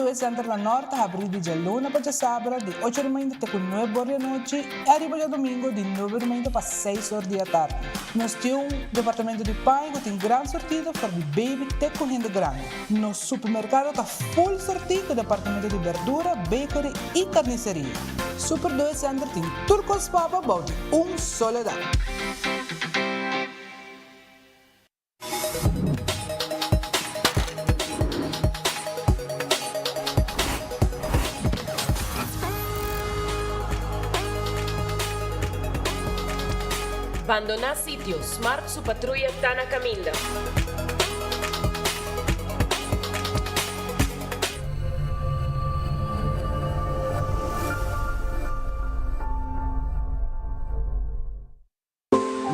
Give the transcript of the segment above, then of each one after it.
Doe Center na Nort ta habrí di djaluna pa djasabra di ocho di mainta te ku nuebe or di anochi i ariba djadumingu di nuebe di mainta pa seis or di atardi. Nos tin un departamento di paña ku tin gran sortido for di baby te ku hende grandi. Nos supermerkado ta full sortí ku departamento di berdura, bakery i karniseria. Super Doe Center tin tur kos pa bo bou di un solo dak. Bandoná sitio, Smart su patruya ta na kaminda.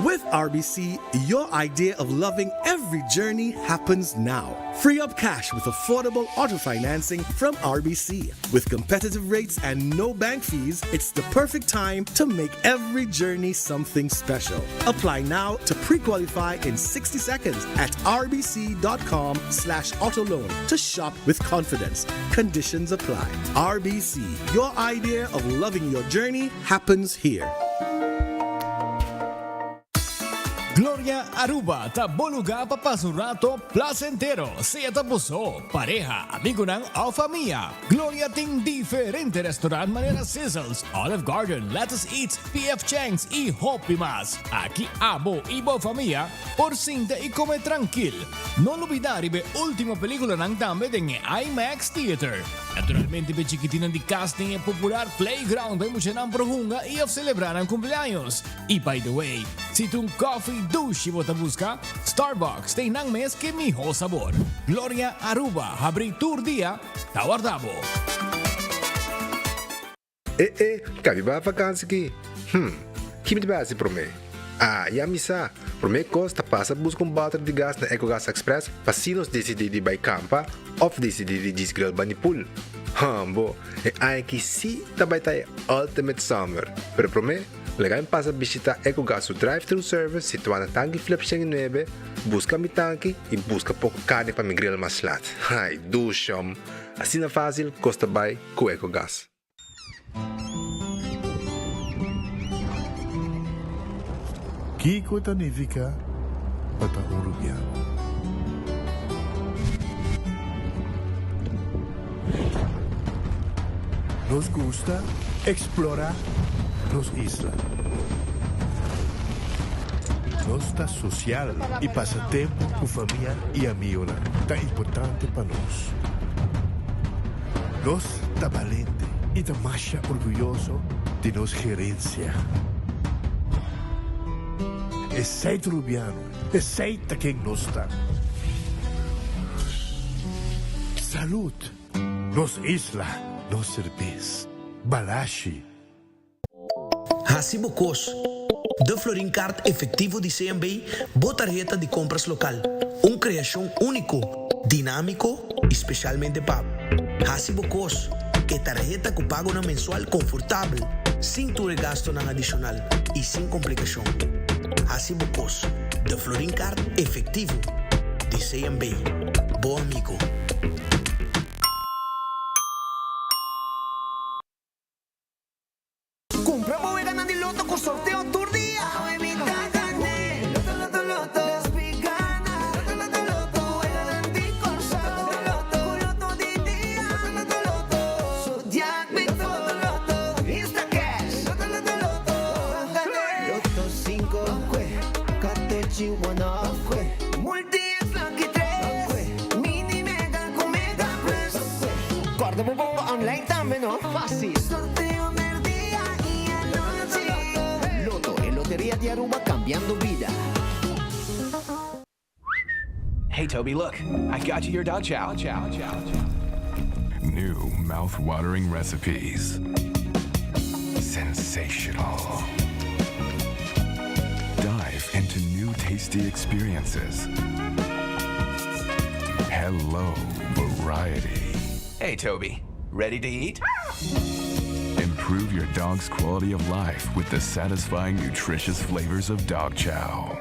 With RBC, your idea of loving every journey happens now. Free up cash with affordable auto financing from RBC. With competitive rates and no bank fees, it's the perfect time to make every journey something special. Apply now to pre-qualify in 60 seconds at rbc.com slash autoloan to shop with confidence. Conditions apply. RBC, your idea of loving your journey happens here. Gloria Aruba ta bo lugar pa pasa un rato placentero, sea ta bo so, pareha, amigonan of famia. Gloria tin diferente restaurant manera Sizzles, Olive Garden, Lettuce Eats, PF Chang's y hopi mas. Aki abo y bo famia por sinta y come trankil. No lubida riba e ultimo peliculanan tambe den e IMAX Theater. Naturalmente p'e chikitinnan di kas tin e popular playground pa e muchanan por hunga i òf selebrá nan kumpleaños. I by the way, si ta un kòfi dushi bo ta buska, Starbucks tin nan mes k'e mihó sabor. Gloria Aruba habrí tur dia ta warda bo. E e, ka mi bai vakansi ki? Hm, ki mi ta bai hasi promé? Ah, ya mi sa! Promé kos ta pasa buska un bòter di gas na Ecogas Express pa si nos disidí di bai kampa òf disidí di djis grill bani pool. Hambo, e aña aki sí ta bai ta e ultimate summer! Pero promé, laga mi pasa bishitá Ecogas su drive-thru service situá na Tanki Flip 109, buska mi tanki i buska poko karni pa mi grill mas lat. Ai, dushom! Asina fásil kos ta bai ku Ecogas. Kiko ta nifiká pa ta un rubiano? Nos gusta eksplorá nos isla. Nos ta sosial i pasa tempu ku famia i amigonan ta importante pa nos. Nos ta balente i ta masha orguyoso di nos gerensia. Esei ta Rubiano, esei ta ken nos ta. Salud! Nos isla, nos serbes. Balashi. Hasi bo kos. De Florin Card Efectivo di CMB, bo tarheta di compras local. Un creacion unico, dinamico y specialmente pa bo. Hasi bo kos. E tarheta cu pagonan mensual confortabel, sin tur e gastonan adicional y sin complicacion. Hasi bo kos. De Florin Card Efectivo di CMB. Bo amigo. Cumpra bo weganan di loto cu sorteo tur dia! Awe mi ta gane! Loto loto loto! Despi gana! Loto loto loto! Weganan di Corsou! Loto loto! Cu loto di dia! Loto loto loto! Zodiac Big Four! Loto loto! Instacash! Loto loto loto! Ban gane! Loto cinco! Ban cue! Catochi one off! Ban cue! Multi es lucky tres! Ban cue! Mini mega cu mega plus! Ban cue! Corda bo bongo online tambe no! Facil! Sorteo merdia y anochi. Lotto, e loteria di Aruba cambiando bida. Hey Toby, look, I got you your dog chow. Chow, chow, chow. New mouth-watering recipes. Sensational. Dive into new tasty experiences. Hello, variety. Hey Toby, ready to eat? Improve your dog's quality of life with the satisfying, nutritious flavors of dog chow.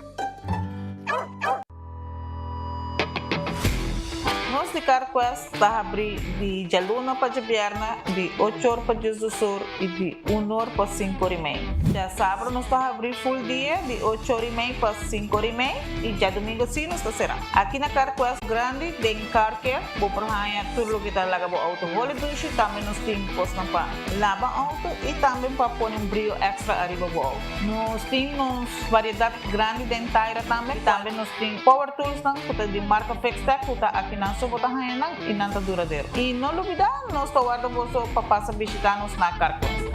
Nos di. Carquest ta habri di djaluna pa djabièrnè di ocho or pa diesdos or i di un or pa sinku or i mei. Djasabra nos ta habri full dia di ocho or i mei pa sinku or i mei i djadumingu si nos ta será. Aki na Carquest grandi den Car Care bo por haña tur loke ta laga bo outo holi dushi, tambe nos tin kosnan pa laba outo i tambe pa pone un brio extra ariba bo outo. Nos tin nos variedat grandi den taira tambe. Tambe nos tin power toolsnan ku ta di marka Fixtech ku ta akinan so bo ta haña nan i nan ta duradero. I no lubidá nos ta warda boso pa pasa bishitá nos na Carquest.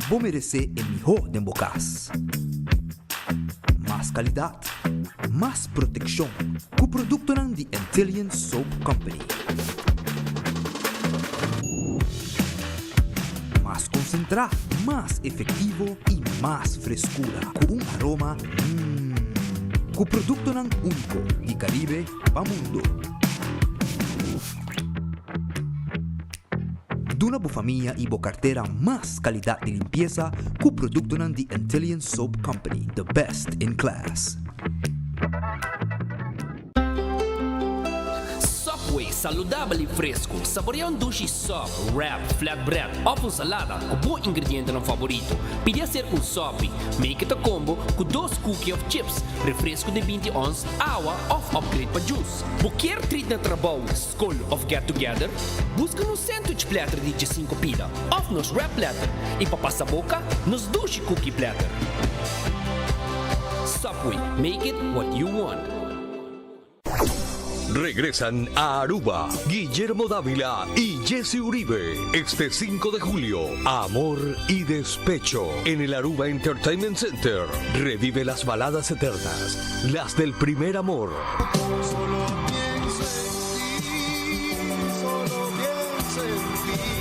Bo meresé e mihó den bo kas. Mas kalidat, mas protekshon ku produktonan di Antillian Soap Company. Mas konsentrá, mas efektivo i mas freskura ku un aroma mmm. Ku produktonan úniko di Karibe pa mundo. Duna bo famia y bo cartera mas calidad di limpieza cu productonan di Antillian Soap Company, the best in class. Subway, saludabel y fresco. Saborea un dushi sub, wrap, flatbread of un salada cu bo ingredientenan favorito. Pidi hacer un sopi. Make it a combo cu dos cookie of chips, refresco di 20 ons, awa of upgrade pa juice. Bo kier treat na trabou, Skol of get together? Buska nos sandwich platter di djesinku pida of nos wrap platter i pa pasa boka nos dushi cookie platter. Subway, make it what you want. Regresan a Aruba Guillermo Dávila y Jesse Uribe este 5 de julio. Amor y Despecho en el Aruba Entertainment Center. Revive las baladas eternas, las del primer amor.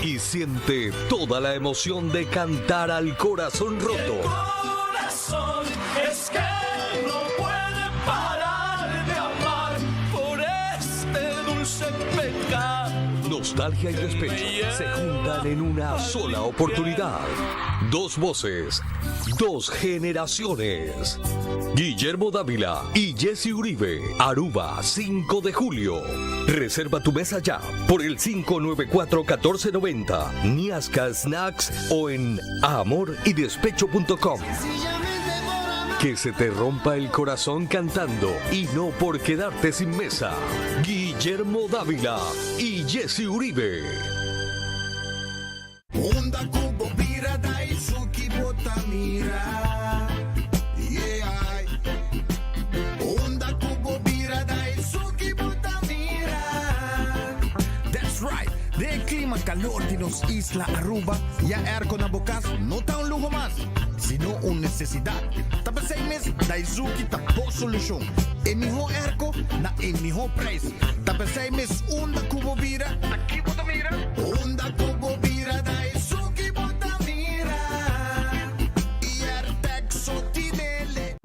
Y siente toda la emoción de cantar al corazón roto. Corazón es que no puede parar de amar por este dulce pecado. Nostalgia y despecho se juntan en una sola oportunidad. Dos voces, dos generaciones. Guillermo Dávila y Jesse Uribe, Aruba, 5 de julio. Reserva tu mesa ya por el 594-1490, Niasca Snacks o en amoridespecho.com. Que se te rompa el corazón cantando y no por quedarte sin mesa. Guillermo Dávila y Jesse Uribe. Unda ku bo bira Daisuki bo ta mira Yeah Unda ku bo bira Daisuki bo ta mira That's right! Den e klima kalor di nos isla Aruba, ya airco na bo kas no ta un luho mas, sino un nesesidat. Ta p'esei mes Daisuki ta bo solushon. E mihó airco na e mihó prijs. Ta p'esei mes unda ku bo bira, Ta ki bo ta mira? Unda ku bo bira ta esun ki bo ta mira. I Airtag so tinele.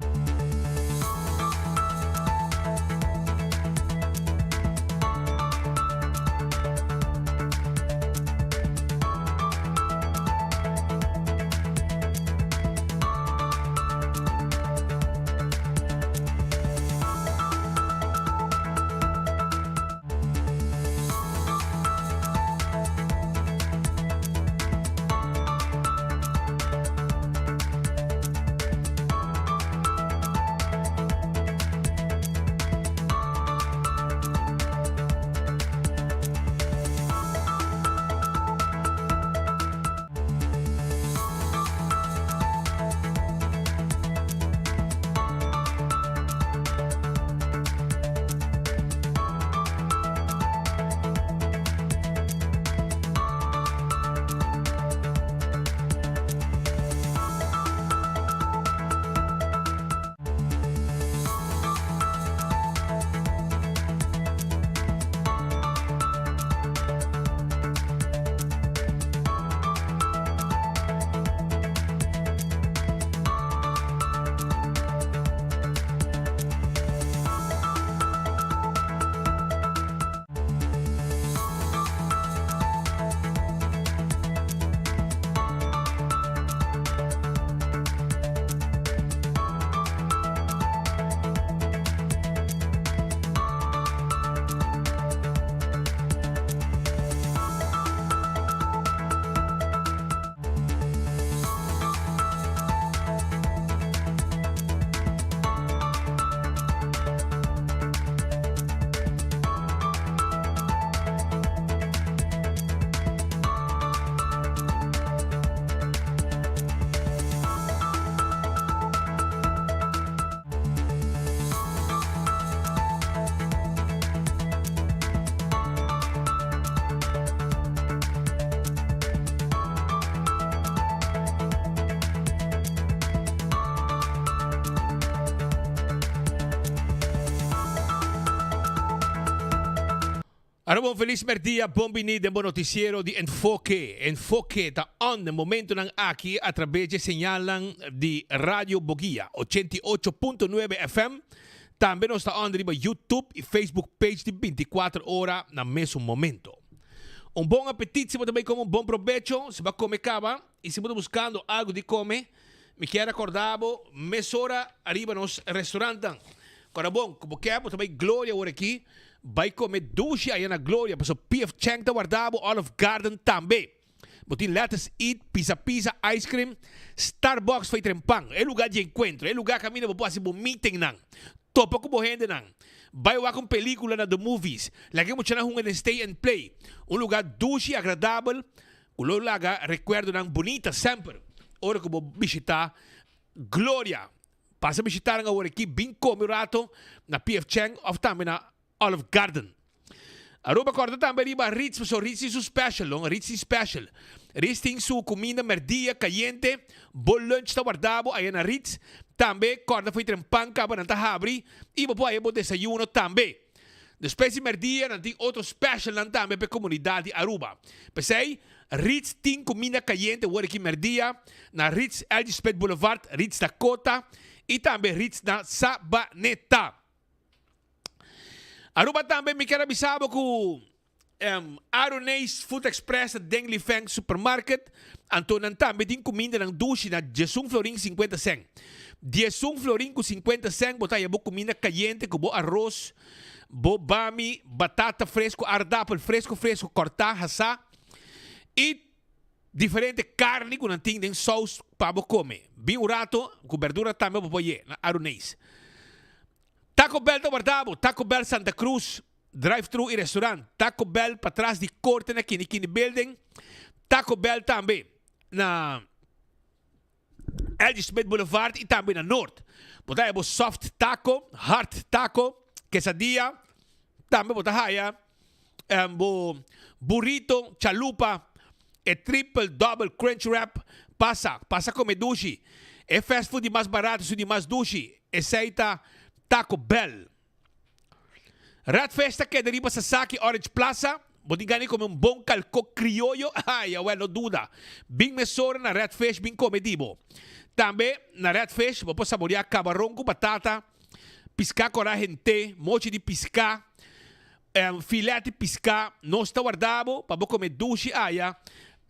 Aruba un felis merdia, bon bini den bo noticiero di Enfoke. Enfoke ta on den momentonan aki a traves dje señalnan di Radio Boguia, 88.9 FM. Tambe nos ta on riba YouTube y Facebook page di 24 ora na mesun momento. Un bon apetit si bo ta bay come un bon probecho, si bo a come caba y si bo ta buscando algo di come, Mi kier acorda bo mesora ariba nos restaurantnan. Cora bon, cu bo kier bo ta bay Gloria awor aki, bay come dushi aya na Gloria, pasobra PF Chang ta warda bo, Olive Garden tambe. Bo tin Lettuce Eat, Pizza Pizza, Ice Cream, Starbucks fai tren pan. E lugar di encuentro, e lugar caminda bo por haci bo meetingnan, topa cu bo hendenan, bay wak un pelicula na The Movies, laga e muchanan hunga den Stay and Play. Un lugar dushi, agradabel, Ku lo laga rekuerdonan bunita semper ora ku bo bishitá Gloria. Pasa bishitá nan awor aki, bin kome un rato na PF Chang òf tambe na Olive Garden. Aruba kòrda tambe riba Ritz, pasobra Ritz tin su special, no? Ritz tin special. Ritz tin su kuminda mèrdia kayente, bo lunch ta warda bo aya na Ritz. Tambe kòrda for e tren pan kaba nan ta habri i bo por haya bo desayuno tambe. Despues di merdia nan tin otro specialnan tambe pa e comunidad di Aruba. P'esey, Ritz tin cuminda cayente wor aki merdia na Ritz LG Smith Boulevard, Ritz Dakota y tambe Ritz na Sabaneta. Aruba tambe mi kier a bisa bo cu Aruneis Food Express ta den Li Feng Supermarket, anto nan tambe tin kumindanan dushi na diesun florin sinkuenta sèn. Diesun florin ku sinkuenta sèn bo ta haya bo kuminda kayente ku bo aros, bo bami, batata fresku, aardapel fresku fresku kòrtá, hasá i diferente karni ku nan tin den sous pa bo kome. Bin un rato ku berdura tambe bo por haye na Aruneis. Taco Bell ta warda bo, Taco Bell Santa Cruz. Drive-thru y restaurant Taco Bell patras di corte na Kini Kini Building, Taco Bell tambe na LG Smith Boulevard y tambe na Noord. Bo ta haya bo soft taco, hard taco, quesadilla, tambe bo ta haya bo burrito, chalupa, e triple double crunch wrap. Pasa, pasa come dushi. E fast food di mas barato su di mas dushi, esey ta Taco Bell. Red Fish ta keda riba Sasaki Orange Plaza. Bo tin gana di kome un bon kalko krioyo? Ay, awel, no duda. Bin mesora na Red Fish bin kome di bo. Tambe na Red Fish bo por saboreá kabaron ku batata, piská kòrá hent'é, mochi di piská, filet di piská. Nos ta warda bo pa bo kome dushi aya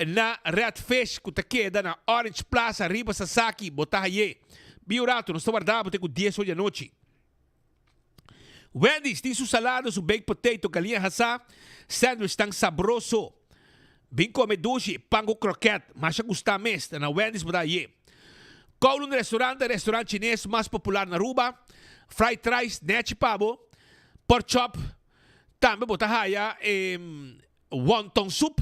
na Red Fish ku ta keda na Orange Plaza riba Sasaki. Bo ta hay'é. Bin un ratu, nos ta warda bo te ku dies or di anochi. Wendy's tin su salado, su baked potato, galiña hasá, sandwich tan sabroso. Bin come dushi, pan cu kroket, masha gusta mes, ta na Wendy's bo ta haye. Kowloon Restaurant ta e restaurant chines mas popular na Aruba. Fried rice nechi pa bo, pork chop, tambe bo ta haya e wonton soup,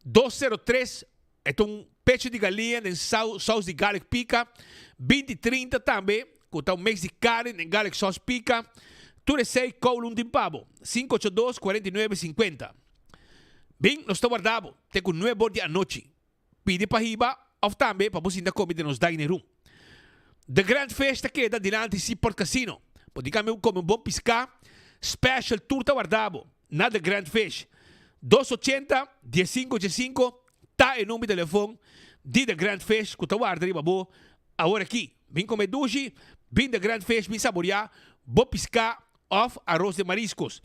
203. E ta un pecho di galiña den saus di garlic pica, 20 trinta tambe cu ta un mix di carne den garlic sauce pica. Tur esey Kowloon tin pa bo. 582 49 50. Bin, nos ta warda bo te cu nuebe or di anochi. Pidi pa hiba of tambe pa bo sinta come den nos dining room. The Grand Fish ta keda dilanti Seaport Casino. Bo tin cambia come un bon pisca special tur ta warda bo. Na The Grand Fish. Dos ochenta, diesinco diesinco ta e number di telefon di The Grand Fish cu ta warda riba bo awor aki. Bin come dushi, bin The Grand Fish bin saborea bo pisca of arroz de mariscos.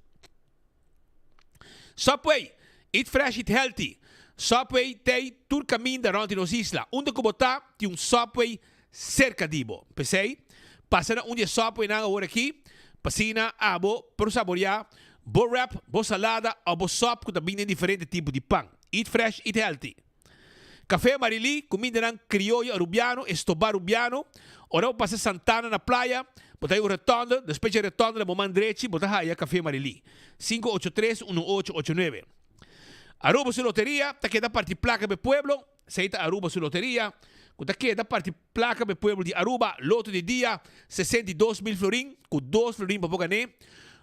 Subway, eat fresh eat healthy. Subway t'ey tur caminda rond di nos isla. Unda cu bo ta tin un Subway serka di bo. P'esei, pasa na un di e Subwaynan awor aki pa asina abo por saboreá bo wrap, bo salada òf bo sòp ku ta bini den diferente tipo di pan. Eat fresh, eat healthy. Café Marilí, kumindanan krioyo arubiano, estobá rubiano. Ora bo pasa Santana na playa, bo ta haya un rotonde, despues dje rotonde na bo man drechi bo ta haya Café Marilí. 583 1889. Aruba su loteria ta keda parti plaka pa e pueblo. Esei ta Aruba su loteria, ku ta keda parti plaka pa e pueblo di Aruba. Loto di dia, 62 mil florin, ku dos florin bo por gané.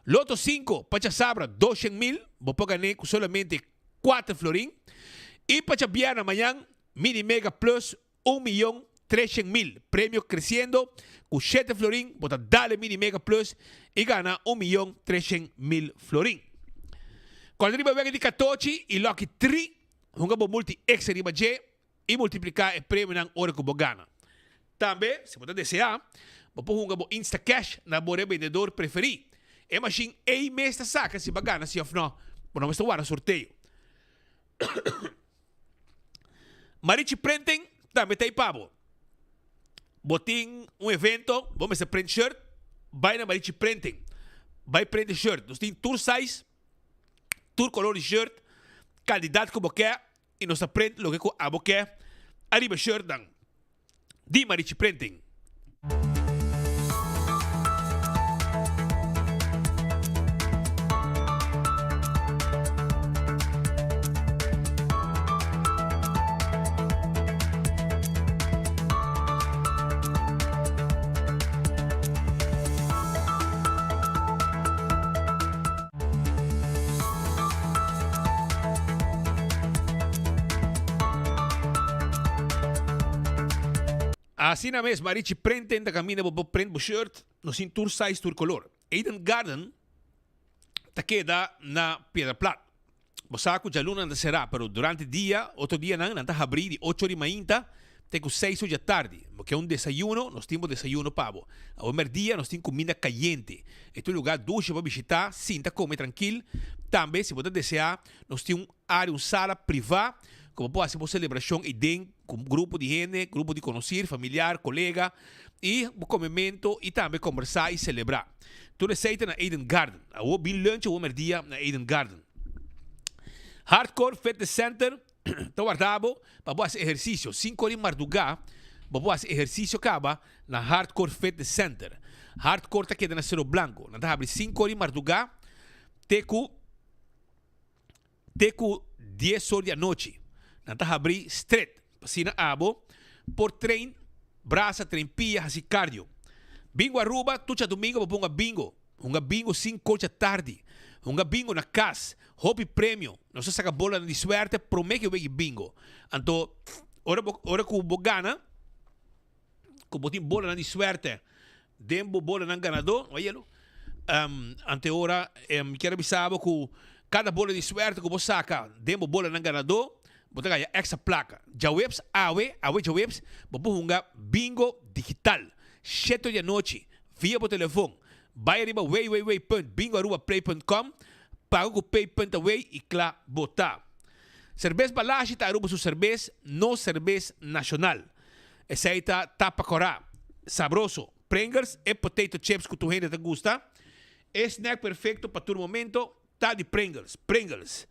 Loto sinku, pa djasabra, doshen mil, bo por gané ku solamente kuater florin. I pa djabièrnè mañan, Mini Mega Plus, un miyon treshen mil. Premio kresiendo, ku shete florin bo ta dal e Mini Mega Plus i gana un miyon treshen mil florin. Kòrda riba wega di katochi i lòki tri, hunga bo multi extra riba dje i multipliká e premionan ora ku bo gana. Tambe, si bo ta deseá, bo por hunga bo Instacash na bo rebendedor preferí. E mashin ei mes ta saka si bo a gana si òf nò. Bo no mester warda sorteo. Marichi Printing tambe ta ei pa bo. Bo tin un evento, bo mester print shirt, bai na Marichi Printing. Bai print e shirt. Nos tin tur size, tur color di shirt, calidad cu bo ke y nos ta print loke cu abo ke ariba e shirtnan di Marichi Printing. Asina mes Marichi prenten ta caminda bo por prent bo shirt, nos tin tur size tur color. Eden Garden ta keda na Piedra Plat. Bo sa cu djaluna nan ta cera pero durante dia otro dianan nan ta habri di ocho di mainta te cu seis or dja tardi. Bo ke un desayuno nos tin bo desayuno pa bo. Awe merdia nos tin cuminda cayente. E ta un lugar dushi pa bishita, sinta come trankil. Tambe si bo ta desea nos tin un area un sala priva cu bo por haci bo celebracion eyden cu un grupo di hende, grupo di conocer, familiar, colega y bo comemento y tambe combersa y celebra. Tur esey ta na Eden Garden. Awo bin lunch awo merdia na Eden Garden. Hardcore Fitness Center ta warda bo pa bo haci ehercicio. Cinco ora di marduga bo por haci ehercicio caba na Hardcore Fitness Center. Hardcore ta keda na Cerro Blanco. Nan ta habri cinco ora di marduga te cu. Te ku dies or di anochi nan ta habrí stret pa asina abo por train brasa, train pia, hasi cardio. Bingo Aruba tur djadumingo bo por hunga bingo. Hunga bingo sin kocha tardi. Hunga bingo na kas. Hopi premio. Nos ta saka bolanan di suerte prome ke wegi bingo. Anto ora bo ora ku bo gana ku bo tin bolanan di suerte den bo bolanan ganadó, oye lo, ante ora mi kier a bisa bo ku kada bola di suerte ku bo saka den bo bolanan ganadó, bo ta gaya extra plaka. Djaweps awe, awe djaweps, bo por hunga bingo digital, shete di anochi, via bo telefon. Bai ariba www.bingoarubaplay.com, paga ku pay punt away i kla bo ta. Serbes Balashi ta Aruba su serbes, nos serbes nashonal. Esei ta tapa kòrá, sabroso. Pringles, e potato chips ku tur hende ta gusta. E snack perfekto pa tur momento ta di Pringles. Pringles.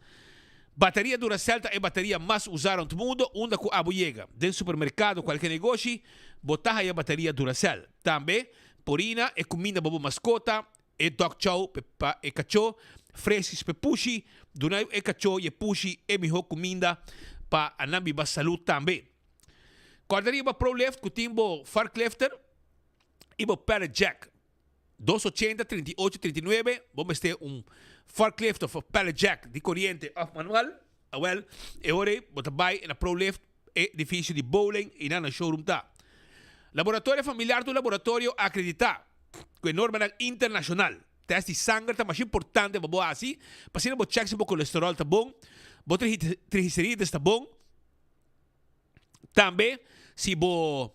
Bateria Duracell ta e bateria mas usá rònt mundu unda ku abo yega. Den supermerkado, kualke negoshi, bo ta haya bateria Duracell. Tambe, Purina, e kuminda pa bo maskota, e dog chow pa e kachó, Friskies pa e pushi, duna e kachó i e pushi e mihó kuminda pa nan biba salú tambe. Kòrda riba ProLift ku tin bo forklifter i bo pallet jack. Dos ochenta, 38, 39, bo mester un forklift òf pallet jack di koriente òf manual. Awèl, e ora ei bo ta bai na ProLift, e edifisio di bowling i nan na showroom ta. Laboratorio Familiar ta un laboratorio akreditá ku e normanan internashonal. Tèst di sanger ta masha importante pa bo hasi pa asina bo chèk si bo kolesteròl ta bon, bo triglicerides ta bon. Tambe si bo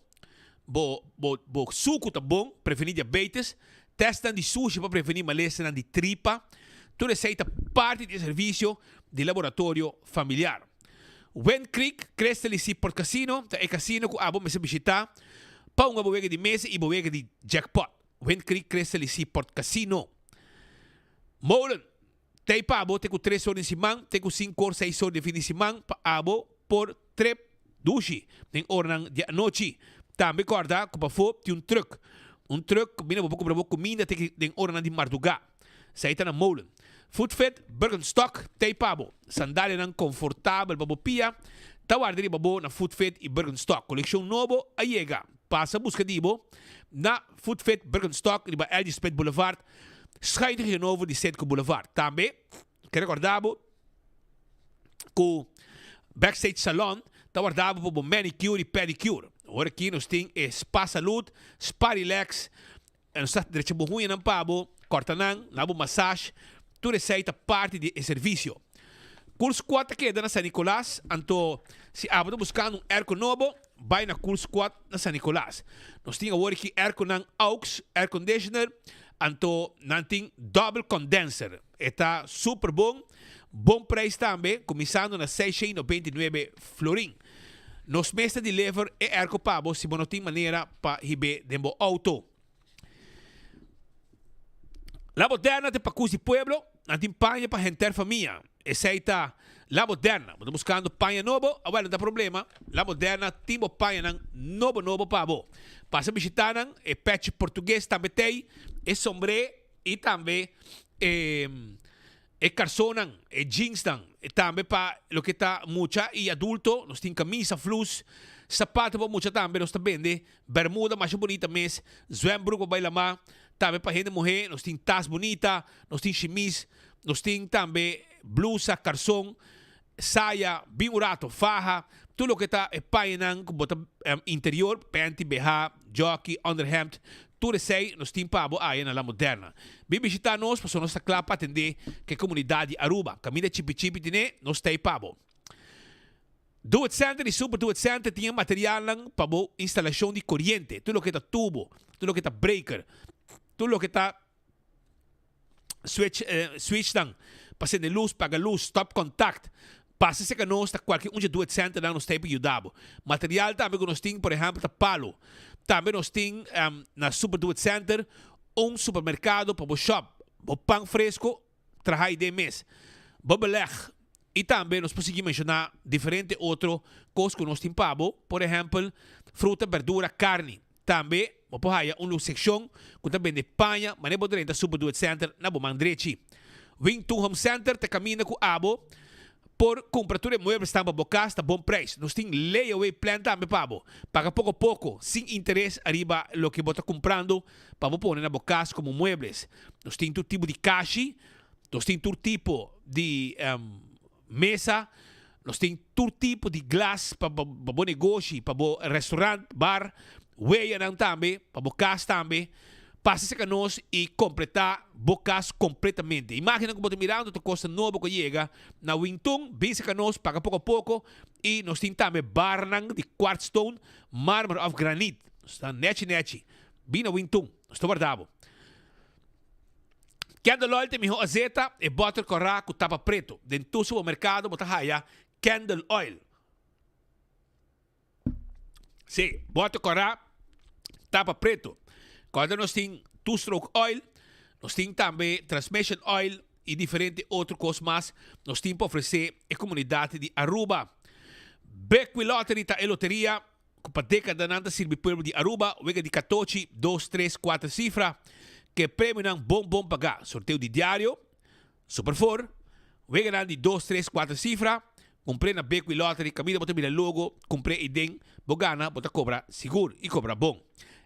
bo bo bo suku ta bon, prevení diabetes, testnan di sushi pa prevení malesanan di tripa, tur esei ta parti di e servisio di laboratorio familiar. Wind Creek Crystal y Seaport Casino ta e casino ku abo mester bishita pa hunga bo wega di mesa y bo wega di jackpot. Wind Creek Crystal y Seaport Casino. Molen. Tei pa abo te ku tres or den siman, te ku sinku or, seis or den fin di siman pa abo por trep dushi den oranan di anochi. Tambe kòrda ku pafó tin un trùk. Un trùk ku bini bo por kumpra bo kuminda te den oranan di mardugá. Esei ta na Molen. Footfit, Birkenstock, tei pa bo. Sandalianan konfortabel pa bo pia ta warda riba bo na Footfit i Birkenstock. Kolekshon nobo a yega. Pasa buska di bo na Footfit, Birkenstock riba LG Smith Boulevard. Schuin tegenover di Citgo Boulevard. Tambe ke recorda bo cu Backstage Salon ta warda bo pa bo manicure y pedicure. Ora aki nos tin e Spa Salud, Spa Relax, nos ta drecha bo huñanan pa bo, corta nan, na bo massage, tur esey ta parti di e servicio. Cool Squad ta keda na San Nicolas, anto si abo ta buskando un airco nobo, bai na Cool Squad na San Nicolas. Nos tin awor aki airconan aux, air conditioner, anto nan tin double condenser. E ta super bon, bon prijs tambe, kuminsando na 699 florin. Nos mes ta deliver e airco pa bo si bo no tin manera pa hib'é den bo auto. La Moderna ta e pakus di pueblo, nan tin paña pa henter famia. Esei ta La Moderna. Bo ta buskando paña nobo? Awel, no ta problema. La Moderna tin bo pañanan nobo nobo pa bo. Pasa bishita nan, e pèchi portugues tambe t'ei, e sombré i tambe e. E karsonnan, e jeansnan, e tambe pa loke ta mucha i adulto, nos tin kamisa, flus, sapato pa mucha tambe nos ta bende, bermuda masha bunita mes, zwembroek pa bai lamá, tambe pa hende muhé nos tin tas bunita, nos tin shimis, nos tin tambe blusa, karson, saya, bin un rato, faha, tur loke ta e pañanan ku bo ta interior, panty, BH, jockey, onderhemd, tur esei nos tin pa bo aya na La Moderna. Bin bishita nos pasobra nos ta kla pa atendé ku e komunidat di Aruba. Kaminda chipi chipi tine, nos ta ei pa bo. Do It Center i Super Do It Center tin e materialnan pa bo instalashon di koriente, tur loke ta tubo, tur loke ta breaker, tur loke ta. Switch, switchnan pa sende lus, paga lus, stop contact. Pasa serka nos ta kualke un dje Do It Centernan nos ta ei pa yuda bo. Material tambe ku nos tin, por ehèmpel, ta palo. Tambe nos tin na Super Do It Center un supermerkado pa bo shop bo pan fresko traha ei den mes. Bo beleg. I tambe nos por sigui menshoná diferente otro kos ku nos tin pa bo, por ehèmpel, fruta, berdura, karni. Tambe bo por haya un sekshon ku ta bende paña manera bo drenta Super Do It Center na bo man drechi. Wing Tun Home Center ta kaminda ku abo por kumpra tur e mueblesnan pa bo kas na bon preis. Nos tin layaway plan tambe pa bo. Paga poko poko, sin interes ariba loke bo ta kumprando pa bo pone na bo kas komo muebles. Nos tin tur tipo di kashi, nos tin tur tipo di Mesa, Nos tin tur tipo di glas pa bo negoshi, pa bo restaurant, bar, weyanan tambe, pa bo kas tambe. Pasa serka nos i kompletá bo kas kompletamente. Imágennan ku bo ta mirando ta kosta nobo ku a yega na Wingtun. Bin serka nos, paga poko a poko i nos tin tambe barnan di kwartstone, marmer òf granit. Nos ta nechi nechi. Bin na Wingtun, nos ta warda bo. Candle oil ta e miho azeta, e boter kòrá ku tapa pretu. Den tur supermerkado bo ta haya candle oil. Sí, boter kòrá, tapa pretu. Kòrda nos tin two stroke oil, nos tin tambe transmission oil i diferente otro kos mas nos tin pa ofresé e komunidat di Aruba. Bekwee Lottery ta e loteria ku pa dékadanan ta sirbi pueblo di Aruba, wega di katochi, dos, tres, kuater sifra, ku e premionan bon bon pagá. Sorteo di diario, Super Four, weganan di dos, tres, kuater sifra, kumpr'é na Bekwee Lottery, kaminda bo ta mira logo, kumpr'é ei den, bo gana, bo ta kobra sigur i kobra bon.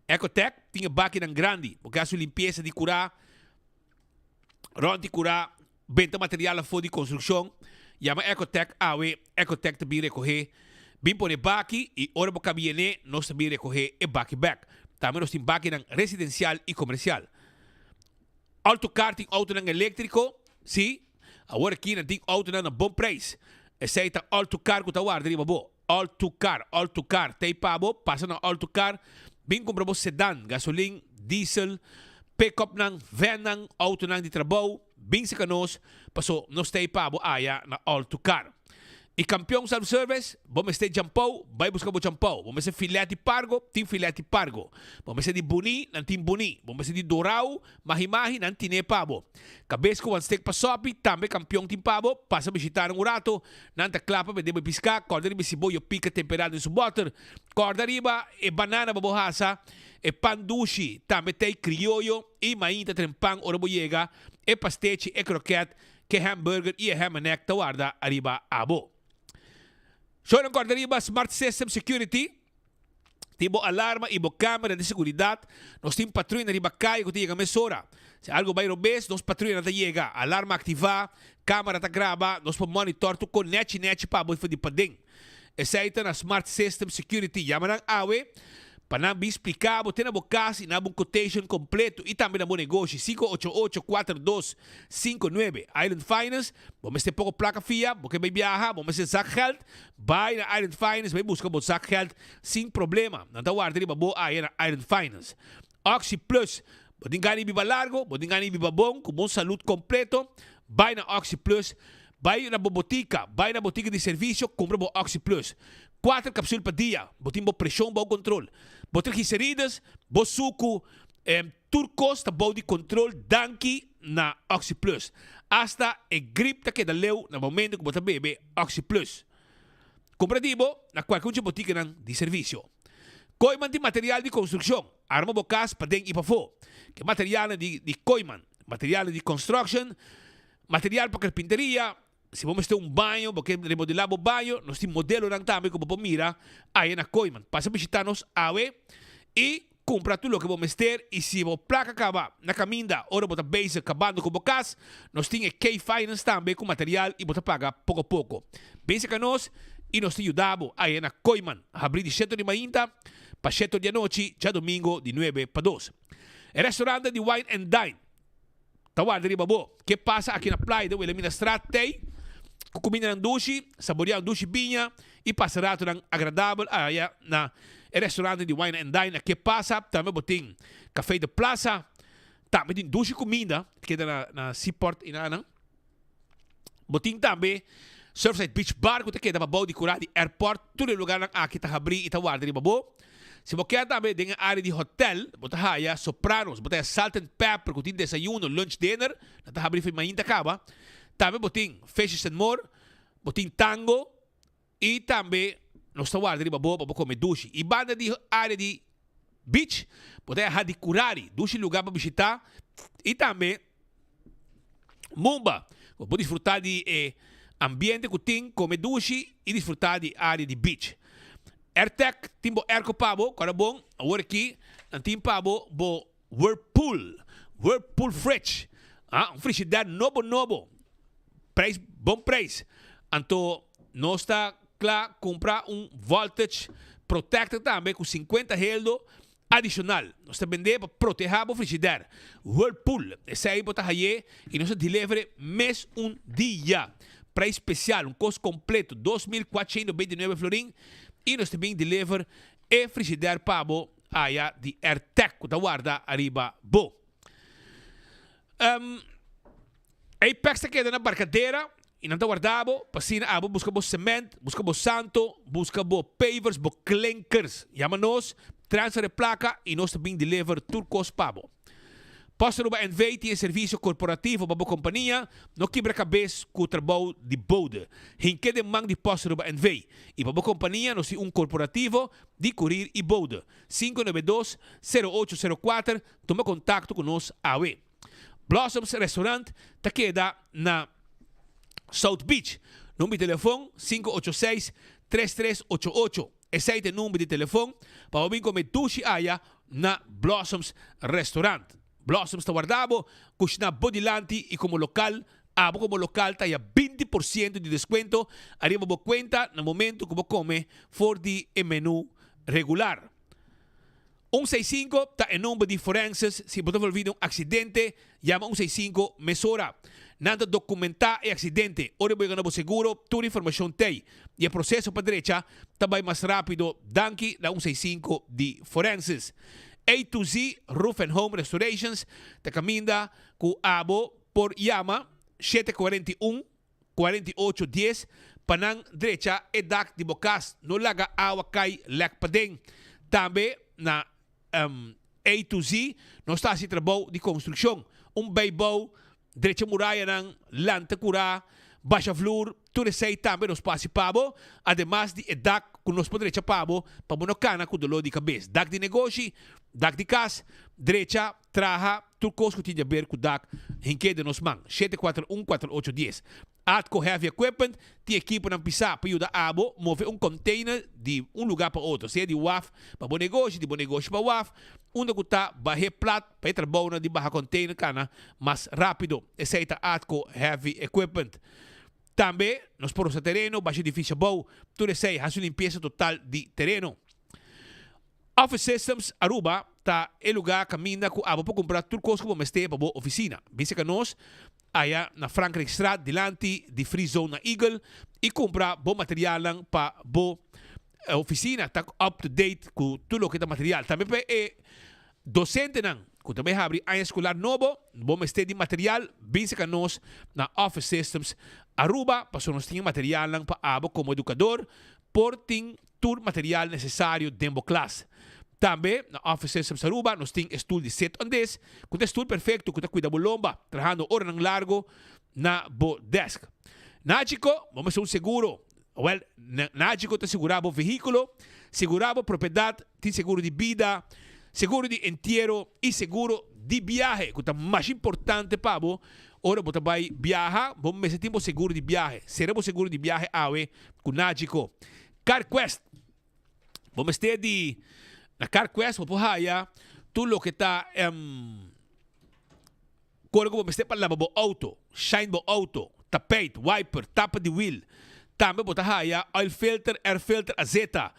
Ecotec tin e bakinan grandi, bo ke hasi un limpiesa di kurá, rònt di kurá, Benta material afó di konstrukshon, yama Ecotec awe, Ecotec ta bin rekohé. Bin pone baki i ora bo kaba yené, nos ta bin rekohé e baki bèk. Tambe nos tin bakinan residensial i komersial. Autocar tin outonan eléktriko, sí, awor aki nan tin outonan na bon preis. Esei ta Autocar ku ta warda riba bo. Autocar, Autocar, ta ei pa bo, pasa na Autocar, bin kumpra bo sedan, gasolin, diesel, pick-upnan, vannan, outonan di trabou. Bin seka nos, paso nos ta ei pa bo aya na Altucar. I Kampion Self Service, bo mester djampou, bai buska bo djampou. Bo mester filet di pargo, tin filet di pargo. Bo mester di buni, nan tin buni. Bo mester di dorau, mahi mahi, nan tine pa bo. Kabes ku wan stek pa sopi, tambe Kampion tin pa bo. Pasa bishita nan un rato, nan ta kla pa bende bo e piská. Kòrda riba e siboyo pika temperá den su bòter. Kòrda riba e banana pa bo hasa, e pan dushi, tambe tei krioyo. I mainta trempan ora bo yega, e pastechi, e kroket, ke hamburger i e ham-en-egg ta warda ariba abo. Shownan kòrda riba Smart System Security, tin bo alarma i bo kamera di seguridat. Nos tin patruyanan riba kaya ku ta yega mesora. Si algu bai robes, nos patruyanan ta yega. Alarma aktivá, kamera ta graba, nos por monitor tur kon nèchi nèchi pa abo for di paden. Esei ta na Smart System Security. Yama nan awe. Pa nan bin splica bo te na bo cas y na bo un quotation completo y tambe na bo negoshi. 588 4259 Island Finance, Bo mester poco placa fia, bo ke bay biaha, bo mester zakgeld, bay na Island Finance bay busca bo zakgeld sin problema. Nan ta warda riba bo aya na Island Finance. Oxi Plus, Bo tin gana di biba largo, bo tin gana di biba bon, cu bon salud completo, bay na Oxi Plus. Bay na bo botica, bay na botica di servicio, cumpra bo Oxi Plus. Cuater capsul pa dia, bo tin bo presion bou control, bo triglicerides, bo sucu, tur cos ta bou di control danki na Oxi Plus. Hasta e grip ta keda leu na momento cu bo ta bebe Oxi Plus. Cumpra di bo na cualke un dje boticanan di servicio. Kooiman tin material di construccion, arma bo cas paden y pafo. Ke materialnan di di Kooiman, materialnan di construction, material pa carpinteria, si bo mester un baño, bo ke remodela bo baño, nos tin modelonan tambe cu bo por mira aya na Kooiman. Pasa bishita nos awe y cumpra tur loke bo mester y si bo placa caba na caminda ora bo ta bezig cabando cu bo cas, nos tin e K-Finance tambe cu material y bo ta paga poco poco. Bin cerca nos y nos ta yuda bo aya na Kooiman. Habrí di sheto di mainta pa sheto di anochi djadomingo di nuebe pa dos. E restaurante di Wine and Dine ta warda riba bo. Ke pasa aki na playa den Wilhelminastraat tei ku kumindanan dushi, saborea un dushi biña i pasa ratonan agradabel aya na e restaurante di Wine and Dine na Ke Pasa. Tambe bo tin Café de Plaza, tambe tin dushi kuminda keda na na Seaport enanan. Bo tin tambe Surfside Beach Bar ku ta keda pa bou di kurá di airport. Tur e lugarnan aki ta habrí i ta warda riba bo. Si bo keda tambe den e área di hotel, bo ta haya Sopranos, bo ta haya Salt and Pepper ku tin desayuno, lunch, dinner. Nan ta habrí for mainta kaba. Tambe bo tin Fishes and More, bo tin Tango i tambe nos ta warda riba bo pa bo kome dushi. I banda di área di beach, bo ta haya Hadikurari, dushi lugar pa bishitá i tambe. Mumba, bo por disfrutá di e ambiente ku tin, kome dushi i disfrutá di área di beach. Airtec tin bo airco pa bo, kòrda bon, awor aki nan tin pa bo bo Whirlpool, Whirlpool fridge, ah, un frishider nobo nobo, prijs, bon prijs. Anto nos ta kla kumpra un voltage protector tambe ku sinkuenta heldo Adishonal, nos ta bend'é pa protehá bo frishider. Whirlpool, esei bo ta hay'é i nos ta deliver'é mes un dia. Prijs spesial, un kos kompleto, 2429 florin i nos ta bin deliver e frishider pa bo aya di AirTag ku ta warda ariba bo. Apex ta keda na Barcadera y nan ta warda bo pa asina abo busca bo cement, busca bo santo, busca bo pavers, bo klinkers. Yama nos, transfer e placa y nos ta bin deliver tur cos pa bo. Post Aruba NV tin e servicio corporativo pa bo compania, no kibra cabes cu trabou di bode. Hinke den man di Post Aruba NV. Y pa bo compania nos tin un corporativo di curir y bode. 592 0804 Tuma contacto cu nos awe. Blossoms Restaurant ta keda na South Beach. Number di telefon, 586 3388. Esei ta e number di telefon pa bo bin come dushi aya na Blossoms Restaurant. Blossoms ta warda bo, cushina bo dilanti y como local, abo como local ta haya 20% di descuento ariba bo cuenta na momento cu bo come for di e menu regular. Un seis sinku ta e number di forenses si bo ta envolvi den un aksidente, yama un seis sinku mesora. Nan ta dokumentá e aksidente. Ora bo yega na bo seguro, tur informashon t'ei i e proseso pa drecha ta bai mas rápido danki na un seis sinku di forenses. A to Z Roof and Home Restorations ta kaminda ku abo por yama 741. 48 dies pa nan drecha e dak di bo kas, no laga awa kai lek paden. Tambe na A to Z nos ta hasi trabou di konstrukshon, un beibou, drecha murayanan, lanta kurá, basha vloer, tur esei tambe nos por hasi pa bo, ademas di e dak ku nos por drecha pa bo pa bo no kana ku doló di kabes. Dak di negoshi, dak di kas, drecha. Traha tur kos ku tin di aber ku dak hink'é den nos man. Shete kuater un kuater ocho dies. Atco Heavy Equipment tin ekiponan pisá pa yuda abo move un container di un lugá pa otro, sea di waf pa bo negoshi, di bo negoshi pa waf, unda ku ta bah'é plat pa e trabounan di baha container kana mas rápido. Esei ta Atco Heavy Equipment. Tambe nos por usa tereno, basha edifisio abou, tur esei hasi un limpiesa total di tereno. Office Systems Aruba ta e lugar caminda cu abo por cumpra tur cos cu bo mester pa bo oficina. Bin cerca nos aya na Frankrijkstraat dilanti di Free Zone na Eagle y cumpra bo materialnan pa bo oficina ta up to date cu tur loke ta material. Tambe pa e docentenan cu ta bay habri aña escolar nobo, bo mester di material, bin cerca nos na Office Systems Aruba pasobra nos tin e materialnan pa abo como educador por tin tur material necesario den bo klas. Tambe, na Office Systems Aruba nos tin e stoel di sit on desk, cu ta e stoel perfecto cu ta cuida bo lomba, trahando oranan largo na bo desk. Nagico, bo mester un seguro. Wel, Nagico ta segura bo vehiculo, segura bo propiedad, tin seguro di bida, seguro di entiero y seguro di biahe, cu ta masha importante pa bo ora bo ta bay biaha, bo mester tin bo seguro di biahe. Cera bo seguro di biahe awe cu Nagico. CarQuest, Bo mester di na CarQuest bo por haya tur loke ta kore ku bo mester pa laba bo auto, shine bo auto, tapijt, wiper, tapa di wiel. Tambe bo ta haya oil filter, air filter, azeta,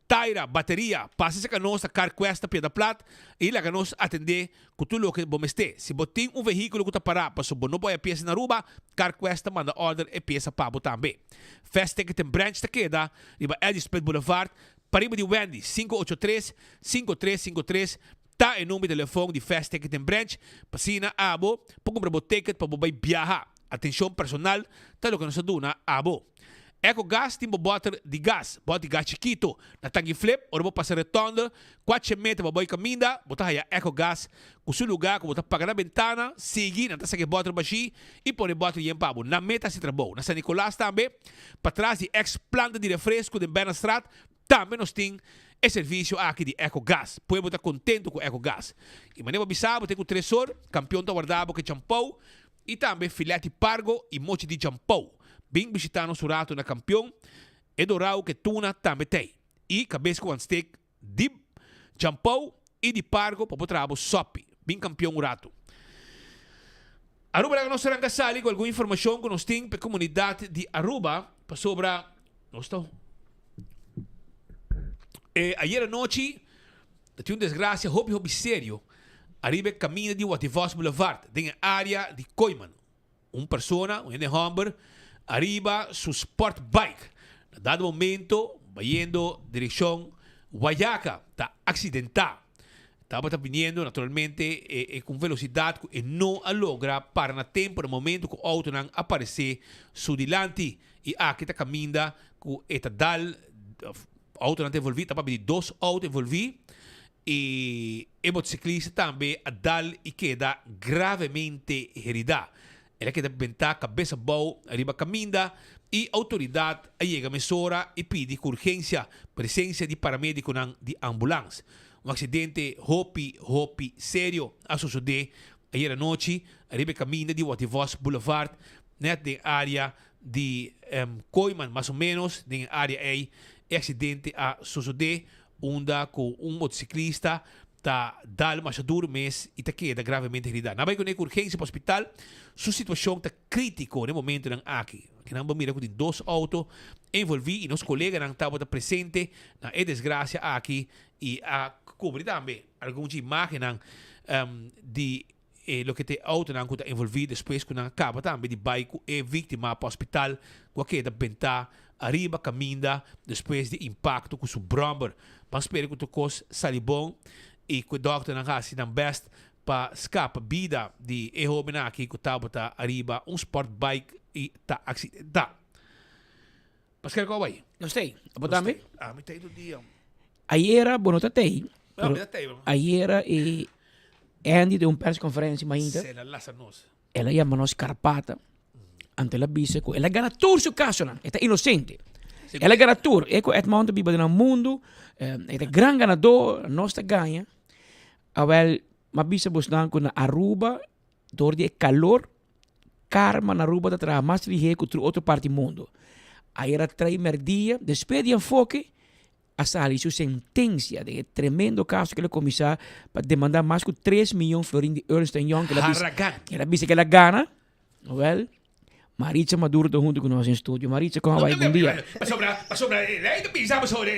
taira, bateria. Pasa serka nos na CarQuest na Piedra Plat i laga nos atendé ku tur loke bo mester. Si bo tin un vehíkulo ku ta pará pasobra bo no por haya piesa na Aruba, CarQuest ta manda order e piesa pa bo tambe. Fast Ticketing Branch ta keda riba Eddie Smith Boulevard, pariba di Wendy, 583 5353 ta e number di telefon di Fast Ticketing Branch pa asina abo por kumpra bo ticket pa bo bai biaha. Atencion personal ta loke nos ta duna abo. Ecogas tin bo boter di gas, bot di gas chikito, na Tangi Flip, ora bo pasa rotonde, kuatshe meter pa bo kaminda, bo ta haya Ecogas ku su luga ku bo ta paga na bentana, sigui, nan ta saka e boter bashí i pone boter yen pa bo. Nan meta hasi trabou. Na San Nicolas tambe, patras di ex planta di refresco den Bernardstraat, tambe nos tin e servisio aki di Ecogas. Pueblo ta kontento ku Ecogas. I manera bo bisa bo te ku Tresor, kampion ta warda bo ku e champou I tambe filet di pargo i mochi di jampou. Bin bishita nos un ratu na Kampion. E dorau ku e tuna tambe t'ei. I kabes ku wan steak di jampou i di pargo pa bo traha bo sopi. Bin Kampion un ratu. Aruba laga nos ranka sali ku algun informashon ku nos tin pa e komunidat di Aruba pasobra nos ta E ayer anochi Ta tin un desgracia hopi hopi serio ariba e caminda di Wativos Boulevard den e area di Kooiman. Un persona, un hende homber, ariba su sport bike na dado momento bayendo direccion Wayaca ta accidenta. Tabata biniendo naturalmente e cu un velocidad cu e no a logra para na tempo na momento cu autonan a parece su dilanti y aki ta caminda cu e ta dal Autonan ta envolví, ta papia di dos auto envolví y e motociclista tambe a dal y keda gravemente herida. El a keda bentá cabes abou riba caminda y autoridad a yega mesora y pidi cu urgencia presencia di paramediconan di ambulans. Un accidente hopi hopi serio a sosode ayer anochi riba e caminda di Wativos Boulevard net den area di Kooiman mas o menos den e area ei e accidente a sosode unda cu un motociclista ta dal masha duro mes y ta keda gravemente herida. Nan a bay cune cu urgencia pa hospital, su situacion ta critico den momentonan aki. Kinan bo mira cu tin dos auto envolvi y nos coleganan tabata presente na e desgracia aki y a cubri tambe algun dje imagennan di E loke ta e autonan ku ta envolví despues ku nan a kaba tambe di bai ku e víktima pa hospital ku a keda bentá ariba kaminda despues di impakto ku su bròmber. Ban spera ku tur kos sali bon i ku e dòkternan hasi nan bèst pa skapa bida di e hóben aki ku tabata ariba un sportbike i ta aksidentá. Pascal kòw bai? Nos ta ei. Abo tambe? Ami ta ei tur dia. Ayera bo no ta tei. No, mi ta tei. Ayera e Andy den un persconferencia mainta. Se la lasa nos. El a yama nos carpata. Anto el a bisa cu el a gana tur su casonan. E ta inocente. El a gana tur. E cu Edmond ta biba den nan mundo. E ta gran ganador. Nos ta gaña. Awel, m'a bisa bosnan cu na Aruba, door di e calor, Karma na Aruba ta traha mas lihé ku tur otro parti mundu. Ayera trei mèrdia, despues di enfoke, a sali su sentensia den e tremendo kaso ku el a kuminsá pa demandá mas ku tres miyon florin di Ernst and Young ku el a bisa, Haragán. el a bisa ku el a gana. Wèl, Maritza Maduro ta hunto ku nos den studio. Maritza, kon a bai? Bon dia. Pasobra, pasobra e lei ta bisa pasobra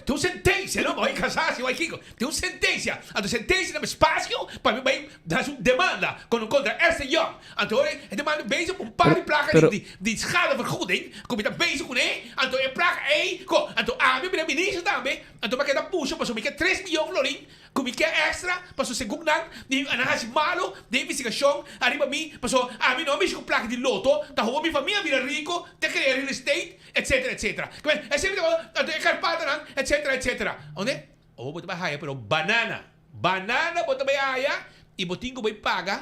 tin un sentensia no, bai kasá si bai kiko, tin un sentensia, anto sentensia ta spasio pa mi bai hasi un demanda kontra Ernst Young. Anto ora e demanda bezig ku un par di plaka di di schadevergoeding ku mi ta bezig kuné, anto e plaka ei ko, anto ami a bira minister tambe, anto mi a keda pusha pasobra mi ke tres miyon florin ku mi ke extra pasobra segun nan mi nan hasi malo den investigashon ariba mi pasobra ami no a mishi ku plaka di loto ta hopi mi famia a bira riko te krea real estate etcetera etcetera. Esei mi tabata anto e karpatanan etcetera etcetera. Unda? Awor bo ta bai haya pero banana banana bo ta bai haya i bo tin ku bai paga.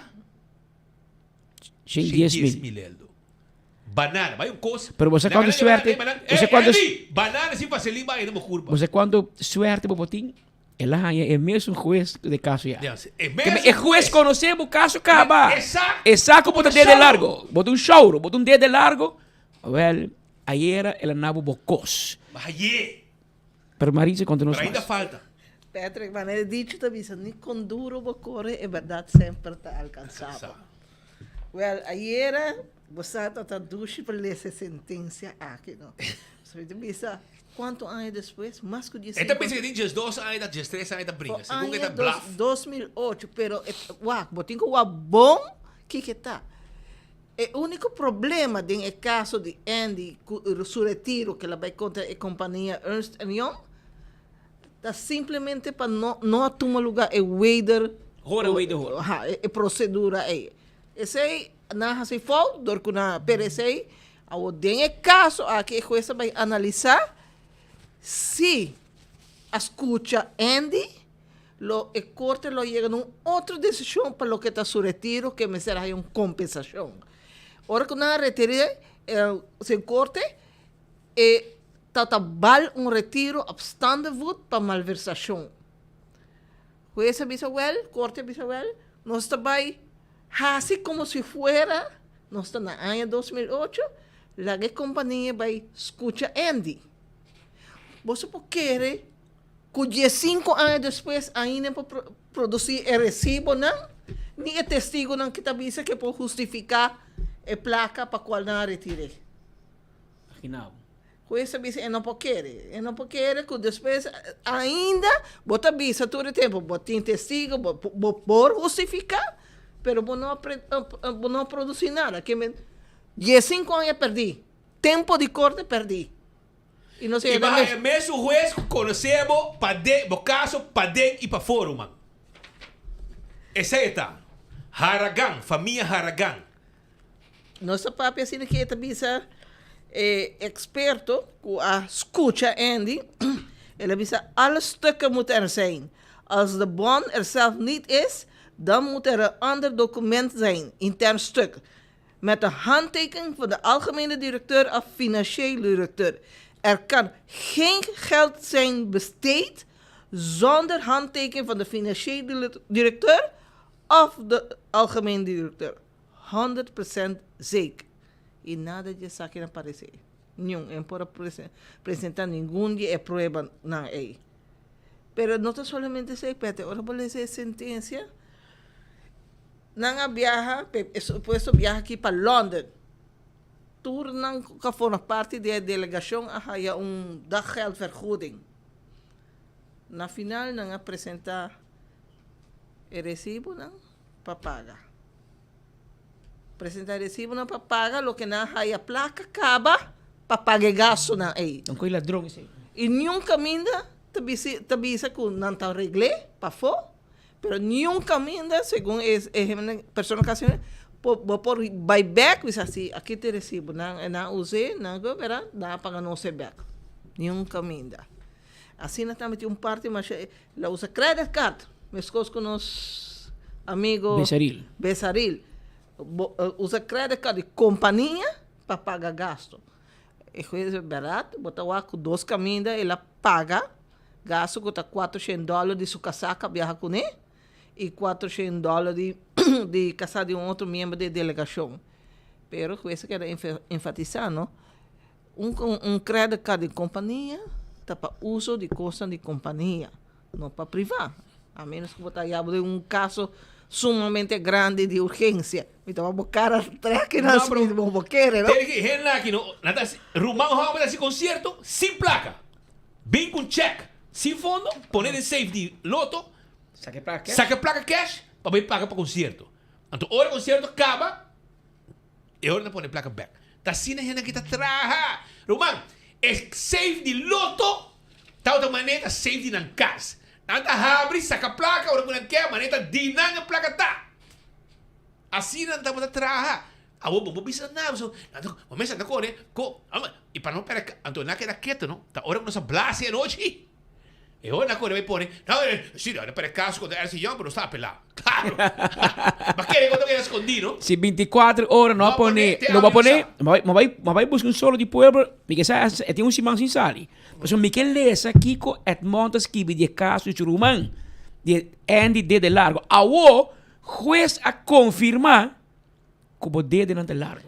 110 mil. Eldo. Banana, bai un kos. Pero bo sa kuantu suerte, bo sa kuantu. Banana sin vaseline bai na bo kurpa. Bo sa kuantu suerte bo por tin? El a haña e mesun hues de kaso ya. Yes, e mesun E hues konosé bo kaso kaba. E sa. E sa ku bo ta dede largo. Bo ta un shouro, bo ta un dede largo. Wel, ayera el a na bo bo kos. Haye. Pero Maritza konta nos Pero ainda mas. falta. Patrick, manera e dicho ta bisa, ni con duro bo core, e berdad semper ta alcansa bo. Wel, ayera bo sa ta ta dushi pa lesa e sentencia aki, no. So mi ta bisa, cuanto aña despues? Mas cu E ta diesinco. bisa cu tin diesdos aña ta diestres aña ta bringa, For segun e aña ta blaf. 2008, pero e, wak, bo tin cu wak bon kiko e ta. E úniko problema den e kaso di Andy ku su retiro ku el a bai kontra e kompania Ernst and Young ta simplemente pa no no a tuma lugá e weder Hora weder hora. Ha, e prosedura ei. Esei nan a hasi fout dor ku nan a pero esei awor den e kaso aki e hues a bai analisá si a skucha Andy lo e korte lo yega na un otro desishon pa loke ta su retiro ke mester haya un kompensashon. Ora ku nan a retir'é sin korte e ta ta bal un retiro op staande voet pa malversashon. Hues a bisa wèl, korte a bisa wèl, nos ta bai hasi komo si fuera nos ta na aña 2008, laga e kompania bai skucha Andy. Boso por kere Ku diesinku aña despues ainda por produsí e resibonan, ni e testigunan ki ta bisa ke por hustifiká e plaka pa kual nan a retir'é. Imaginá bo. Hues ta bisa e no por kere. E no por kere ku despues ainda bo ta bisa tur e tempu bo tin testigu, bo bo por hustifiká, pero bo no a bo no a produsí nada. Ke men diesinku aña pèrdí, tempu di korte pèrdí. I bo haña mesun hues ku konosé bo paden, bo kaso paden i pafó, ruman. Esei e ta. Haragan, famia Haragan. Nos ta papia asina ke e ta bisa e eksperto ku a skucha Andy, el a bisa alle stukken moeten er zijn. Als de bon er zelf niet is, dan moet er een ander document zijn, intern stuk. Met de handtekening van de algemene directeur of financieel directeur. Er kan geen geld zijn besteed zonder handtekening van de financieel directeur of de algemene directeur. 100% zeker. Y nada di esaki a parece. Niun. E no por a presenta ningun di e pruebanan ey. Pero no ta solamente esey, Pete. Ora bo lesa e sentencia. Nan a biaha p'e e supuesto biaha aki pa London. Tur nan ku a forma parti di e delegashon a haya un daggeldvergoeding. Na final nan a presentá e resibunan pa paga. Presentá e resibunan pa paga loke nan a haya plaka kaba pa paga e gastunan ei. Nan kohe ladron esei. I niun kaminda ta bisa ta bisa ku nan ta regl'é pafó. Pero niun caminda segun e e persona cu a haci bo por bay bek bisa si aki ta e recibo nan nan a use nan a wera nan a paga nos e bek niun caminda asina tambe tin un parti masha la usa credit card mescos cu nos amigo Besaril. Besaril bo usa credit card di compania pa paga gasto e hues berdad bo ta wak cu dos caminda el a paga Gasto ku ta kuatroshen dòler di su kasá ku a biaha kuné i kuatroshen dòler di di kasá di un otro miembro di e delegashon. Pero hues a keda enfatisá no, un un credit card di kompania ta pa uso di kosnan di kompania, no pa privá. A ménos ku bo ta yaba den un kaso. sumamente grandi di urgensia. Mi ta bo kara trek i nan No, pero mi bo kere, no? Tene ki hende aki no, nan ta hasi, ruman hòmber ta hasi konsierto sin plaka. Bin ku un chèk sin fondo, pone den safe di loto, Saka e plaka cash. saka e plaka cash pa bai paga pa konsierto. Anto ora e konsierto kaba, e ora nan pone e plaka bèk. Ta asina hende aki ta traha. Ruman, e safe di loto tabata manera ta safe di nan kas. Nan ta habri, saka plaka ora ku nan ke, manera ta di nan e plaka ta. Asina nan tabata traha. Awor bo por bisa nada, pasobra nan ta, bo mester ta kore ko, i pa no pèrdè, anto nan a keda ketu no, ta ora ku nos a blasi anochi, e ora nan a kore bai pone, no, si, nan a pèrdè kaso kontra Ernst Young, pero nos ta apelá. Klaro! Bo a kere ku nan keda skondí no. Si binticuatro ora no a pone, lo bo a pone, mi bai, mi bai buska un solo di pueblo, mi ke sa e tin un siman sin sali. Pasobra mi ke lesa kiko Edmond ta skibi di e kaso di su ruman, di Andy Dede Largo. Awor Hues a konfirmá ku bo dedenan ta largu.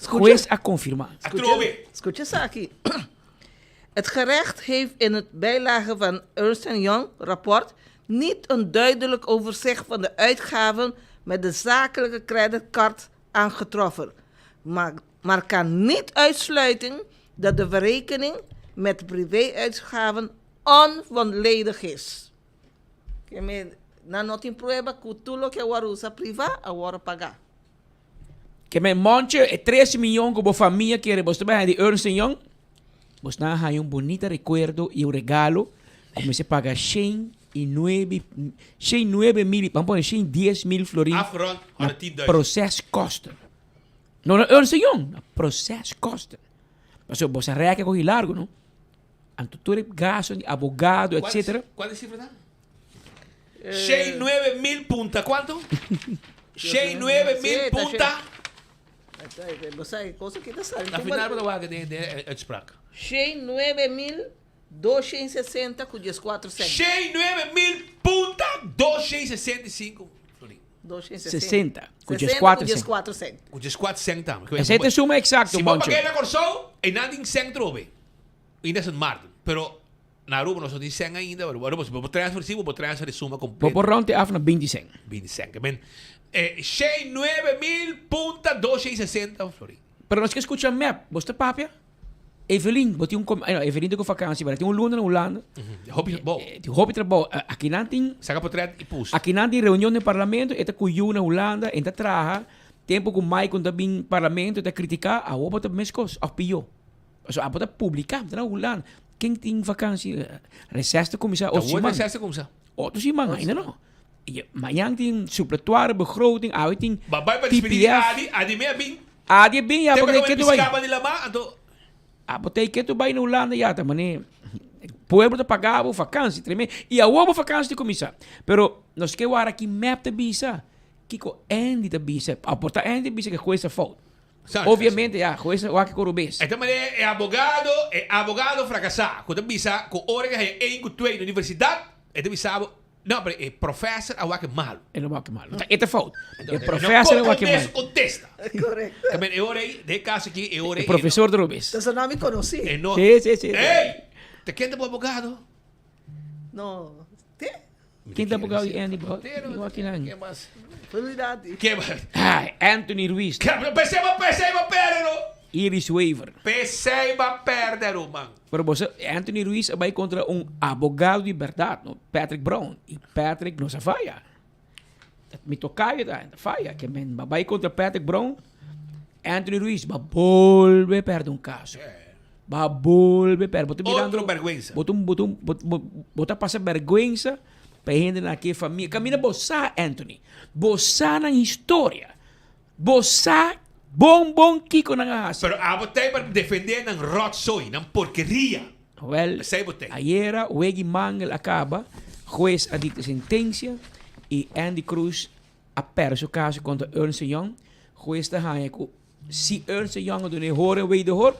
Hues a konfirmá. Atrobe. Skucha esaki. Het gerecht heeft in het bijlage van Ernst Young rapport niet een duidelijk overzicht van de uitgaven met de zakelijke creditcard aangetroffen, maar, maar kan niet uitsluiten dat de verrekening met privé-uitgaven onvolledig is. Ke men, nan no tin prueba ku tur loke a wòrdu usa privá a wòrdu pagá. Ke men Monche, e trese miyon ku bo famia kere bos ta bai haña di Ernst and Young, bos nan a haña un bunita rekuerdo i un regalo ku mester paga shen i nuebe, shen nuebe mil, ban pone shen dies mil florin Afgerond, na 110.000. proceskosten. No na Ernst and Young, na proceskosten. Pasobra bos a rèk e kogi largu, no? Anto tur e gasto di abogado, etcetera. Cuál es cifra ta? Shei nueve mil punta cuanto? Shei nueve mil punta. Na final bo ta wak den den uitspraak. Shei 9260 ku dieskuater sènt. Shei nueve mil punta dos shei sesenta i sinku florin. 60 ku dieskuater sènt. Ku dieskuater sènt tambe. Esei ta e suma eksakto, Si bo Moncho. pag'é na Kòrsou, einan tin sènt trobe. Ainda Sint Maarten, pero na Aruba nos no tin cen ainda, pero Aruba si bo por transfer si bo por transfer e suma completo. Bo por round e af na binti cen. Binti cen, ke men eh shei nuebe mil punta dos shei sesenta florin. Pero nos ke skucha mep, bo sta papia? Evelyn, bo tin un com, no Evelyn ta ku vakantie, pero tin un luna na Hulanda. Hopi trabou. Tin hopi trabou. Akinan tin. Saka potret i pus. Akinan tin reunion den parlamento, e ta ku yu na Hulanda, e ta traha. Tempo ku Mike ta bin parlamento e ta kritika, awor bo ta meskos of pio. Pasobra abo ta publiká, mi ta na Hulanda. Ken tin vakansi? Reses ta kuminsá otro siman. Awor reses ta kuminsá. Otro siman ainda no. I mañan tin supletuario, begroting, awe tin Ba bai pa despedí di Adi, Adi me a bin. Adi a bin ya, Te porque pa ke tu bai. piskaba di lamá, anto. Abo ta ke tu bai na Hulanda ya, ta mane pueblo ta paga bo vakansi tremendo. I awor bo vakansi ta kuminsá. Pero nos ke wara ki mep ta bisa, kiko Andy ta bisa. Apo ta Andy ta bisa ke hues ta fout. Obviamente ya, hues a wak ku rubes. Esta manera e abogado, e abogado fracasá ku ta bisa ku ora ke haya ein ku twee na universidat, e ta bisa bo, no, pero e professor a wak e malu. E no wak e malu. Ta e ta fout. E professor a wak e malu. E no kontesta. Correcto. Ta men e ora ei, den e kaso aki, e ora ei. E professor ta rubes. Ta sa mi konosí. E no. Si, si, si. Ey! Ta ken ta bo abogado? No, te? Ken ta abogado di Andy Bro? Ken mas? Ken mas? Ay, Anthony Ruiz. Pesey ba pesey ba perde no. Iris Wever. Pesey ba perde ruman. Pero bo sa Anthony Ruiz a bay contra un abogado di berdad no, Patrick Brown. Y Patrick no sa faya. Mi tocayo ta faya. Ke men ba bay contra Patrick Brown. Anthony Ruiz ba bolbe perde un caso. Ba bolbe perde. Bo ta mirando. Otro bergüenza. Bo ta bo ta bo bo ta pasa bergüenza pa e hende nan aki e famia. Caminda bo sa Anthony. Bo sa nan historia. Bo sa bon bon kico nan a haci. Pero abo ta pa defende nan rotzooi, nan porkeria. Wel, Esey bo ten. ayera Weggy Mangel a caba, huez a dicta sentencia y Andy Cruz a perde su caso contra Ernst Young. Huez ta haña cu Si Ernst Young a duna e hoor en wederhoor,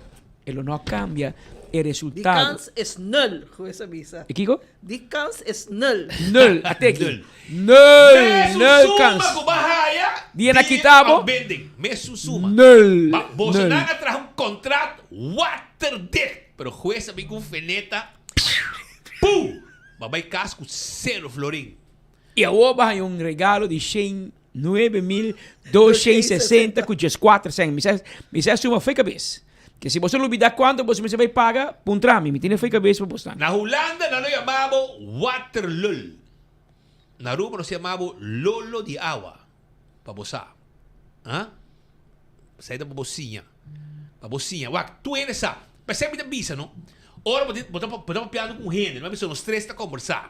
e lo no a cambia e Die resultado. kans is nul, hues a bisa. E kiko? Die kans is nul. Nul, a teki. Nul, Mesun nul suma kans. ku bo haya, Dia na di kita bo. ontbinding. Mesun suma. Nul, Ma boso nul. nan a traha un contract waterdicht, pero hues a bin ku un feneta, pum! Bo a bai kas ku sero florin. I awor bo haña un regalo di 109.260 ku 14 sèn. Mi sa, mi sa suma fo'i kabes. Ke si boso lubidá kuantu boso mester bai paga, puntra mi. Mi tene fo'i kabes pa bosnan. Na Hulanda nan lo yama bo waterlul. Na Aruba nos yama bo lolo di awa. Pa bo sa. Ha? Esei ta pa bo siña. Pa bo siña. Wak, tur hende sa. P'esei mi ta bisa no, ora bo tin, bo ta, bo ta papiando ku un hende, no a bisa nos tres ta kombersá.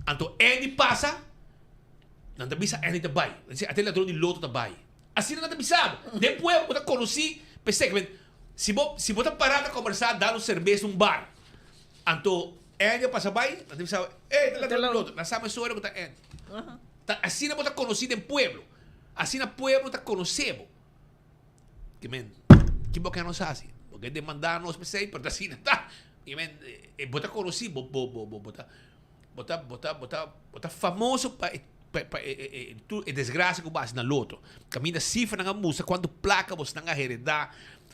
Anto Andy pasa, nan ta bisa Andy ta bai. Nan di, ate ladron di loto ta bai. Asina nan ta bisa bo. Den pueblo bo ta konosí p'esei. Ke men, si bo, si bo ta pará ta kombersá, dal un serbes na un bar. Anto Andy a pasa bai, nan ta bisa bo, ey, ta ladron di loto. Nan sa mesora ku ta Andy. Ta asina bo ta konosí den pueblo. Asina pueblo ta konosé bo. Ke men, ki bo ke nos hasi? Bo ke demandá nos p'esei, pero ta asina ta. Ke men, e bo ta konosí, bo, bo, bo, bo, bo ta, bo ta, bo ta, bo ta, bo ta famoso pa e, pa, pa e, e, e, tur e desgrasia ku bo hasi na loto. Kaminda sifranan a mustra kuantu plaka bosnan a heredá,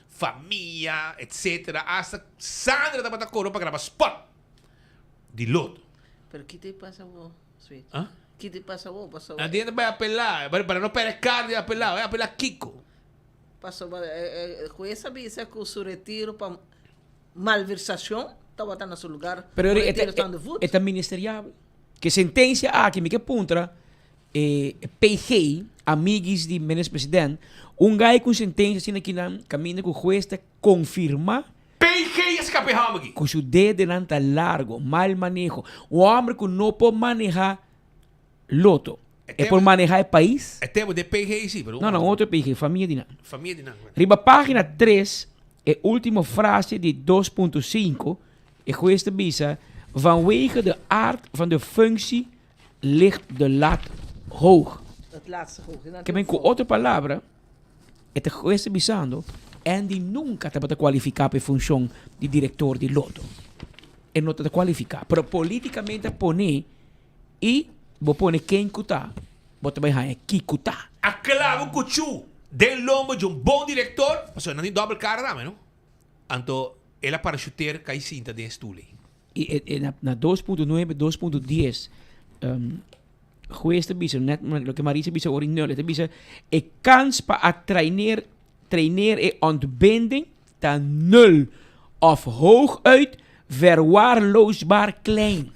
famia, etsetera. Asta Sandra tabata koro pa graba spot di loto. Pero ki ta pasa bo? Sweet. Ah? Ki te pasa bo? Paso. Nadie ta bai apelá. Para, para no perde carne apelá. Bai apelá Kiko. Paso ba, eh, eh, juez a bisa ku su retiro pa malversacion tabata na su lugar. Pero Un e retiro staan de voet. e ta ministeriabel. Ke sentencia aki mi ke puntra e PG, amiguis di minister president, un gai ku sentencia asina kinan kaminda ku juez ta konfirma PG a skape hòmber aki. Ku su dedenan ta largo, mal maneho. Un hòmber ku no por maneha loto. E por maneha e pais? E tempo den PG si, pero No, no, otro PG, famia di nan. Famia di nan. Riba pagina tres, e ultimo frase di 2.5, e hues ta bisa, Vanwege de aard van de functie ligt de lat hoog. Het laatste hoog. Ke men ku otro palabra, E ta hues ta bisando, Andy nunca tabata cualifica pa e funcion di director di Lotto. E no tabata cualifica. Pero politicamente a pone y bo pone ken cu ta, bo ta bay haya kico ta. A clava un cuchu den lombo dje un bon director, pasobra nan tin dobbel cara tambe no. Anto el a parachuteer cay sinta den e stoel ey. Y e na 2.9, 2.10 Hues ta bisa, net loke Marisa bisa ora nul, e ta bisa e kans pa a trainer, trainer e ontbinding ta nul of hooguit verwaarloosbaar klein.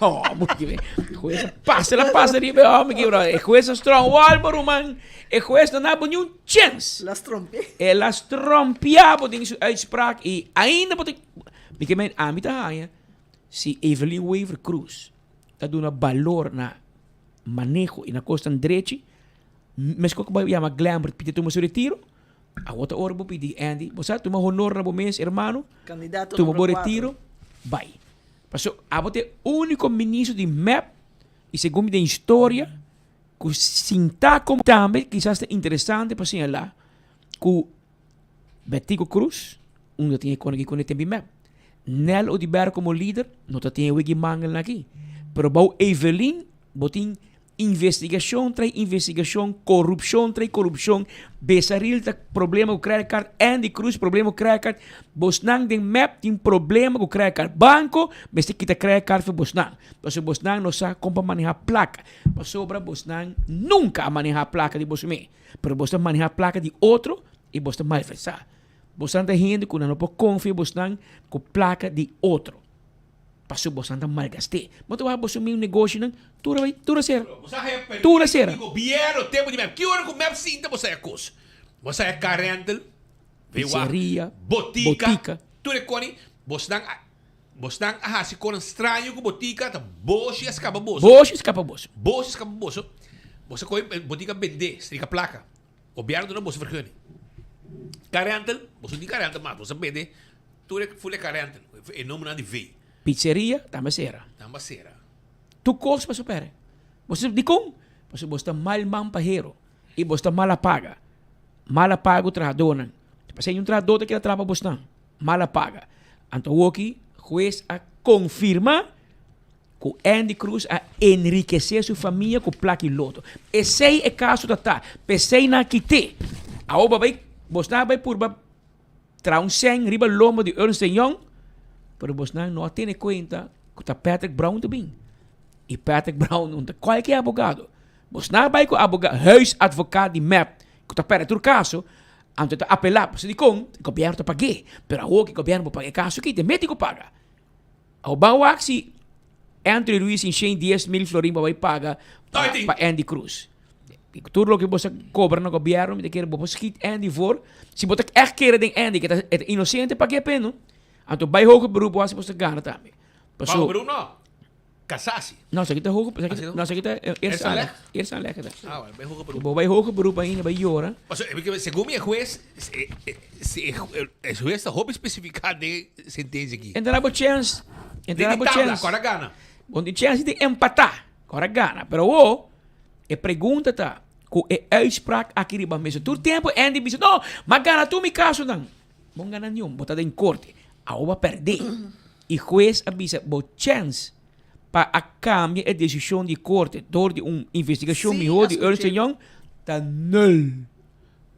Oh, moet je Hues a pasa la pasa riba e hòmber aki, bro. E hues a strong wall, bo ruman. E hues no na bo ni un chens. La strompia. El a strompia bo den su uitspraak i ainda bo ta, mi ke men, ami ta haña si Evelyn Wever Croes ta duna balor na maneho y na cosnan drechi, mescos cu bo yama Glambert pidi tuma su retiro, awor ta ora bo pidi Andy, bo sa tuma honor na bo mes hermano, Candidato tuma bo numero cuatro. retiro, bay. Paso abo ta e unico ministro di mep y segun mi den historia cu sinta como tambe kisas ta interesante pa señala cu Betico Croes unda tin e kone ki kone tempi mep. Nel Oduber como lider no ta tin e wiki mangelnan aki. Pero bou Evelyn bo tin investigacion tras investigacion, corupcion tras corupcion, Besaril ta problema cu credit card, Andy Croes problema cu credit card, bosnan den mep tin problema cu credit card. Banco mester kita credit card for bosnan, pasobra bosnan no sa con pa maneha placa, pasobra bosnan nunca a maneha placa di boso mes. Pero bos ta maneha placa di otro y bos ta malversa. Bosnan ta hende cu nan no por confia bosnan cu placa di otro. Pasobra bosnan ta malgast'é. Bo ta wak boso mi negoshinan, tur a bai, tur a sera. Bo sa haya Tur a permiso sera. di gobierno tempo di mep. Ki ora cu mep sinta bo sa haya cos? Bo sa haya car rental, VWA, Pizzeria, botica, botica. tur e coni. Bosnan a, bosnan a haci conan straño cu botica, ta boshi a scapa boso. Boshi a scapa boso. Boshi a scapa boso. Bo sa coge botica bende, strika placa. Gobierno duna boso vergunning. Car rental, boso no tin car rental mas, boso a bende tur e full e car rental, e nombernan di V. Pizzeria tambe sera. Tambe sera. Tur cos boso perde. Boso dicon? Pasobra boso ta mal man pahero y boso ta mala paga. Mala paga cu trahadornan. Pasobra un trahador ta keda traha pa bosnan. Mala paga. Anto awoki hues a confirma Cu Andy Cruz a enriquece su famia cu plak y loto. Esey e caso ta ta. P'esey nan a kite. Awor bo a bay, bosnan a bay purba traha un seng riba lomba di Ernst en Young, pero bosnan no a tene cuenta cu ta Patrick Brown ta bin. Y Patrick Brown no ta cualkier abogado. Bos na bay cu aboga, huisadvocaat di mep cu ta perde tur caso, anto ta apela. Pasobra dicon? E gobierno ta pag'e. Pero awor cu e gobierno por paga e caso aki, ta meti cu paga. Awor ban wak si Anthony Ruiz tin shen dies mil florin pa bay paga pa Andy Cruz. Tur loke bo sa cobra na gobierno, mi ta kere bo por schiet Andy voor. Si bo ta echt kere den Andy, cu e ta inocente, pag'e p'e no. Anto bay hoger beroep wak si bo sa gana tambe. Paso. Hoger beroep no. Cassatie. No, esaki ta hoger, esaki, no, esaki ta eerste aanleg. Eerste aanleg ta. Ah, bueno, bay hoger beroep. Bo bay hoger beroep ainda, bay yora. Paso, segun mi e hues, e hues ta hopi specifica den sentencia aki. En ta bo chance, en ta bo chance. Tabla, gana. Bo tin chance di empata, ora gana. Pero awo, e pregunta ta, cu e uitspraak aki riba mesa. Tur tempo Andy bisa, no, ma gana tur mi casonan. Bo gana niun, bo ta den korte. Awo bo a pèrdè. I hues a bisa bo chèns pa a kambia e desishon di korte dor di un investigashon mihó di Ernst Young ta nul.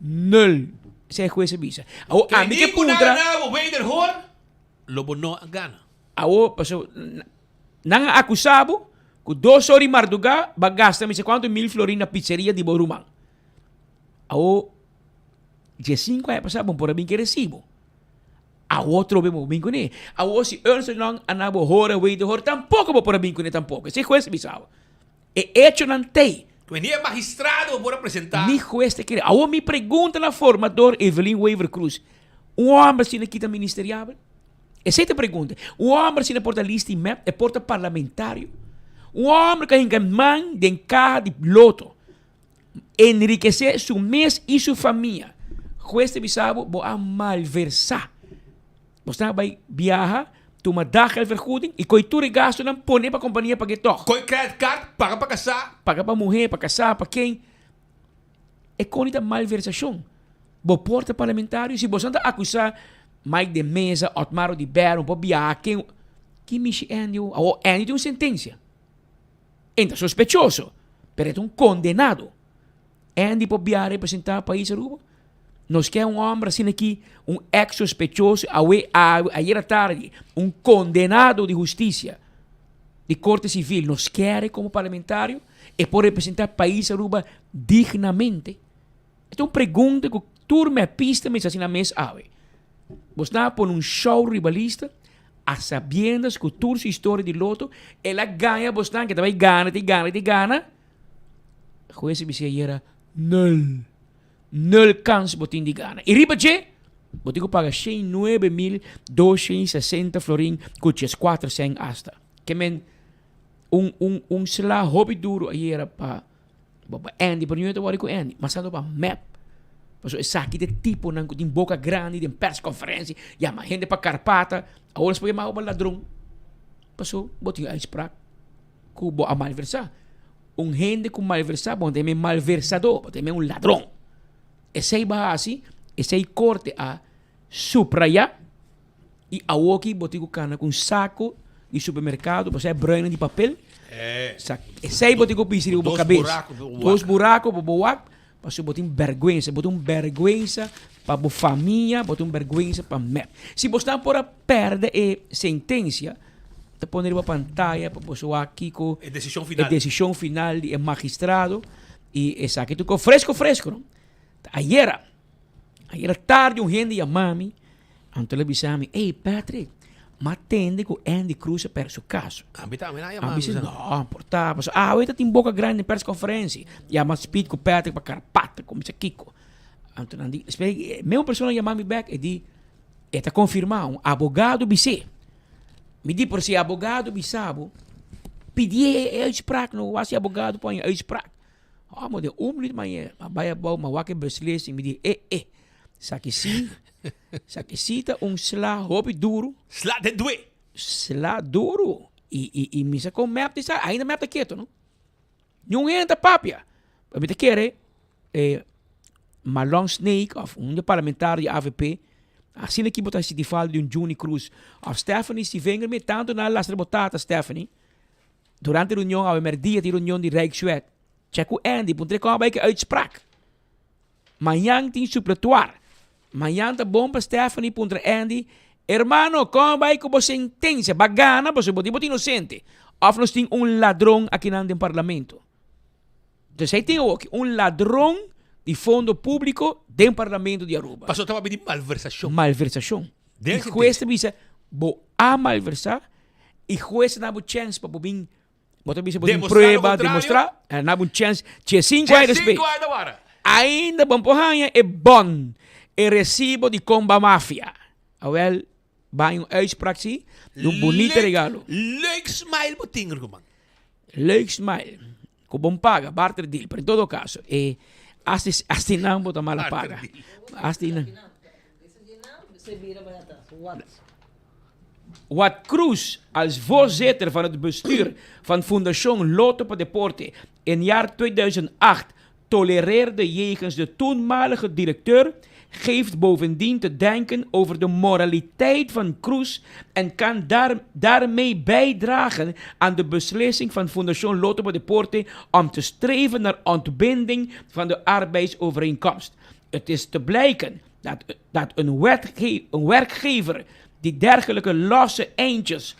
Nul. Esei e hues a bisa. Awo ami ke puntra. Ni ku nan a bo wederhoor, lo bo no a gana. Awo paso nan a akusá bo ku dos or di mardugá bo a gasta mi sa kuantu mil florin na pizzeria di bo ruman. Awo. Diesinku aña pasá bo por a bin ku e resibo. Awor trobe bo bin kuné. Awor si Ernst Young a na bo hora wei de hora tampoko bo por a bin kuné tampoko. Esei hues a bisa awo. E echonan t'ei. Ku ni e magistrado bo por a presentá. Ni hues ta kere. Awor mi pregunta na formador Evelyn Wever-Croes, un hòmber asina kita ministeriabel? Esei ta e pregunta. Un hòmber asina por ta lista di mep? E por ta parlamentario? Un hòmber ku a hinka man den kaha di loto. Enrikesé su mes i su famia. Hues ta bisa bo, bo a malversá. Bo sta bai biaha, tuma daggeldvergoeding i koi tur e gastunan pone pa kompania pag'é tòg. Koi credit card, paga pa kasá. Paga pa muhé, pa kasá, pa ken. E koni ta malversashon. Bo por ta parlamentario? Si boso ta akusá Mike de Meza, Otmar Oduber, bo por biaha ken. Ki mishi Andy? Awor Andy tin un sentensia. E ta sospechoso, pero e ta un kondenado. Andy por bia representá pais Aruba? Nos ke un hòmber asina aki, un èks sospechoso, awe, awe, ayera tardi, un kondenado di hustisia, di korte sivil, nos kere komo parlamentario? E por representá pais Aruba dignamente? E ta un pregunta ku tur mepista mester hasi nan mes awe. Bosnan a pone un show riba lista a sabiendas ku tur su historia di loto el a gaña bosnan ke ta bai gana ta gana ta gana. Hues a bisa ayera nul. Nul kans bo tin di gana. I riba dje bo tin ku paga 109.260 florin ku 84 sèn asta. Ke men un un un sla hopi duro ayera pa Bo pa Andy, pero nunca ta worry cu Andy. Mas tanto pa mep. Pasobra esaki ta e tiponan cu tin boca grandi den persconferencia, yama hende pa carpata. Awor nos por yama bo pa ladron. Pasobra bo tin uitspraak cu bo a malversa. Un hende cu malversa, bo no ta yama e malversador, bo ta yama un ladron. Esey bo a haci, esey corte a subraya y awoki bo tin cu cana cu un saco di supermercado, bo sa e bruinen di papel, sa esey bo tin cu bisti riba bo cabes, dos buraco pa bo wak, pasobra bo tin berguensa, bo tin un berguensa pa bo famia, bo tin un berguensa pa mep. Si bo stan por a perde e sentencia, ta pone riba pantaya pa boso wak kico E decision final. e decision final di e magistrado y esaki ta un fresco fresco no. Ta ayera. Ayera tardi un hende yama mi, anto el a bisa mi, Ey Patrick, m'a tende ku Andy Cruz a pèrdè su kaso. Ami tambe a yama Mi mi. bisa, no, por ta, pasobra awe ta tin boka grandi den persconferentie. Yama Speed ku Patrick pa Karpata, ku mi sa kiko. Anto nan di, despues e mesmo persona a yama mi bèk, e di, e ta konfirmá, un abogado bis'é. Mi di, pero si e abogado bisa bo, pidié e uitspraak no, wak si e abogado por haña uitspraak. Amo den un minuut mañe a bai abou ma wak e beslissing mi di e e saki si saki si ta un sla hopi duru. Sla den due. Sla duru y y y mi sa kon mep di sa ainda mep ta keto no niun hende ta papia pero mi ta kere e Marlon Snake of un di parlamentario di avp asina ki bo ta sinti falta di un Juni Cruz of Stephanie Stevenger mi tanto nan a lastra bo tata Stephanie. Durante reunion awe merdia tin reunion di Rijkswet. Check ku Andy, puntra kon a bai ku e uitspraak. Mañan tin supletuar. Mañan ta bon pa Stephanie puntra Andy, Hermano, kon a bai ku bo sentensia? Ba gana pasobra bo tin bo ta inosente. Of nos tin un ladron akinan den parlamento. Dus hij tin awoki un ladron di fondo publico den parlamento di Aruba. Paso tabata di malversacion. Malversacion. Den Y huez ta bisa, bo a malversa y huez ta dabo chance pa bo bin, bo ta bisa bo tin Demostra lo prueba, contrario. demostra, el a dabo un chance, dje cinco aña despues. Dje cinco aña ta wara. Ainda bo por haña e bon, e recibo di Comba Mafia. Awel, Bai un uitspraak si, di un bunita regalo. Leuk smile bo tin, ruman. Leuk smile. Ku bon paga, barter deal. Pero en todo caso, e hasta hasta nan bo ta mala paga. Hasta nan. Wat Cruz als voorzitter van het bestuur van Fundacion Lotto pa Deporte in jaar 2008 tolereerde jegens de toenmalige directeur geeft bovendien te denken over de moraliteit van Cruz en kan daar, daarmee bijdragen aan de beslissing van Fundacion Lotto pa Deporte om te streven naar ontbinding van de arbeidsovereenkomst. Het is te blijken dat, dat een, wetge een werkgever die dergelijke losse eindjes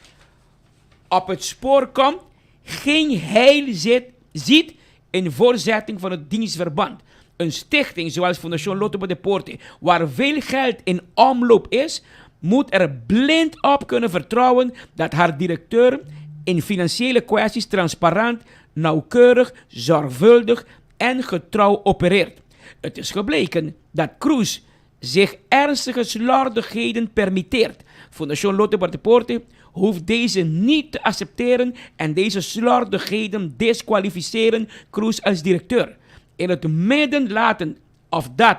op het spoor komt, geen heil zit, ziet in voorzetting van het dienstverband. Een stichting zoals Fundacion Lotto pa Deporte, waar veel geld in omloop is, moet er blind op kunnen vertrouwen dat haar directeur in financiële kwesties transparant, nauwkeurig, zorgvuldig en getrouw opereert. Het is gebleken dat Cruz zich ernstige slordigheden permitteert. Fundacion Lotto pa Deporte hoeft deze niet te accepteren en deze slordigheden diskwalificeren Cruz als directeur. In het midden laten of dat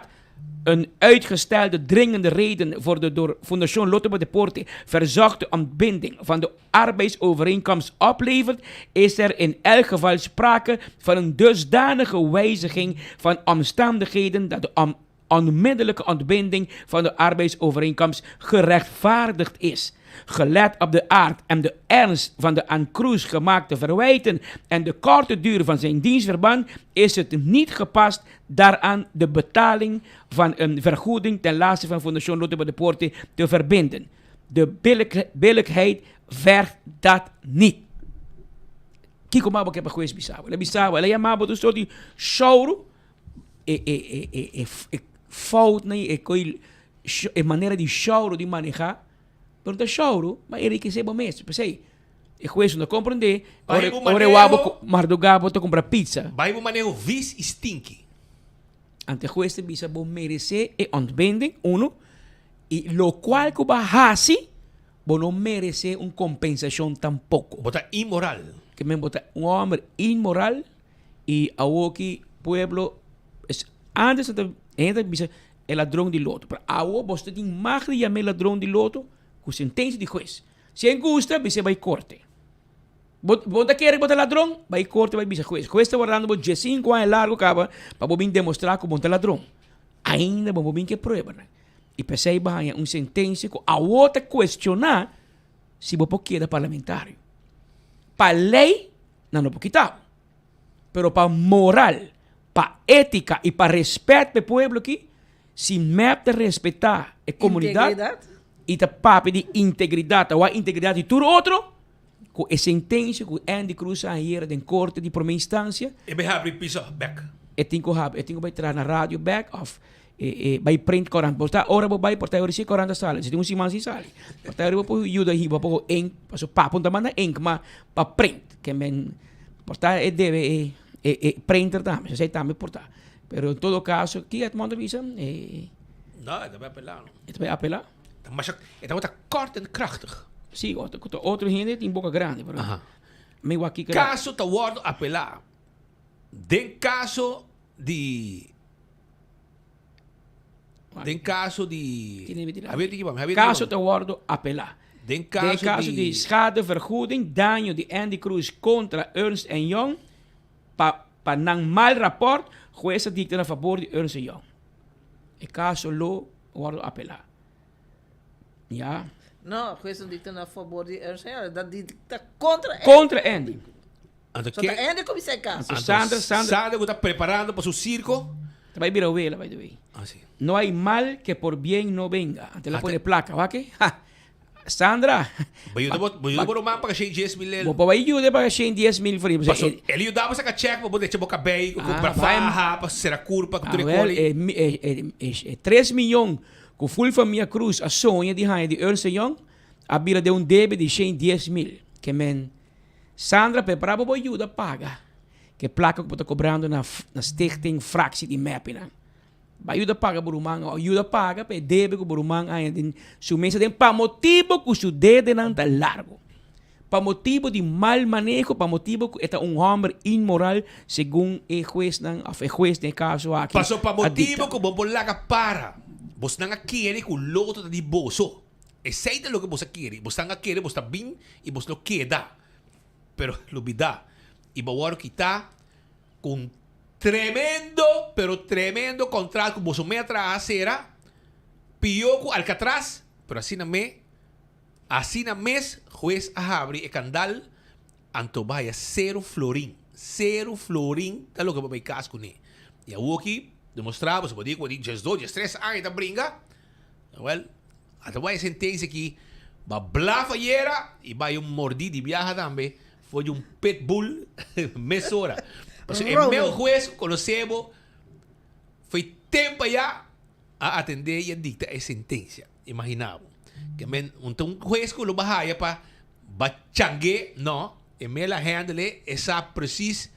een uitgestelde dringende reden voor de door Fundacion Lotto pa Deporte verzochte ontbinding van de arbeidsovereenkomst oplevert, is er in elk geval sprake van een dusdanige wijziging van omstandigheden dat de onmiddellijke ontbinding van de arbeidsovereenkomst gerechtvaardigd is. Gelet op de aard en de ernst van de aan Cruz gemaakte verwijten en de korte duur van zijn dienstverband is het niet gepast daaraan de betaling van een vergoeding ten laste van Fundacion Lotto pa Deporte te verbinden. De billijkheid vergt dat niet. Kiko mabo ke pa hues bisa bo? El a bisa bo, el a yama bo tur soort di shouru, e e e e e e foutnan i e koi e manera di shouru di manehá, pero no ta shouru, ma enrikesé bo mes. P'esei e hues no ta komprendé Bai ora bo ora e wak bo maneho. mardugá bo ta kumpra pizza. Bai bo maneho vis i stinki. Ante hues ta bisa bo meresé e ontbinding, uno, i lokual ku bo a hasi, Bo no meresé un kompensashon tampoko. Bo ta inmoral. Ke men bo ta un hòmber inmoral i awoki pueblo es antes nan ta hende ta bisa e ladron di loto pero awo bo ta tin mag di yam'é ladron di loto ku sentensia di hues. Si e gusta bis'é bai korte. Bo bo ta kere ku bo ta ladron bai korte bai bisa hues. Hues ta wardando bo diesinku aña largu kaba pa bo bin demostrá ku bo no ta ladron. Ainda bo por bin ku e pruebanan. I p'esei bo haña un sentensia ku awor ta kuestioná si bo por keda parlamentario. Pa lei nan no por kita bo, pero pa moral, pa étika i pa rèspèt pa e pueblo aki, si mep ta respetá e komunidat i ta papia di integridat, ta wak integridat di tur otro, ku e sentensia ku Andy Cruz a haña den korte di promé instansia, E bai habri piso bèk. E tin ku habri, e tin ku bai traha na radio bèk òf e e bai print korant. Bo ta ora bo bai por ta ora si korant a sali, si tin un siman sin sali. Por ta ora bo por yuda hiba poko ink, pasobra papo no ta manda ink, ma pa print. Ke men por ta e debe e e e printer tambe, esei tambe por ta. Pero en todo kaso, ki Edmond a bisa? E No, e ta bai apelá no. E ta bai apelá? Ta masha, e tabata kort en krachtig. Sí, otro, otro hende tin boka grandi, pero mi wak kiko. Kaso ta wòrdu apelá den kaso di den kaso di Kaso ta wòrdu apelá den den kaso di schadevergoeding daño di Andy Cruz kontra Ernst en Young pa pa nan mal rapòrt hues a dikta na fabor di Ernst en Young. E kaso lo wòrdu apelá. Ya. No, hues no dikta na fabor di Ernst en Young, dat dikta kontra Andy. Kontra Andy. Anto So ta Andy kuminsá e kaso. Anto Sandra, Sandra. Sandra ku ta preparando pa su sirko. Ta bai bira wela by the way. Ah, si. No hay mal que por bien no venga. Anto el a pone plaka, wak? Ha! Sandra. Bo yuda bo, bo yuda bo ruman paga shen dies mil el. Bo pa bai yuda paga shen dies mil for. Paso el yuda bo saka check pa bo decha bo kabei, ku kumpra faha, pa sera kurpa, ku tur e koli. Awel, e, e, e, e tres miyon ku full famia Cruz a soña di haña di Ernst Young a bira den un debe di shen dies mil. Ke men, Sandra prepara pa bo yuda paga ke plaka ku bo ta kobrando na na stichting fractie di MEPI nan. Ba yuda paga bo ruman o yuda paga pa e debe ku bo ruman haña den su mesa den pa motibu ku su dedenan ta largu. Pa motibu di mal maneho, pa motibu ku e ta un hòmber inmoral segun e huesnan òf e hues den e kaso aki Paso pa a motibu dikta. ku bo por laga para, bosnan a kere ku loto ta di boso. Esei ta loke bos a kere. Bosnan a kere bos ta bin i bos lo keda. Pero lubidá i bo wòrdu kitá ku un tremendo, pero tremendo contrato ku boso me a traha sera, pió ku Alcatraz, pero asina me, asina mes hues a habri e kandal, anto bo haya sero florin, sero florin ta loke bo bai kas kuné. I awoki demostrá boso por di ku bo tin diesdos, diestres aña ta bringa, Wel, ata bai e sentencia aki, ba blaf ayera y bai un mordí di biaha tambe for di un pitbull mesora. Pasobra e meu hues cu conoce bo foi tempo aya a atende y a dicta e sentencia. Imagina bo. Ke men, un ta un hues cu lo ba haya pa ba changue, no, e mel a handle e sa precies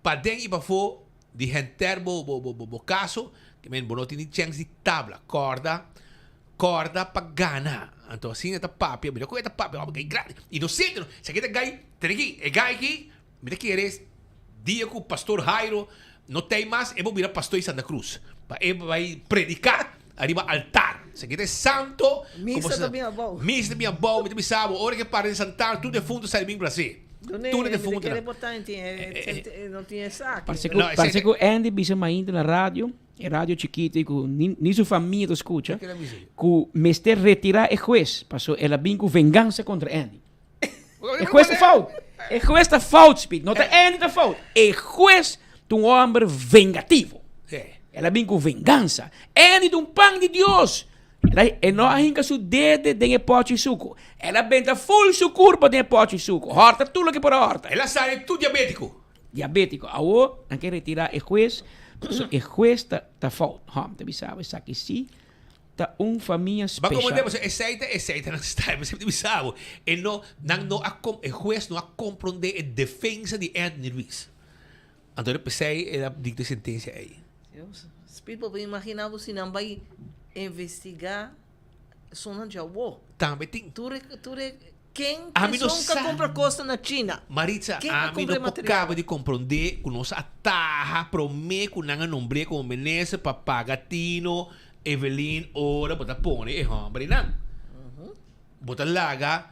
Paden i pafó di henter bo bo bo bo kaso, ke men bo no tin ni chèns di tabla. Kòrda, kòrda pa gana. Anto asina e ta papia, mira kon e ta papia, bai gai grandi. Inosente no, esaki ta gai, tene aki, e gai aki, mi ta kere dia ku pastor Jairo no tei mas, e bo bira pastor di Santa Cruz, pa e bai prediká ariba altar. Esaki ta e santo ku bo Misa sa, ta bin abou. misa ta bin abou, mi ta bisa bo, ora ke para den Santana, tur defuntu sali bin Brasil. Tur defuntu nan. Parse ku parse ku Andy bisa mainta na radio, e radio chikito i ku ni ni su famia ta skucha, ku mester retirá e hues paso el a bin ku vengansa kontra Andy. E hues ta fout. E hues ta fout, Speed. No ta Andy ta fout. E hues ta un hòmber vengativo. El a bin ku vengansa. Andy ta un pan di Dios. El a, e no a hinka su dede den e pòchi suku. El a benta ful su kurpa den e pòchi suku. Hòrta tur loke por a hòrta. El a sali tur diabétiko. Diabétiko. Awor nan ke retirá e hues, pasobra e hues ta, ta fout. Hòm ta bisa bo esaki sí ta un famia Ba speshal. komprendé pasobra esei ta esei ta nan style. Mi semper ta bisa bo, e no, nan no a kom, e hues no a komprondé e defensa di Anthony Ruiz. Anto de p'esei el a dikta e sentensia ei. Speed bo por imagina bo si nan bai investiga esunnan djawo. Tambe tin. Tur e tur e ken Ami no esun ka sa. kumpra kosta na China. Maritza, Ken a ami kumpra no e por material? kaba di komprondé ku nos a taha promé ku nan a nombr'é komo minister pa paga Tino, Evelyn ora bo ta pone e hòmbernan. Bo ta laga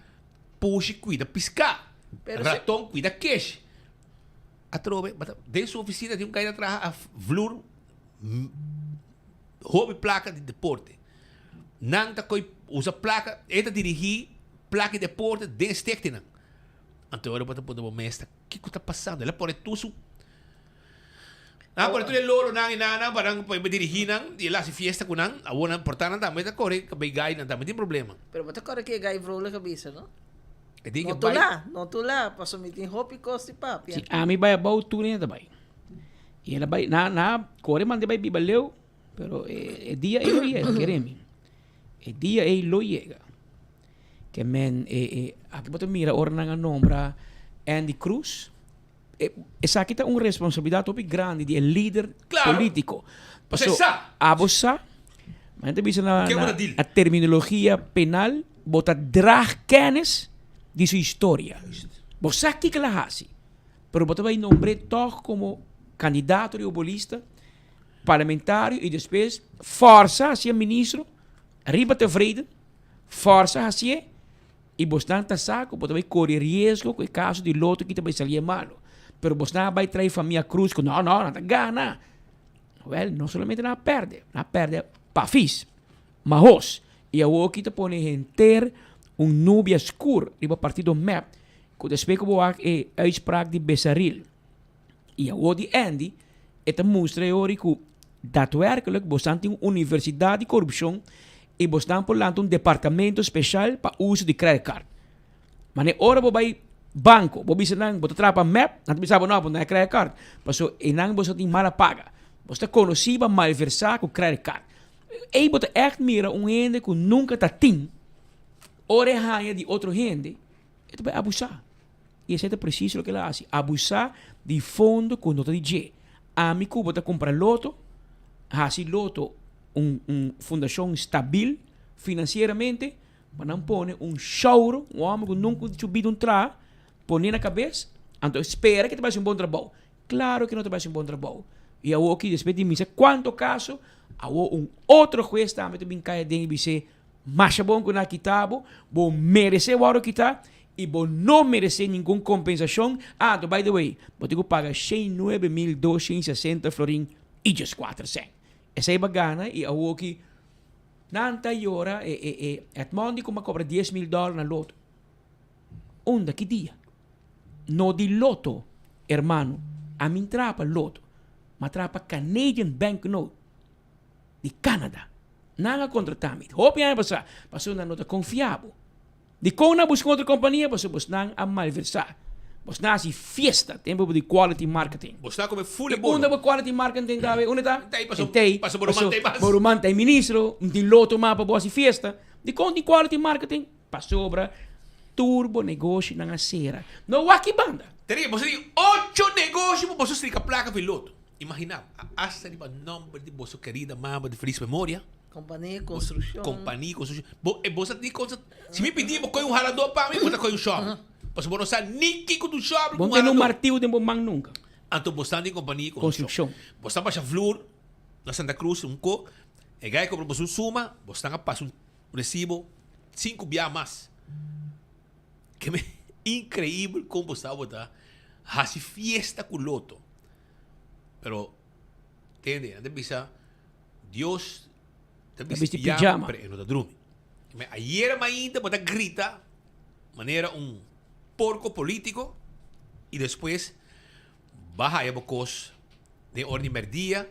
pushi kuida piská, Pero si. raton kuida kesh. Atrobe, den su oficina tin un guy ta traha a vloer hopi placa di deporte. Nan ta coy usa placa, e ta dirigi placa di deporte den stichtingnan. Anto ora bo ta puntra bo mes ta kico ta pasando? El a pone tur su Nan a pone tur e loronan y nan nan pa nan pa dirigi nan y el a haci fiesta cu nan. Awor nan por ta nan tambe ta core cabey guy nan tambe tin problema. Pero bo ta corda ki e guy vrolijk a bisa no? E tin No ke tu bai. la, no tu la, pasobra mi tin hopi kos di papia. Si ami bai abou tur hende ta bai. I el a bai, na na kore manda bai biba leu, pero e e dia ei lo yega, kere mi. E dia ei lo yega. Ke men e e aki bo ta mira ora nan a nombra Andy Cruz, e esaki ta un responsabilidat hopi grandi di e lider Claro. politico. Paso Paso sa. abo sa, ma nan ta bisa na Ke bo na ta deal? na terminologia penal, Bo ta draag kennis di su historia. Bo sa kiko el a hasi, pero bo ta bai nombr'é tòg komo kandidato di obolista, parlamentario i despues fòrsa hasié ministro riba tevreden, fòrsa hasié i bosnan ta sa ku bo ta bai kore riesgo ku e kaso di loto ki ta bai salié malo. Pero bosnan a bai trae famia Cruz ku no, no, nan ta gana. Wèl, no solamente nan a pèrdè, nan a pèrdè pafis. Mahos, i awoki ta pone henter un nubia skur riba partido mep ku despues ku bo wak e uitspraak di Besaril i awo di Andy e ta mustra e ori ku datwerkelijk bosan tin un universidat di korupshon. i bosnan por lanta un departamento speshal pa uso di credit card. Mane ora bo bai banco, bo bisa nan bo ta traha pa mep, nan ta bisa bo no, bo no e credit card. Paso einan bo sa tin mala paga. Bo ta conoci pa malversa cu credit card. Ei bo ta echt mira un hende cu nunca ta tin, ora e haña di otro hende, e ta bai abusa. Y esei ta precies loke el a haci, abusa di fondo cu no ta di dje. Ami cu bo ta cumpra loto, haci loto un un fundacion stabil financieramente, Pa nan pone un shouro, un homber cu nunca su bida un traha, pone na cabes, anto spera cu e ta bay haci un bon trabou. Claro cu e no ta bay haci un bon trabou. Y awo aki despues di misa cuanto caso, awo un otro huez tambe ta bin cay aden y bis'é, masha bon cu nan a kita bo, bo merece wordo kita y bo no merece ningun compensacion. Ah, anto by the way, bo tin cu paga 109.260 florin y 14 cent. Esey bo a gana y awo aki. Nan ta yora e e e Edmond di kuma a kobra 10.000 dòler na loto. Unda? Ki dia? No di loto, hermano. Ami n traha pa loto. M'a traha pa Canadian Banknote di Canada. Nan a kontrata mi. Hopi aña pasá. Pasobra nan no ta konfia bo. Dikon nan buska un otro kompania? Pasobra bosnan a malversá. Bosnan hasi fiesta tempu di quality marketing. Bosnan kome full e I bolo. unda bo quality marketing ta awe? Unda ta? Tei, paso, En tei. paso bo ruman tei mas. Bo ruman ta e ministro, un tin loto mas pa bo hasi fiesta. Dikon tin quality marketing? Pasobra tur bo negoshinan a sera. No wak ki banda. Teri, boso tin ocho negoshi pa boso strika plaka fi loto. Imagina, hasta riba nomber di boso kerida mama di felis memoria. Kompania di konstrukshon. Kompania di konstrukshon. Bo, e bo sa di konsa, si mi pidi bo koy un haladó pa mi, bo ta koy un shòbel. Pasobra bo no sa ni kiko ta un shòbel Bo ku no un tene un haladó. martiu den bo man nunka. Anto bo sta den kompania di konstrukshon. Bo sta basha vloer na Santa Cruz, un ko, e gai kobra boso un suma, bo stan a pasa un resibo sinku bia mas. Ke me inkreibel kon bo sa bo ta hasi fiesta ku loto. Pero, tende, nan ta bisa. Dios ta bisti pijama, pero e no ta drumi. Me ayera mainta bo ta grita manera un porco politico y despues ba haya bo cos den ora di merdia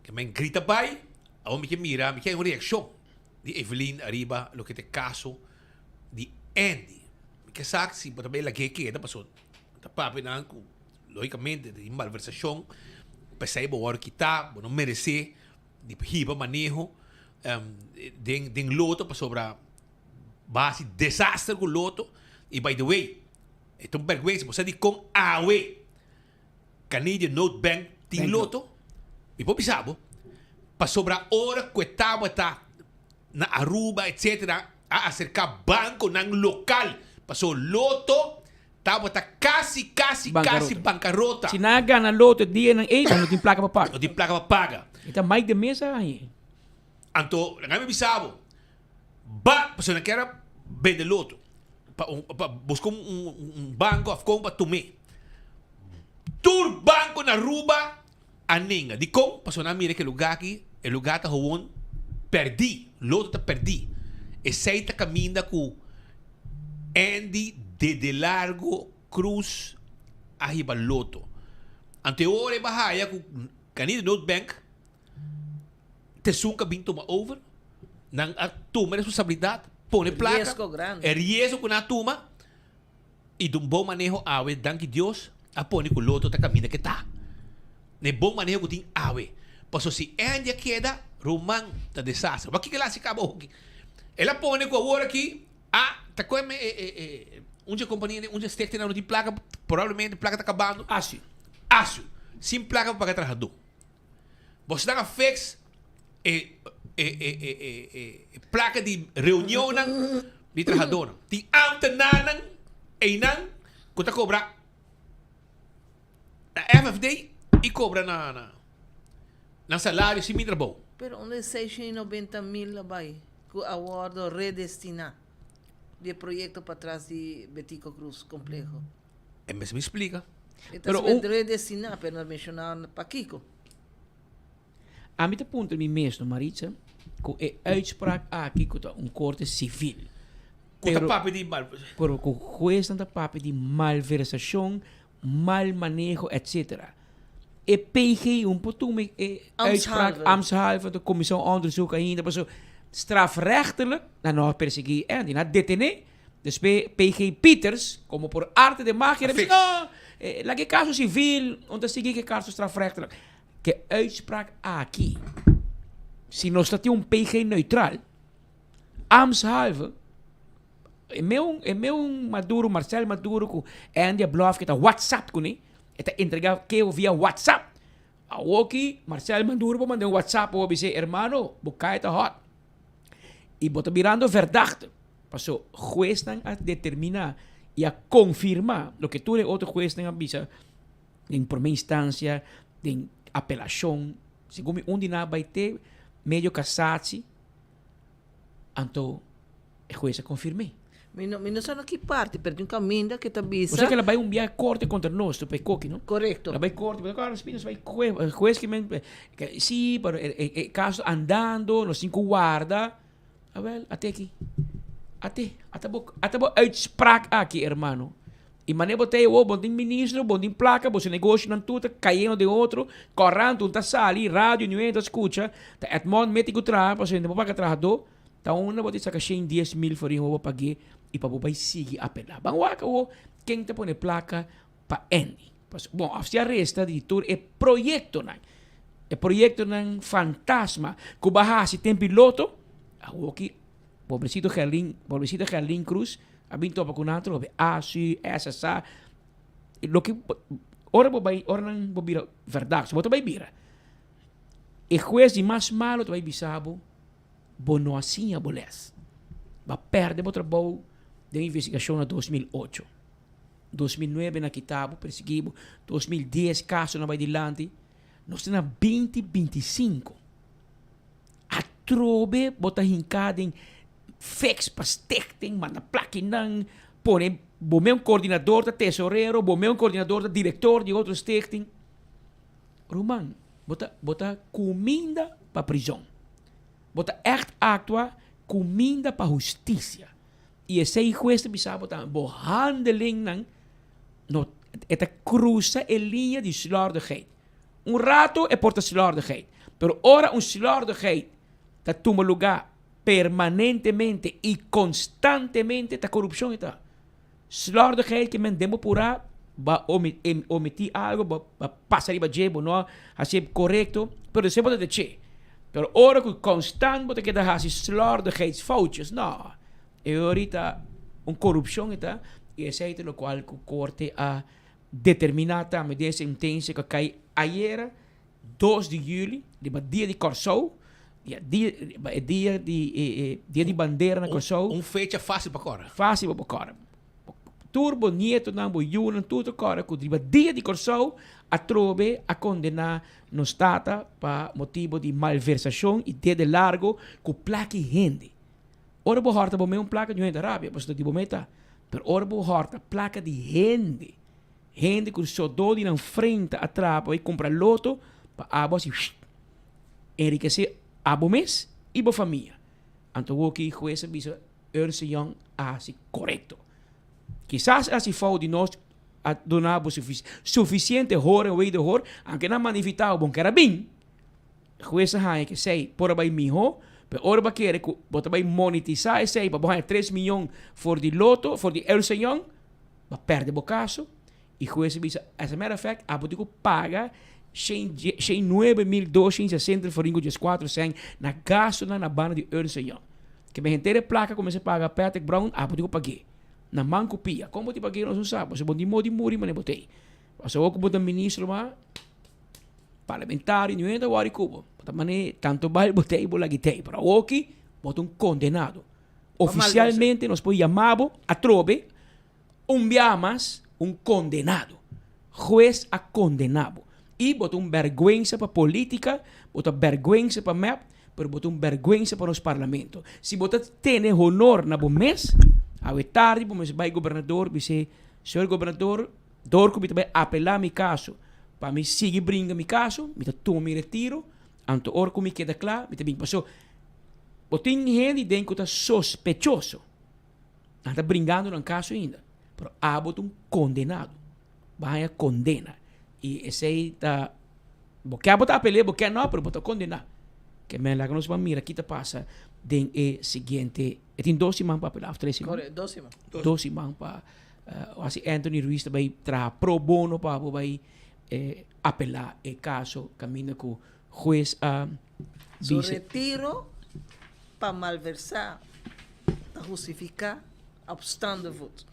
ke men grita bay awor mi ke mira mi ke un reaccion di Evelyn ariba loke ta e caso di Andy. Mi ke sa si bo ta bay lag'é keda pasobra ta papia nan cu Lógicamente ta tin malversacion, p'esei bo wòrdu kitá, bo no meresé di hiba maneho den den loto pasobra bo a hasi desaster ku loto. I by the way, e ta un bèrgwensa, bo sa dikon awe Canadian Note Bank tin loto? Mi por bisa bo, pasobra ora ku e tabata na Aruba etcetera a aserká bankonan lokal pasobra loto Tabata casi, casi, casi bancarota. Si nan a gana loto e dianan ey, nan no tin placa pa paga. No tin placa pa paga. E ta Mike de Meza ahi. Anto, laga mi bisa bo, ba, pasobra nan kier a bende loto, pa un, pa busca un, un, un banco of con pa tum'é. Tur banco na Aruba a nenga. Dicon? Pasobra nan a mira cu e lugar aki, e lugar ta gewoon perdi. Loto ta perdi. Esey ta caminda cu Andy Dede Largo Cruz a hiba loto. Anto e ora e bahaya cu Canida Noord Bank t'esun cu a bin tuma over. Nan a tuma e responsabilidad, pone placa. Riesgo grandi. E riesgo cu nan a tuma y dun bon maneho awe, danki Dios, a pone cu loto ta caminda ke ta. Na e bon maneho cu tin awe. Pasobra si Andy a keda, ruman ta desastre. Wak kiko el a haci caba hoki? El a pone cu awor aki a ta come e e e un dje compania un dje stichting nan no tin placa, probablemente placa ta cabando. Asu. Asu. Sin placa pa paga trahador. Boso nan a fix e e e e e e placa di reunionnan di trahadornan. Tin ambtenaarnan eynan cu ta cobra na FFD y cobra na na nan salario sin bin trabou. Pero unda e 690 mil a bai cu a wordo redestina di e proyecto patras di Betico Croes compleho? E mes mi splica. E ta ser redestina pero no a menciona pakico. Ami ta puntra mi mes no Maritza cu e uitspraak aki cu ta un corte civil. Cu ta papia di mal. Pero cu hueznan ta papia di malversacion, mal maneho etc. E PG un por tuma e uitspraak ambtshalve de commissie onderzoek ainda paso. Strafrechtelijk nan no a persegui Andy, nan a detene, despues PG Pieters, como por arte de magia, a bisa, no, laga e caso civil, no ta sigui cu e caso strafrechtelijk. Cu e uitspraak aki, si nos ta tin un PG neutral, ambtshalve, e meun, e meun Maduro, Marcel Maduro cu Andy a bluff cu ta WhatsApp cune, e ta entrega keho via WhatsApp. Awoki Marcel Maduro bo manda un WhatsApp bo bis'é, hermano, bo kai ta hot. I bo ta birando verdachte. Paso huesnan a determiná i a konfirmá loke tur e otro huesnan a bisa den promé instansia, den apelashon. Segun mi un di nan a bai te medio kasatsi. Anto e hues a konfirm'é. Mi no, mi no sa na ki parti, pero tin un kaminda ke ta bisa. Bo sa ke el a bai un biaha korte kontra nos, pa e koki, no? Korekto. El a bai korte, pero kòrda Spinoza bai kue, hues ke men, si, pero e e kaso ta andando, nos tin ku warda. Awèl, ate aki. Ate, ata bo, ata bo uitspraak aki, hermano. I manera bo ta ei awor, bo no tin ministro, bo no tin plaka, bo su negoshonan tur ta kayendo den otro, korant un ta sali, radio niun hende ta skucha, ta Edmond meti ku traha pasobra hende por paga trahadó, ta unda bo tin saka shen 10,000 forin bo pag'é i pa bo bai sigui apelá. Ban wak awor ken ta pone plaka pa Andy. Pasobra, bon, òf si a resta di tur e proyektonan, e proyektonan fantasma ku bo a hasi den piloto, awor ki pobrecito Gerlin, pobrecita Gerlin Cruz a bin topa ku nan atrobe, A, C, S, sa, loke ora bo bai, ora nan bo bira verdacht, bo ta bai bira. E hues di mas malo ta bai bisa bo, bo no a siña bo les. Bo a perde bo trabou den investigashon na 2008. 2009 nan kita bo, persegui bo, 2010 kaso nan bai dilanti, nos ta na 2025. Atrobe bo ta hinká den fix pa stichting, manda plakinan, pone bo mes un koordinador ta tesorero, bo mes un koordinador ta direktor di otro stichting. Ruman, bo ta bo ta kuminda pa prizon. Bo ta ègt aktua kuminda pa hustisia. I esei hues ta bisa bo tambe, bo handelingnan no e ta krusa e liña di slordigheid. Un rato e por ta slordigheid, pero ora un slordigheid ta tuma lugá permanentemente i konstantemente ta korupshon e ta. Slordigheid ke men den bo purá bo a omití algu, bo a pasa riba dje, bo no a hasié korekto, pero esei bo ta dech'é. Pero ora ku konstant bo ta keda hasi slordigheidsfoutjes, no, e ora ta un korupshon e ta i esei ta lokual ku korte a Determiná tambe den e sentensia ku a kai ayera, 2 di yüli, riba Dia di Kòrsou, dia dia riba e dia di e dia di bandera na Kòrsou. Un fecha fásil pa kòrda. Fásil pa kòrda. Tur bo nietonan, bo yunan, tur ta kòrda ku riba Dia di Kòrsou atrobe a kondená nos tata pa motibu di malversashon i dede largo ku plaki hende. Ora bo hòrta bo mes un plaka di un hende rabia, pasobra di bo mes ta. Pero ora bo hòrta plaka di hende, hende ku sodó di nan frenta a traha pa bai kumpra loto, pa abo hasi wshit, enrikesé abo mes i bo famia. Anto woki hues a bisa Ernst Young a hasi korekto. Kisas el hasi fout di nos a duna bo sufisiente hor en wederhoor, anke nan manifitá bo bon kera bin. Hues a haña ku esei por a bai mihó, pero ora bo a kere ku bo ta bai monetisá esei pa bo haña tres miyon for di loto, for di El Señon, bo a pèrdè bo kaso i hues a bisa, as a matter of fact, abo tin ku paga shen shen 9260 florin ku dieskuater sèn na gastunan na banda di El Señon. Ke men henter e plaka ku mester paga Patrick Brown, abo tin ku pag'é na man ku pia. Kon bo tin pag'é nos no sa, pasobra bo no tin modo di muri manera bo t'ei. Pasobra ku bo ta ministro ma. Parlamentario ni hende ta wòri ku bo. Bo ta man'é tantu bal bo tei bo lagi tei. Pero awoki bo ta un kondenado. Ofisialmente nos por yama bo atrobe un biaha mas un kondenado. Hues a kondena bo. I bo ta un bèrgwensa pa politika, bo ta bèrgwensa pa mep, pero bo ta un bèrgwensa pa nos parlamento. Si bo ta tene honor na bo mes, awe tardi bo mester bai gobernador bis'é, Señor gobernador, Dor ku mi ta bai apelá mi kaso pa mi sigui bringa mi kaso, mi ta tuma mi retiro, anto ora ku mi keda kla mi ta bin. Paso bo tin hende den ku ta sospechoso, nan ta bringando nan kaso ainda, pero abo ta un kondenado, bo a haña kondena i esei ta, bo ke bo ta apel'é, bo ke no, pero bo ta kondená. Ke men laga nos ban mira ki ta pasa den e siguiente. E tin dos siman pa apelá of tres siman? Correcto, dos siman. Dos siman pa hasi Anthony Ruiz ta bai traha pro bono pa bo bai apelá e kaso kaminda ku hues a Su bisa. retiro pa malversá ta hustifiká op staande voet.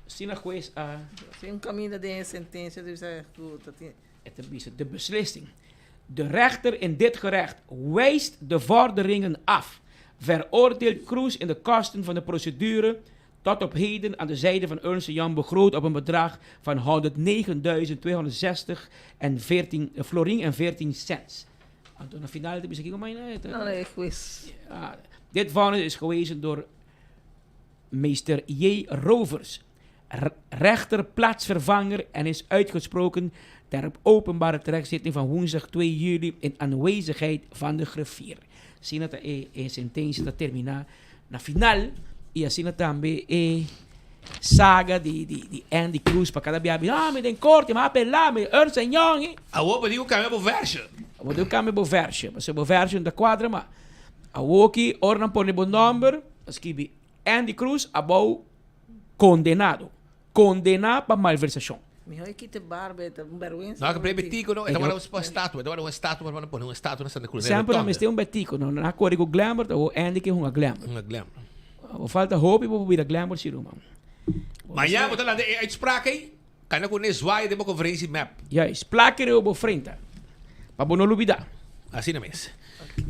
Asina hues a. Sin un kaminda den e sentensia ta bisa ku ta tin. E ta bisa, De beslissing. De rechter in dit gerecht wijst de vorderingen af, veroordeelt Kroes in de kosten van de procedure tot op heden aan de zijde van Ernst Young begroot op een bedrag van 109.260 en 14, florin en 14 cents. Anto na final ta bisa kiko maina e ta. No, e hues. Ja, dit vonnis is gewezen door meester J. Rovers, rechter plaatsvervanger en is uitgesproken ter openbare terechtzitting van woensdag 2 juli in aanwezigheid van de griffier. Asina ta e e sentencia ta termina na final y asina tambe e saga di di di Andy Cruz pa cada bia bisa ah mi den corte mi a apela mi Ernst and Young e. Awor bo tin cu cambia bo version. Awor bo tin cu cambia bo version pasobra bo version ta cuadra ma awor ki ora nan pone bo nomber a skibi Andy Cruz abou kondenado. Kondená pa malversashon. Mihó e kita e barba, e ta un bèrgwensa. No, ke betico no, e ta wara un estatua, e ta wara un estatua pa pone un estatua na Santa Cruz. Semper nan mester un betico, no, nan a kore ku Glamour, ta awor Andy ke hunga Glamour. Hunga Glamour. Bo falta hopi pa bo bira Glamour si ruman. Mañana bo ta landa e uitspraak ei, kanda ku ne zwaai den bo conferentie map. Juist, plak e riba bo frenta, pa bo no lubida. Asina mes.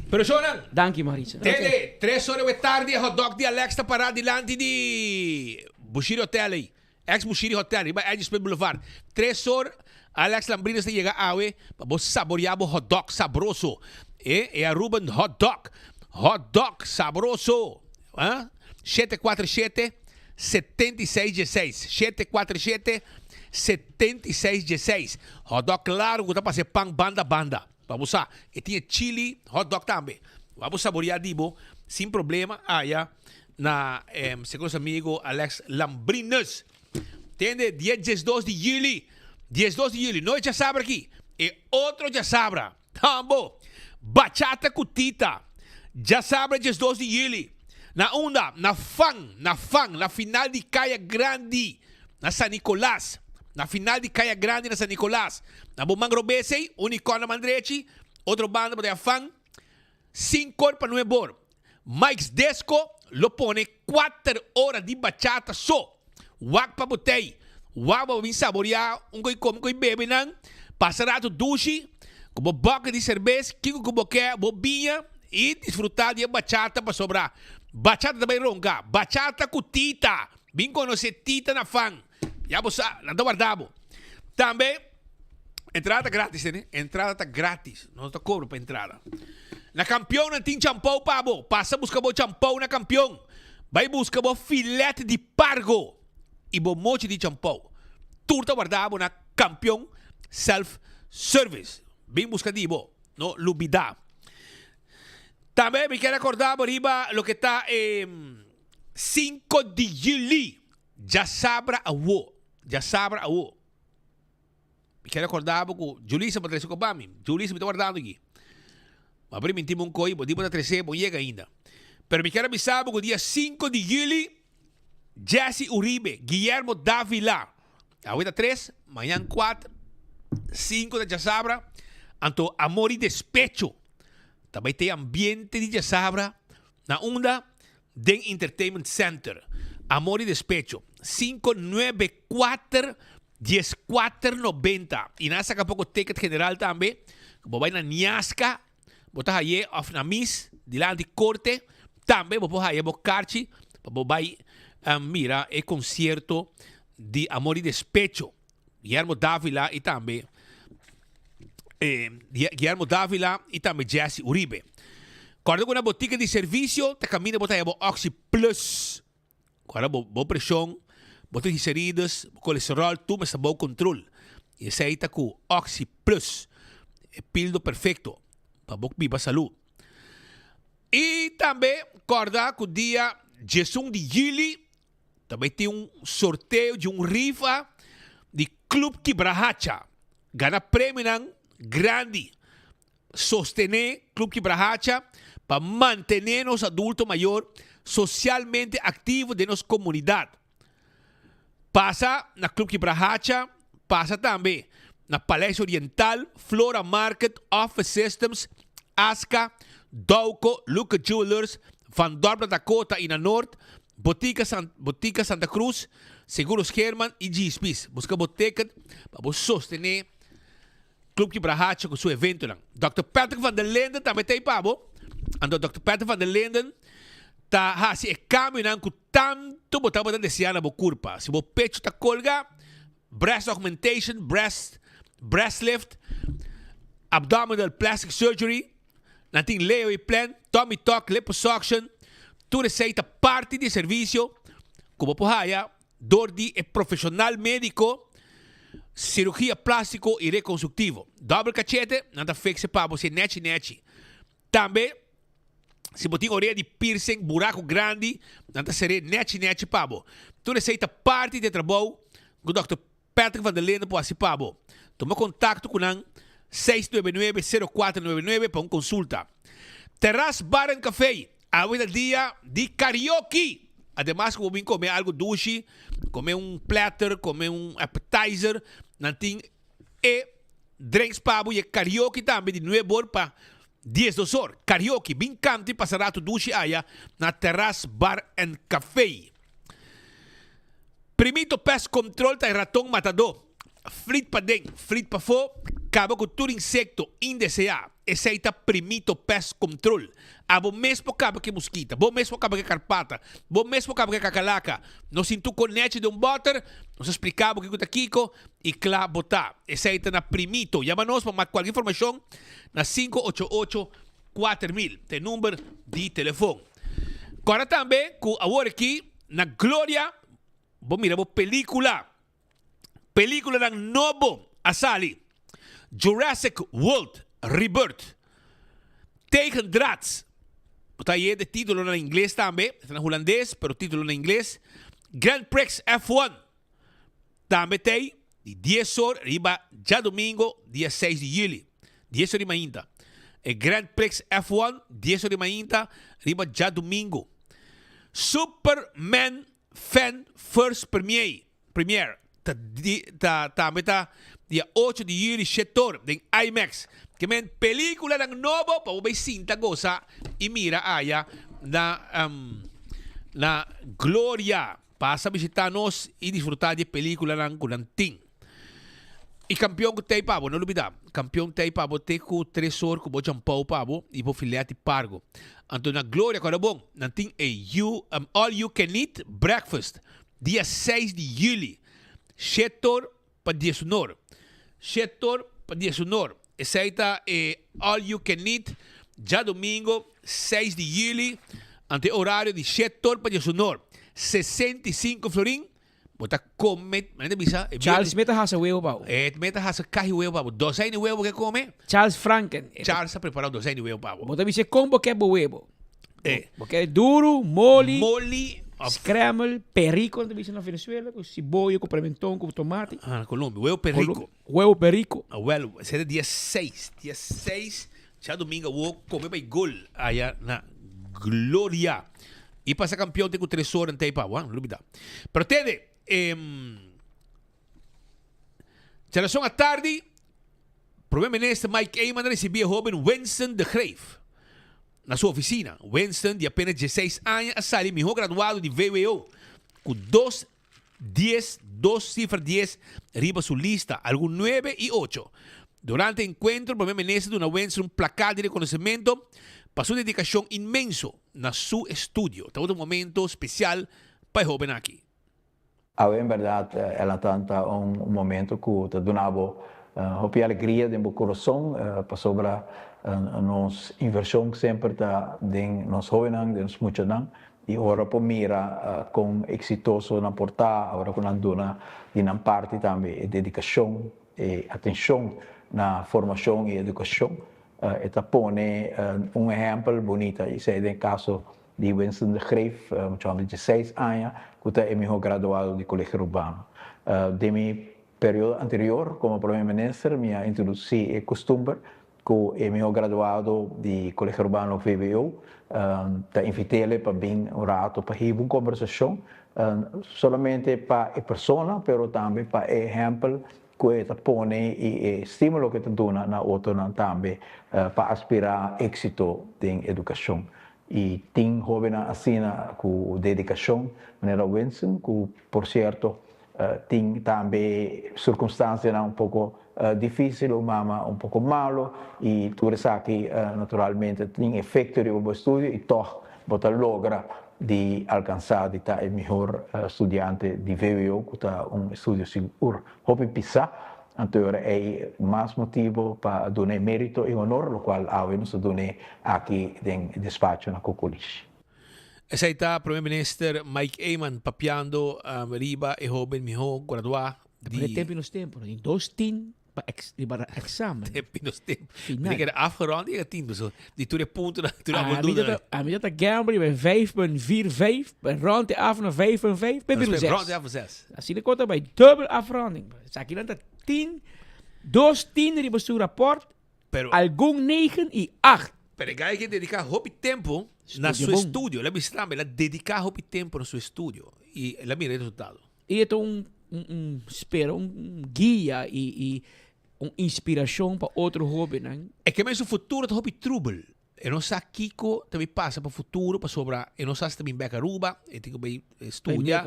Pero shownan. Danki Maritza. Tende, tres ora we tardi e hotdog di Alex ta para dilanti di Bushiri Hotel ei. Ex Bushiri Hotel riba Edge Smith Boulevard. Tres or Alex Lambrinas ta yega awe pa bo saborea bo hotdog sabroso. E e Aruban hotdog. Hotdog sabroso. Ah, 747 7616. 747 7616. Hotdog claro ku ta pasa e pan banda banda. Pa bo sa, e tin e chili hot dog tambe. Wak bo saborea di bo sin problema aya na segun nos amigo Alex Lambrinus. Tende dia diesdos di juli, diesdos di juli, no e djasabra aki, e otro djasabra. Tambo! Bachata ku Tita, djasabra diesdos di juli. Na unda? Na Fan, na Fan, na final di Kaya Grandi. Na San Nicolas, na final di Kaya Grandi na San Nicolas. Na bo man robes ei, Unicorn na man drechi, otro banda bo ta fan, Sinkor pa Nuebor. Mike's Disco lo pone kuater ora di bachata so. Wak pa bo tei, wak pa bo bin saborea un koi kome, un koi bebe nan, pasa rato dushi ku bo bòke di serbes, kiko ku bo ke, bo biña i disfruta di e bachata pasobra bachata ta bai ronka. Bachata ku Tita! Bin conoce Tita na fan. Ya bo sa, nan ta warda bo. Tambe, entrada ta gratis, tene. Entrada ta gratis. No ta cobra pa entrada. Na Campeon nan tin champou pa bo. Pasa busca bo champou na Campeon. Bai busca bo filet di pargo y bo mochi di champou. Tur ta warda bo na Campeon Self Service. Bin busca di bo. No lubida. Tambe mi kier acorda bo riba loke ta e Cinco di juli, djasabra awo, djasabra awo. Mi kier recorda bo cu Julissa bo trece cu pa mi. Julissa mi ta wardando aki. Ma priminti bo un coi, bo di bo ta trece, bo yega ainda. Pero mi kier a bisa bo cu dia cinco di juli, Jesse Uribe, Guillermo Davila, awe ta tres, mañan cuatro, cinco ta djasabra, anto Amor y Despecho ta bay te ambiente di djasabra Na unda? Den Entertainment Center. Amor y Despecho. Cinco nuebe cuater dies cuater nobenta. Y nan a saca poco ticket general tambe. Bo bay na Niasca, bo ta haye of na Mis, dilanti corte. Tambe bo por haye bo carchi pa bo bay mira e concierto di Amor y Despecho. Guillermo Davila y tambe Guillermo Davila y tambe Jesse Uribe. Corda cu na botica di servicio ta caminda bo ta haya bo Oxi Plus. Corda bo bo presion, bo triglicerides, bo colesterol tur mester bou control. Y esey ta cu Oxi Plus, e pildo perfecto pa bo biba salud. Y tambe corda cu dia diesun di juli Ta bay tin un sorteo di un rifa di Club Kibrahacha. Gana premionan grandi. Sostené Club Kibrahacha pa mantené nos adulto mayor socialmente activo den nos comunidad. Pasa na Club Kibrahacha, pasa tambe na Paleis Oriental, Flora Market, Office Systems, Aska, Dauco, Luca Jewelers, Van Dorp na Dakota y na Noord, Botica San, Botica Santa Cruz, Seguros Herman y Gspis. Busca bo ticket pa bo sostené Club Kibrahacha cu su eventonan. Dòkter Patrick van der Linden tambe ta ei pa bo. Anto Dòkter Patrick van der Linden ta haci e cambionan cu tanto bo tabata desea na bo curpa. Si bo pecho ta colga, breast augmentation, breast, breast lift, abdominal plastic surgery, nan tin Leo y plan, tummy tuck, liposuction, tur esey ta parti di e servicio cu bo por haya dor di e profesional medico, cirugia plastico y reconstructivo. Dobel cachete, nan ta fixe pa bo si nechi nechi. Tambe, si bo tin orea di piercing, buraco grandi, nan ta sere nechi nechi pa bo. Tur esey ta parti di e trabou cu Dòkter Patrick van der Linden por haci pa bo. Tuma contacto cu nan 699 0499 pa un consulta. Terras Bar and Café, awe ta dia di karaoke! Ademas cu bo bin come algo dushi, come un platter, come un appetizer, nan tin e drinks pa bo y e karaoke tambe di nuebe or pa diesdos or. Karaoke, bin canta y pasa rato dushi aya na Terras Bar and Café. Primito Pest Control ta e raton matadó. Flit paden, flit pafó, kaba ku tur insekto indeseá. Esei ta Primito Pest Control. Abo mes por kaba ku e muskita, bo mes por kaba ku e karpata, bo mes por kaba ku e kakalaka. No sintu konechi den un bòter, nos a splika bo kiko ta kiko i kla bo ta. Esei ta na Primito. Yama nos pa mak kualke informashon na 588 4000, ta e number di telefon. Kòrda tambe ku awor aki na Gloria bo mira bo pelikula. Pelikulanan nobo a sali, Jurassic World Rebirth, Tegendraads, bo ta haye de titulo na ingles tambe, ta na hulandes pero titulo na ingles, Grand Prix F1 tambe t'ey di dies or riba djadomingo dia seis di juli, dies or di mainta. E Grand Prix F1 dies or di mainta riba djadomingo. Superman Fan First Premiere Premiere ta di ta tambe ta dia ocho di juli shetor den IMAX. Ke men peliculanan nobo pa bo bay sinta gosa y mira aya na na Gloria. Pasa bishita nos y disfruta di e peliculanan cu nan tin. Y campeon cu tey pa bo, no lubida, campeon tey pa bo te cu tres or cu bo champou pa bo y bo filet di pargo. Anto na Gloria, cuando bon, nan tin e you, all you can eat breakfast dia seis di juli, shetor pa diesunor. Shetor pa diesunor. Esey ta e all you can eat djadomingo seis di juli, anto e horario di shetor pa diesunor, 65 florin. Bo ta come, manera ta bisa. E Charles meta hasa huevo pa bo. E meta hasa kahi huevo pa bo. Dozijn di huevo bo ke come. Charles Franken. Charles a prepara dozijn di huevo pa bo. Bo ta bisa con bo ke bo huevo. E. Bo ke duro, moli. Moli. Scramble, perico nan ta bisa na Venezuela, cu siboyo, cu pimenton, cu tomate. Ah, na Colombia. Huevo perico. Huevo perico. Awel, esei ta dia seis. Dia seis, djadomingo awo come bay gol aya na Gloria. Y pasa campeon te cu tres ora en pa bo, no lubida. Pero tende, em, djarason atardi, Prome Minister Mike Eman a ricibi e hoben Winston de Greef na su oficina. Winston, di apenas dieseis aña, a sali miho graduado di vwo cu dos dies, dos cifra dies, riba su lista, algun nuebe y ocho. Durante e encuentro, Prome Minister duna Winston un placa di reconocimento pa su dedicacion inmenso na su estudio. Tabata un momento special pa e hoben aki. Awe en berdad el a ta un momento cu ta duna bo hopi alegria den bo corazon pasobra nos inversion semper ta den nos hobennan, den nos muchanan y ora por mira con exitoso nan por ta, ora cu nan duna di nan parti tambe e dedicacion, e atencion na formacion y educacion e ta pone un ehempel bunita y esey den caso di Winston de Greef, mucha homber di dieseis aña, cu ta e miho graduado di Colegio Urbano. Den mi periodo anterior como Prome Minister mi a introduci e custumber. ku e mihó graduado di Colegio Urbano VBO ta invit'ele pa bin un rato pa hiba un kombersashon solamente pa e persona pero tambe pa e ehèmpel ku e ta pone i e stimulo ku e ta duna na otronan tambe pa aspirá éksito den edukashon. I tin hóbennan asina ku dedikashon manera Winston ku por sierto Tin tambe circunstancianan un poco dificil, un mama un poco malo y tur esaki naturalmente tin efecto riba bo estudio y tog bo ta logra di alcansa di ta e mihor studiante di vwo cu ta un estudio sigur hopi pisa. Anto ora ey mas motibo pa duna e merito y honor locual awe nos ta dun'e aki den despacho na Cocolishi. Esei ta Prome Minister Mike Eman papiando riba e hoben miho gradua di. Pero tempo nos tempo, tin dos tin pa ex, riba examen. Tempo nos tempo. Final. Di keda afgerond i tin so di tur e punto na tur a voldoende. A mi ta gamble bij 5.45, rond de af naar 5.5, bij 6. Rond de af 6. Asina kota bij dubbel afronding. Esaki nan ta tin, dos tin riba su rapport Pero, Algun negen i acht. Pero e guy ke dedica hopi tempo na su estudio. El a bisa tambe, el a dedica hopi tempo na su estudio. I el a mira e resultado. I e ta un, un, un spera, un guia i, i un inspiracion pa otro hobennan. E ke men su futuro ta hopi trubel. E no sa kiko ta bin pasa pa futuro pasobra e no sa si ta bin bek Aruba, e tin ku bai studia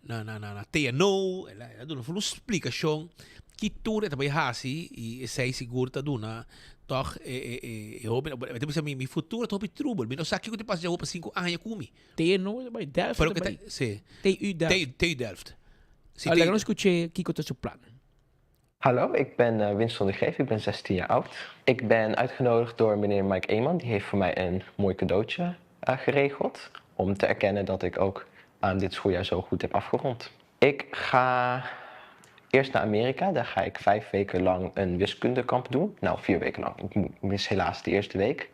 na na na TNO, el a duna full un splikashon ki tur e ta bai hasi i esei sigur ta duna tòg e e e e hopi, e ta bisa mi mi futuro ta hopi trubel, mi no sa kiko ta pasa djawo pa sinku aña ku mi. TNO ta bai, Delft ta bai. Si. TU Delft. TU Delft. Si. Laga nos skuch'é kiko ta su plan. Hallo, ik ben eh, Winston de Greef, ik ben 16 jaar oud. Ik ben uitgenodigd door meneer Mike Eeman, die heeft voor mij een mooi cadeautje eh, geregeld. Om te erkennen dat ik ook ehm, dit schooljaar zo goed heb afgerond. Ik ga eerst naar Amerika, daar ga ik vijf weken lang een wiskundekamp doen. Nou, vier weken lang. Ik mis helaas de eerste week.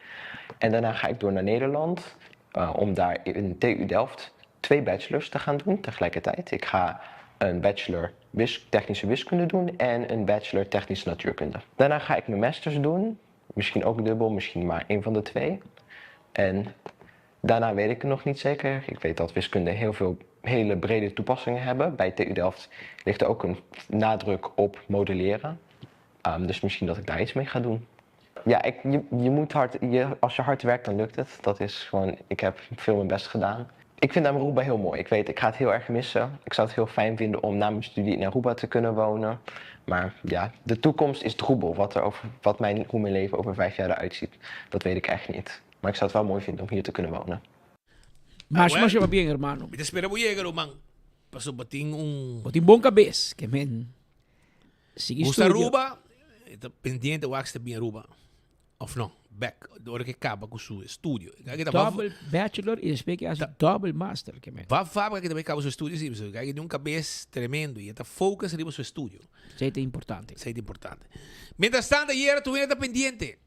En daarna ga ik door naar Nederland eh, om daar in TU Delft twee bachelors te gaan doen tegelijkertijd. Ik ga een bachelor wis technische wiskunde doen en een bachelor technische natuurkunde. Daarna ga ik mijn masters doen. Misschien ook dubbel, misschien maar één van de twee. En daarna weet ik het nog niet zeker. Ik weet dat wiskunde heel veel hele brede toepassingen hebben. Bij TU Delft ligt er ook een nadruk op modelleren. Um, dus misschien dat ik daar iets mee ga doen. Ja, ik, je, je moet hard, je, als je hard werkt, dan lukt het. Dat is gewoon, ik heb veel mijn best gedaan. Ik vind Aruba heel mooi. Ik weet, ik ga het heel erg missen. Ik zou het heel fijn vinden om na mijn studie in Aruba te kunnen wonen. Maar ja, de toekomst is troebel. Wat er over, wat mijn, hoe mijn leven over vijf jaar eruit ziet, dat weet ik echt niet. Maar ik zou het wel mooi vinden om hier te kunnen wonen. Masha masha pabien hermano. Mi ta spera bo yega ruman. Pasobra bo tin un. Bo tin bon kabes ke men sigui Gusta studio. Aruba, e ta pendiente wak si ta bin Aruba of no. Bek ora ke kaba ku su estudio. Kijk ta Double bachelor y despues ke hasi double master ke men. Wak fábrica ke ta bai kaba su estudio si, pasobra kijk e tin un kabes tremendo y e ta focus riba su estudio. Esei ta importante. Esei ta importante. Mientras tanto ayera tur hende ta pendiente.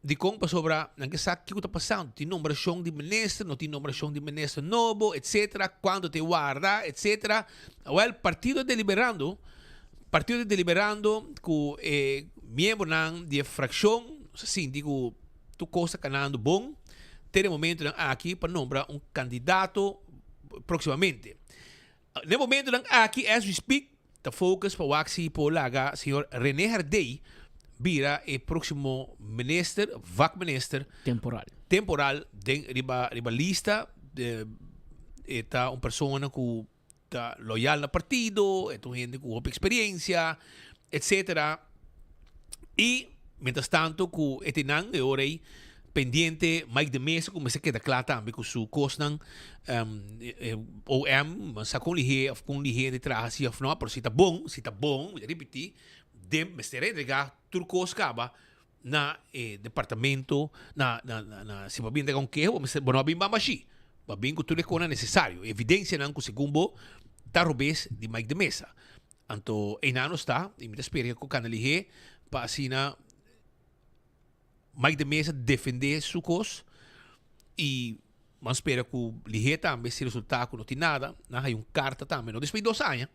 Dikon? Pasobra nan ke sa kiko ta pasando. Tin nombrashon di minister, no tin nombrashon di minister nobo, etcetera, kuantu ta e warda, etcetera. Awel, partido deliberando, partido ta deliberando ku e miembronan di e frakshon sa sinti ku tur kos ta kanando bon te den momentonan aki pa nombra un kandidato próksimamente. Den momentonan aki, as we speak, ta focus pa wak si por laga señor Rene Herdey bira e proximo minister, vakminister. Temporal. Temporal den riba riba lista. E ta un persona cu ta loyal na partido, e ta un hende cu hopi experiencia, etcetera. Y mientras tanto cu e tenan e ora ey pendiente Mike de Meza cu mester keda cla tambe cu su cosnan OM sa con lihe of con lihe di traha si of no pero si ta bon si ta bon mi ta ripiti den mester entrega tur cos caba na e departamento na na na si bo a bin entrega un keho bo mester bo no a bin bamba ashi bo a bin cu tur e cosnan necesario evidencianan cu segun bo ta robes di Mike de Meza. Anto einan nos ta y mi ta spera cu cana lihé pa asina Mike de Meza defende su cos y ban spera cu lihé tambe si resulta cu no tin nada nan haya un carta tambe no despues di dos aña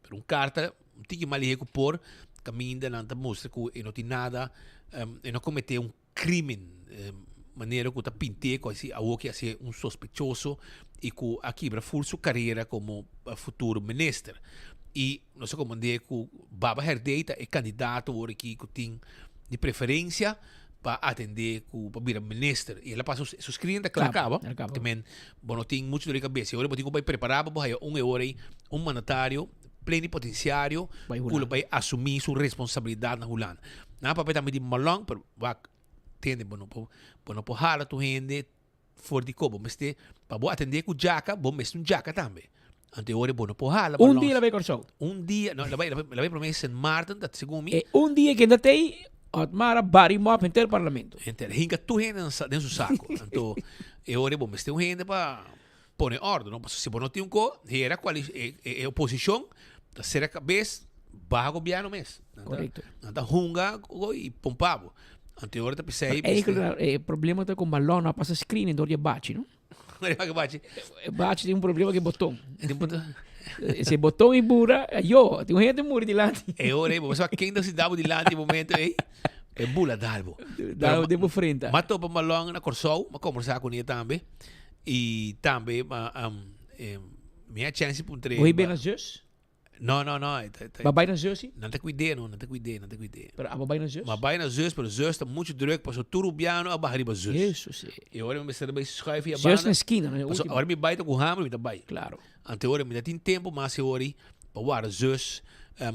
pero un carta un tiki mas lihé cu por caminda nan ta mustra cu e no tin nada e no comete un. crimen manera cu ta pint'e cu asi awo ki a ser un sospechoso y cu a kibra ful su carera como futuro minister. Y nos a comprende cu Baba Herdé ta e candidato awor aki cu tin di preferencia pa atende cu pa bira minister. Y el a pasa su screening ta cla caba. Te men bo no tin mucho dolor di cabeza. Y ora bo tin cu bay prepara pa bo haya un e ora ey un mandatario plenipotenciario cu lo bay asumi su responsabilidad na Hulanda. Nan a papia tambe di Malong, pero wak, tende, bo no por, bo no por hala tur hende for di ko. Bo mester, pa bo atende ku djaka, bo mester un djaka tambe. Anto e ora bo no por hala Un dia la bay Kòrsou. Un dia, no, la bay, la bay prome Sint Maarten, dat segun mi. E un dia kende ta ei, Otmar a bari mòp henter parlamento. Henter, hinka tur hende den su sako. Anto e ora bo mester un hende pa pone orde, no? Pasobra si bo no tin un ko, hera koali, e, e, e oposishon ta sera kabes baha gobièrnu mes. Nan ta, Korekto. nan ta hunga ko i pompa bo. Anto e ora ta p'esei Pero eigenlijk e problema ta ku Malon no a pasa screening dor di e bachi, no? Riba ki bachi? E bachi tin un problema ku e boton. Tin un boton. Si e boton i bura, ayo, tin un hende muri dilanti. E ora ei bo sa ken ta sinta bo dilanti e momento ei? E bula dal bo. Dal den bo frenta. M'a topa Malon na Kòrsou, m'a kombersá kuné tambe. I tambe ma mi a chance puntr'é. Bo hib'é na zus? No, no, no. Bo a bai na zus si? Nan ta kuid'é no, nan ta kuid'é, nan ta kuid'é. Pero abo bai na zus? M'a bai na zus, pero zus ta muchu druk pasobra tur rubiano a baha riba zus. Hesus si. I ora mi mester bai schuif i a banda. Zus na skina, no? Pasobra ora mi bai ta ku hamber mi ta bai. Klaro. Anto ora mi ta tin tempu mas e ora ei pa warda zus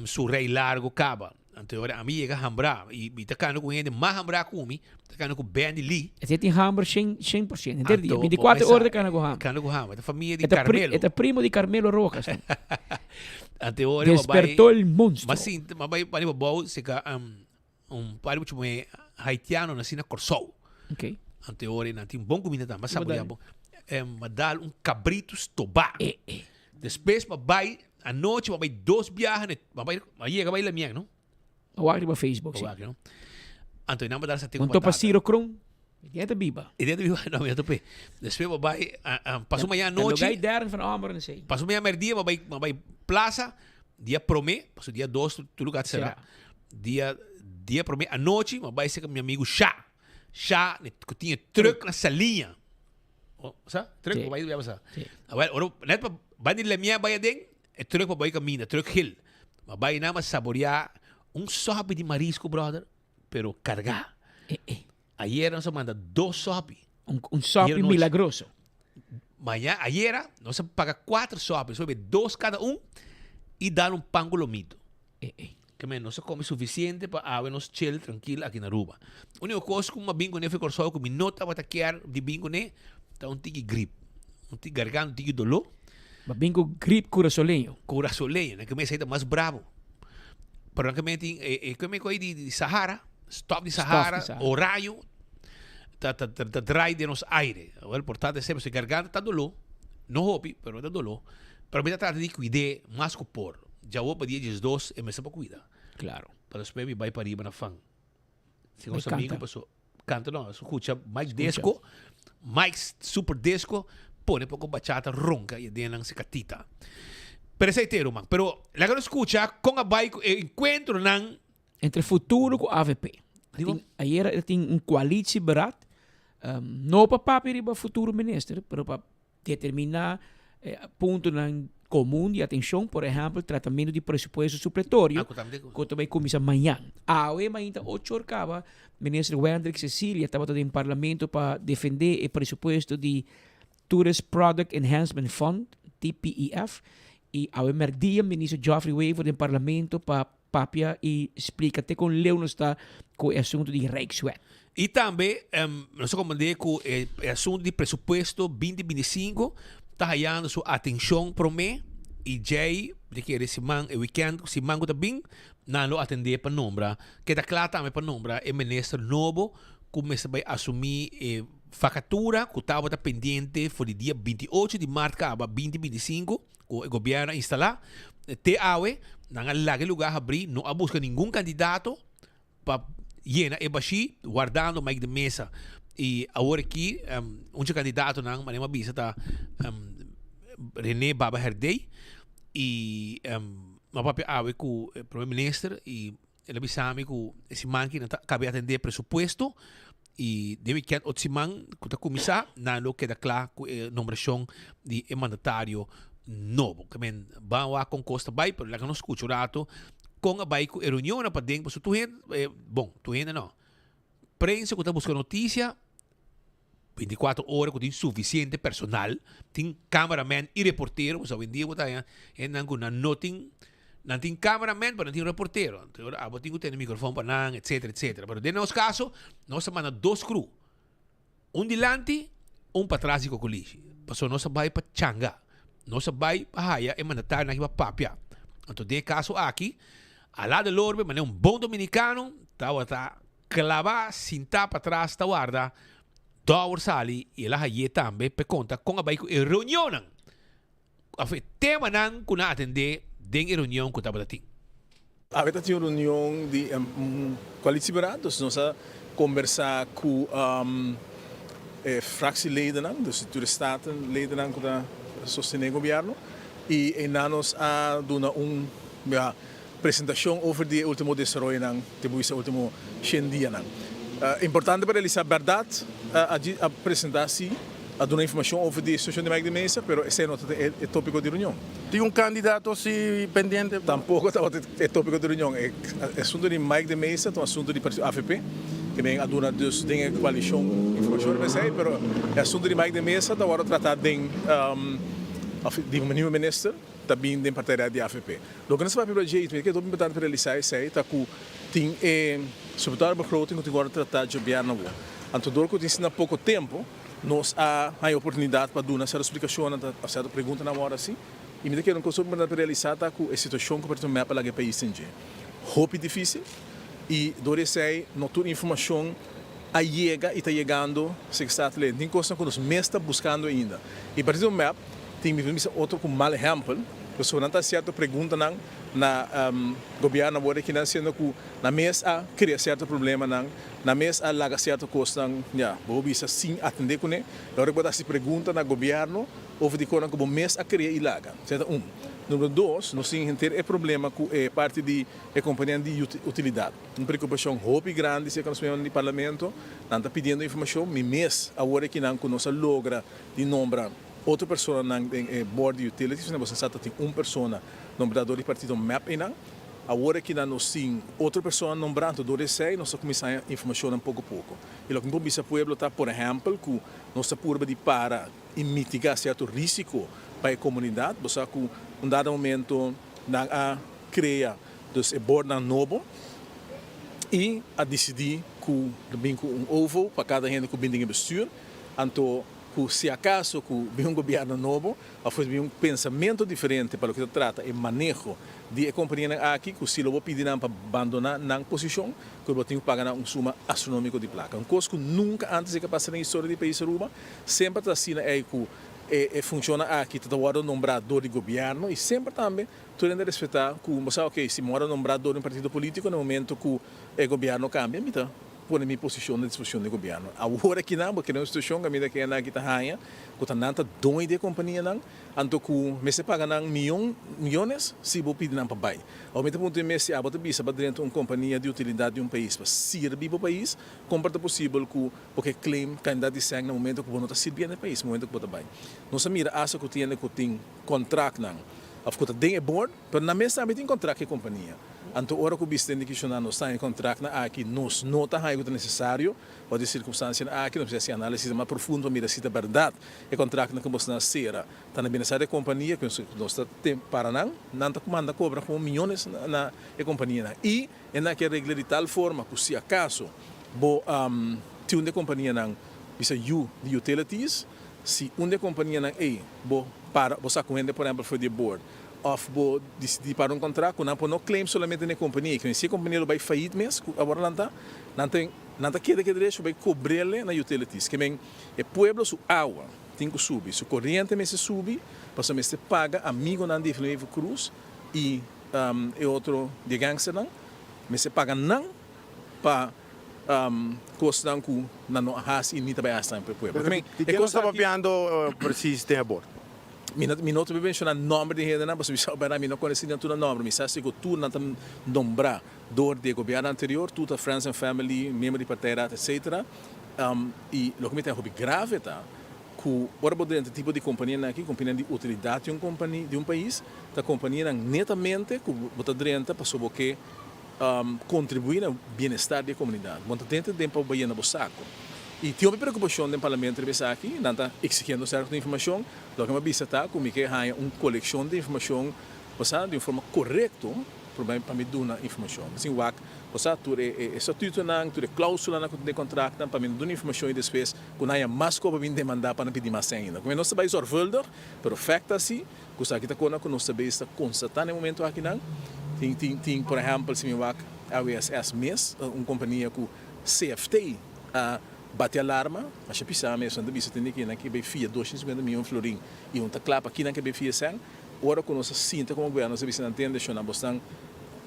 su rei largo kaba. Anto ora ami yega hambrá i mi ta kanda ku hende mas hambrá ku mi, ta kanda ku Benny Lee. Esei tin hamber shen shen por shen, henter dia, bintikuater ora ta kanda ku hamber. Kanda ku hamber, ta famia di Carmelo. E ta primo di Carmelo Rojas. Anto ora mi bai. Despertó el monstruo. Mi a sinti, mi a bai pariba abou seka un par di mucha muhé haitiano nasi na Kòrsou. Anto ora nan tin bon kuminda tambe, mi a saboreá bon. Mi a dal un kabritu stobá. Despues mi a bai Anochi m'a bai dos biaha na e, m'a bai, m'a yega bai Lamien, no? A wak riba Facebook, si. A wak, no? Anto e nan a dal saté ku Un topa batata. Ciro Kroon, e dia ta biba. E dia ta biba, no, mi a top'é. Despues m'a bai, paso mañana anochi. Ta lugá e derde van Ommeren esei. Paso mañana merdia m'a bai, m'a bai plaza, dia promé, paso dia dos tur lugá ta será. Dia, dia promé anochi m'a bai serka mi amigu Sha. Sha, ku tin e truck na Saliña. Oh, sa? Truck pa bai ya pasa. Awel, ora net pa bai di Lemia bai aden, e truck pa bai caminda, truck geel. Ma bai na ma saborea un sopi di marisco, brother, pero carga. Eh, eh. Ayer nos a manda dos sopi. Un, un sopi milagroso. Mañana, ayer nos a paga cuatro sopi, sopi dos cada un y dar un pan con lomito. Eh, eh. Ke men nos a come suficiente pa awe nos chill trankil aki na Aruba. Unico cos cu mi a bin cune fi Corsou cu mi no tabata kier di bin cune ta un tiki grip. Un tiki garganta, un tiki dolo. Bo a bin cu grip curasoleño. Curasoleño, nan ke men esey ta mas bravo. Pero nan ke men tin e e ke men coy di di Sahara, stof di Sahara, orayo ta ta ta draai den nos aire. Awel por tanto esey pasobra garganta ta dolo, no hopi pero ta dolo. Pero mi ta trata di cuid'e mas cu por. Djawo pa dia diesdos e mester pa cuida. Claro. Pa despues mi bay pariba na fan. Si Bay nos amigo canta. paso canta no, scucha Mike Scucha. Disco, Mike Super Disco pone poco bachata ronca y aden nan se catita. Pero esey te ruman. Pero laga nos scucha con a bay cu e encuentronan. Entre Futuro cu avp. Tin, ayera e tin un coalitieberaad, no pa papia riba futuro minister, pero pa Determiná puntonan komun di atenshon, por ehèmpel tratamentu di presupuesto supletorio ku ta bai kuminsá mañan. Awe mainta ocho or kaba Minister Wendrick Cecilia tabata den Parlamento pa defendé e presupuesto di Tourist Product Enhancement Fund, TPEF, i awe mèrdia Minister Geoffrey Wever den Parlamento pa Papia y splica te con leu nos ta cu e asunto di Rijkswet. Y tambe nos a comprende cu e asunto di presupuesto binti binti sinku ta hayando su atencion prome y djey di kere siman e weekend siman cu ta bin nan lo atende pa nombra keda cla tambe pa nombra e minister nobo cu mester bay asumi e vacatura cu tabata pendiente for di dia 28 di maart caba binti binti sinku. Ku e gobièrnu a instalá te awe, nan a laga e lugá habrí, no a buska ningun kandidato pa yena e bashí, wardando Mike de Meza. I awor aki un dje kandidatonan, manera mi a bisa, ta Rene Baba Herdé. I mi a papia awe ku e prome minister i el a bisa mi ku e siman aki nan ta kabe atendé presupuesto. I den wikènt otro siman ku ta kuminsá nan lo keda kla ku e nombrashon di e mandatario nobo. Ke men ban wak kon kos ta bai pero laga nos skucha un rato kon a bai ku e reunionnan paden pasobra tur hende, bon tur hende no, prensa ku ta buska notisia 24 ora ku tin sufisiente personal, tin cameraman i reportero, pasobra awendia bo ta haña hendenan ku nan no tin, nan tin cameraman pero nan tin reportero, anto ora abo tin ku tene microfon pa nan etcetera etcetera, pero den nos kaso nos a manda dos crew, un dilanti un patras di Cocolishi, pasobra nos a bai pa changa, nos a bai pa haya e mandatarionan aki pa papia, anto den e kaso aki Ala de Lorbe manera un bon dominicano tabata Klabá sintá patras ta warda Dòwer sali i el a hay'é tambe p'e konta kon a bai ku e reunionnan òf e temanan ku nan atendé den e reunion ku tabata tin. Awe ta tin un reunion di koalitieberaad, dus nos a kombersá ku e fractieledennan, dus di tur e statenledennan ku ta sostené gobièrnu i einan nos a duna un Presentacion over di e ultimo desaroyonan te buisa ultimo shen dianan. Importante pa realisa berdad a presenta si, a duna informacion over di e situacion di Mike de Meza, pero esey no ta e topico di reunion. Tin un candidato si pendiente? Tampoco tabata e topico di reunion. E asunto di Mike de Meza ta un asunto di partido avp, ke men a duna dus den e coalicion informacion riba esey, pero e asunto di Mike de Meza ta wordo trata den of di nieuwe minister ta bin den partida di avp. Loke nos ta papia riba dje i ke ta importante pa realisá esei ta ku tin e sobretodo begroting ku tin ku wòrdu tratá djobièrnu awor. Anto dor ku tin asina poko tempu nos a haña oportunidat pa duna sèrto splikashonnan òf sèrto preguntanan awor asi. I mi ta kere un kos hopi importante pa realisá ta ku e situashon ku Partido mep a laga e pais den dje hopi difísil i dor di esei no tur informashon a yega i ta yegando Statenleden. Tin kosnan ku nos mes ta buskando ainda i Partido mep Tin mi bisa otro ku mal ehèmpel, pasobra nan ta hasi sierto preguntanan na gobièrnu awor aki nan siendo ku nan mes a krea sierto problemanan, nan mes a laga sierto kosnan, ya, bo por bisa sin atendé kuné. E ora ku bo ta hasi pregunta na gobièrnu over di konan ku bo mes a krea i laga. Esei ta un. Numero dos, nos tin henter e problema ku e parti di e kompanianan di utilidat. Un preokupashon hopi grandi serka nos miembronan di parlamento. Nan ta pidiendo informashon. Mi mes awor aki nan ku nos a logra di nombra. Otro personanan den e board di utilities, bo sa ta tin un persona nombrá dor di partido mep einan. Awor aki nan nos tin otro persona nombrá, anto dor di esei nos ta kuminsá haña informashonnan poko poko. I loke mi por bisa pueblo ta, por ehèmpel, ku nos ta purba di para i mitigá sierto risiko pa e komunidat. Bo sa ku un dado momento nan a krea dus e boardnan nobo i a disidí ku lo bin ku un ovo pa kada hende ku bin den e bestuur. Anto ku si akaso ku bin un gobièrnu nobo òf ku bin un pensamentu diferente pa loke ta trata e maneho di e kompanianan aki ku si lo bo pidi nan pa bandoná nan posishon ku lo bo tin ku paga nan un suma astronómiko di plaka. Un kos ku nunka ántes a pasa den historia di pais Aruba. Semper ta asina ei ku e funshonnan aki ta ta wòrdu nombrá dor di gobièrnu i semper tambe tur hende a respetá ku bo sa oke si mi wòrdu nombrá dor di un partido polítiko na momento ku e gobièrnu kambia mi ta Pone mi posishon na disposishon di gobièrnu. Awor akinan bo kere un situashon kaminda ku hende aki ta haña ku ta nan ta doño di e kompanianan, anto ku mester paga nan mion, miónes si bo pidi nan pa bai. Awor mi ta puntra mi mes si abo ta bisa pa drenta un kompania di utilidat di un pais pa sirbi bo pais, kon por ta posibel ku bo ke claim kandidat di sèn na momento ku bo no ta sirbiendo e pais, momento ku bo ta bai. Nos a mira asta ku tin hende ku tin kontraktnan òf ku ta den e board, Pero nan mes tambe tin kontrakt ku e kompania. Anto ora ku bista den di kishoná nos ta haña kontraktnan aki, nos no ta haña ku ta nesesario pa di sirkunstansianan aki. Nos mester hasi análisis mas profundo pa mira si ta bèrdat e kontraktnan ku bosnan a sera ta na bienestar di e kompania, ku nos ta para nan, nan ta manda kobra komo miónes na e kompanianan. I e nan ke regla di tal forma ku si akaso bo tin un di e kompanianan bisa yu di utilities, si un di e kompanianan ei bo para, bo saka un hende por ehèmpel for di e board, Of bo disidí para un kontrakt ku nan por no claim solamente na e kompania. Kende si e kompania lo bai fayit mes ku awor nan ta, nan ta nan ta keda ku e derecho bai kobr'el na utilities. Ke men e pueblo su awa tin ku subi, su koriente mester subi pasobra mester paga amigonan di Evelyn Wever Croes i e otro di e gangsternan, mester paga nan pa kosnan ku nan no a hasi i ni ta bai hasi tambe pa e pueblo. Pero di ke nos ta papiando precies den e bord? Mi no mi no ta menshoná nòmber di hendenan pasobra mi sa bèrdat mi no konosé nan tur nan nòmber. Mi sa si ku tur nan ta nombrá dor di e gobièrnu anterior, tur ta friends and family, miembro di partij raad etcetera. I loke mi ta hopi grave ta ku ora bo drenta tipo di kompanianan aki, kompanianan di utilidat di un kompani, di un pais, ta kompanianan netamente ku bo ta drenta pasobra bo ke kontribuí na bienestar di e komunidat. Bo no ta drenta den pa bo yena bo sako. I tin hopi preokupashon den parlamento riba esaki, nan ta eksigiendo sèrto informashon. Loke mi a bisa ta ku mi ke haña un kolekshon di informashon basá di un forma korekto promé pa mi duna informashon. Mi sin wak bo sa tur e estatutonan, tur e klausulanan ku tin den e kontraktnan pa mi no duna informashon i despues ku nan haña mas kos pa bin demandá pa nan pidi mas ainda. Ku mi nos ta bai zorgvuldig, pero fèkt ta si ku esaki ta kona ku nos ta bes ta konstatá na e momento akinan. Tin tin tin por ehèmpel si mi wak AWSS mes, un kompania ku CFT a bati alarma, masha pisá mes nan ta bisa tende ki nan ke bai fia 250 mion florin i un ta kla pa kinan ke bai fia esèn. Ora ku nos a sinta komo gobièrnu nos a bisa nan tende shon nan bosnan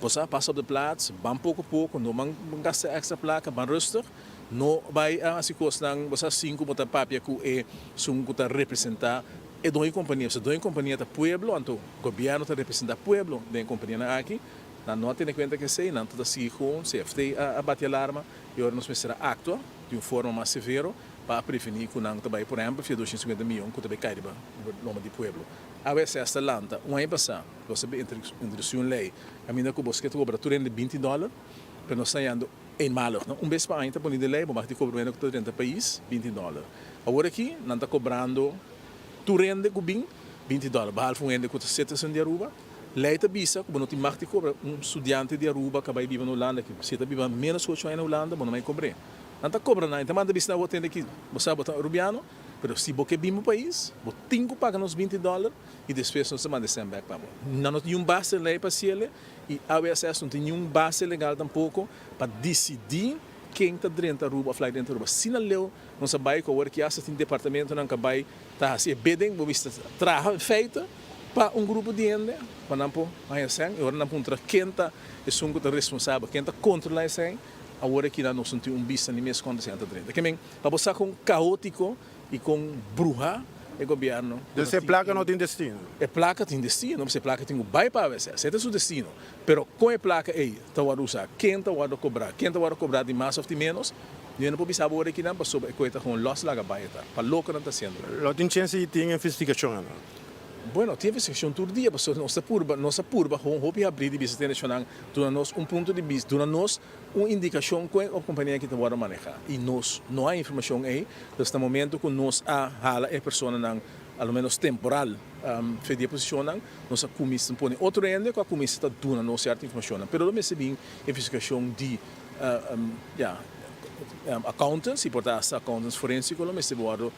bo sa pas op de plaats, ban poko poko, no ban gasta èkstra plaka, ban rustig, no bai a hasi kosnan bo sa sin ku bo ta papia ku e esun ku ta representá e doño di kompania. Pasobra doño di kompania ta pueblo, anto gobièrnu ta representá pueblo den e kompanianan aki. Nan no a tene kuenta ku esei, nan ta sigui kon, CFT a bati alarma i ora nos mester a aktua di un forma mas severo pa a prevení ku nan ta bai por ehèmpel fia 250 mion ku ta bai kai riba lomba di pueblo. AWSS ta lanta un aña pasá, nos a introducí un ley caminda cu bo ke ta cobra tur hende 20 dollar, pero nos ta yando eenmalig, no? Un bes pa aña ta poni den ley, bo mag di cobra un hende cu ta drenta pais 20 dollar. Awor aki nan ta cobrando tur hende cu bin 20 dollar, behalve un hende cu ta citizen di Aruba. Ley ta bisa cu bo no tin mag di cobra un studiante di Aruba cu a bay biba na Hulanda, cu si e ta biba menos cu ocho aña na Hulanda, bo no may cobr'é. Nan ta cobra nan, e ta manda bisa nan, bo tende ki bo sa bo ta Arubiano, Pero si bo ke bin bo pais, bo tin ku paga nos 20 dòler i despues nos ta manda e sèn bèk pa bo. Nan no tin niun base lei pa hasiel i AWSS no tin niun base legal tampoko pa disidí ken ta drenta Aruba òf laga drenta Aruba. Asina leu nos a bai ku awor ki asta tin departamentonan ku a bai ta hasi e bidding, bo mester traha in feite pa un grupo di hende pa nan por haña sèn i ora nan puntra ken ta esun ku ta responsabel, ken ta kontrolá e sèn, awor aki nan nos no tin un bista ni mes konta sèn ta drenta. Ke men. Pa bo sa kon kaótiko i kon bruhá e gobièrnu. Dus e plaka no tin destino? E plaka tin destino, pasobra e plaka tin ku bai pa AWS. E ta su destino. Pero kon e plaka ei ta wòrdu usá, ken ta wòrdu kobrá, ken ta wòrdu kobrá di mas òf di ménos, mi no por bisa bo ora kinan pasobra e koe ta gewoon lòs laga bai e ta. Pa loko nan ta hasiendo. Lo tin chens di tin investigashon anto? Bueno, tin investigashon tur dia pasobra nos ta purba, nos a purba gewoon hopi habrí di bisa tene shonnan duna nos un punto di bista, duna nos Un indikashon ku e kompania aki ta wòrdu manehá i nos no a informashon ei, dus na momento ku nos a hala e personanan a lo menos temporal fe di e posishonnan, nos a kuminsá pone otro hende ku a kuminsá ta duna nos sierto informashonnan. Pero lo mester bin investigashon di ya accountants i por ta hasta accountants forensiko lo mester wòrdu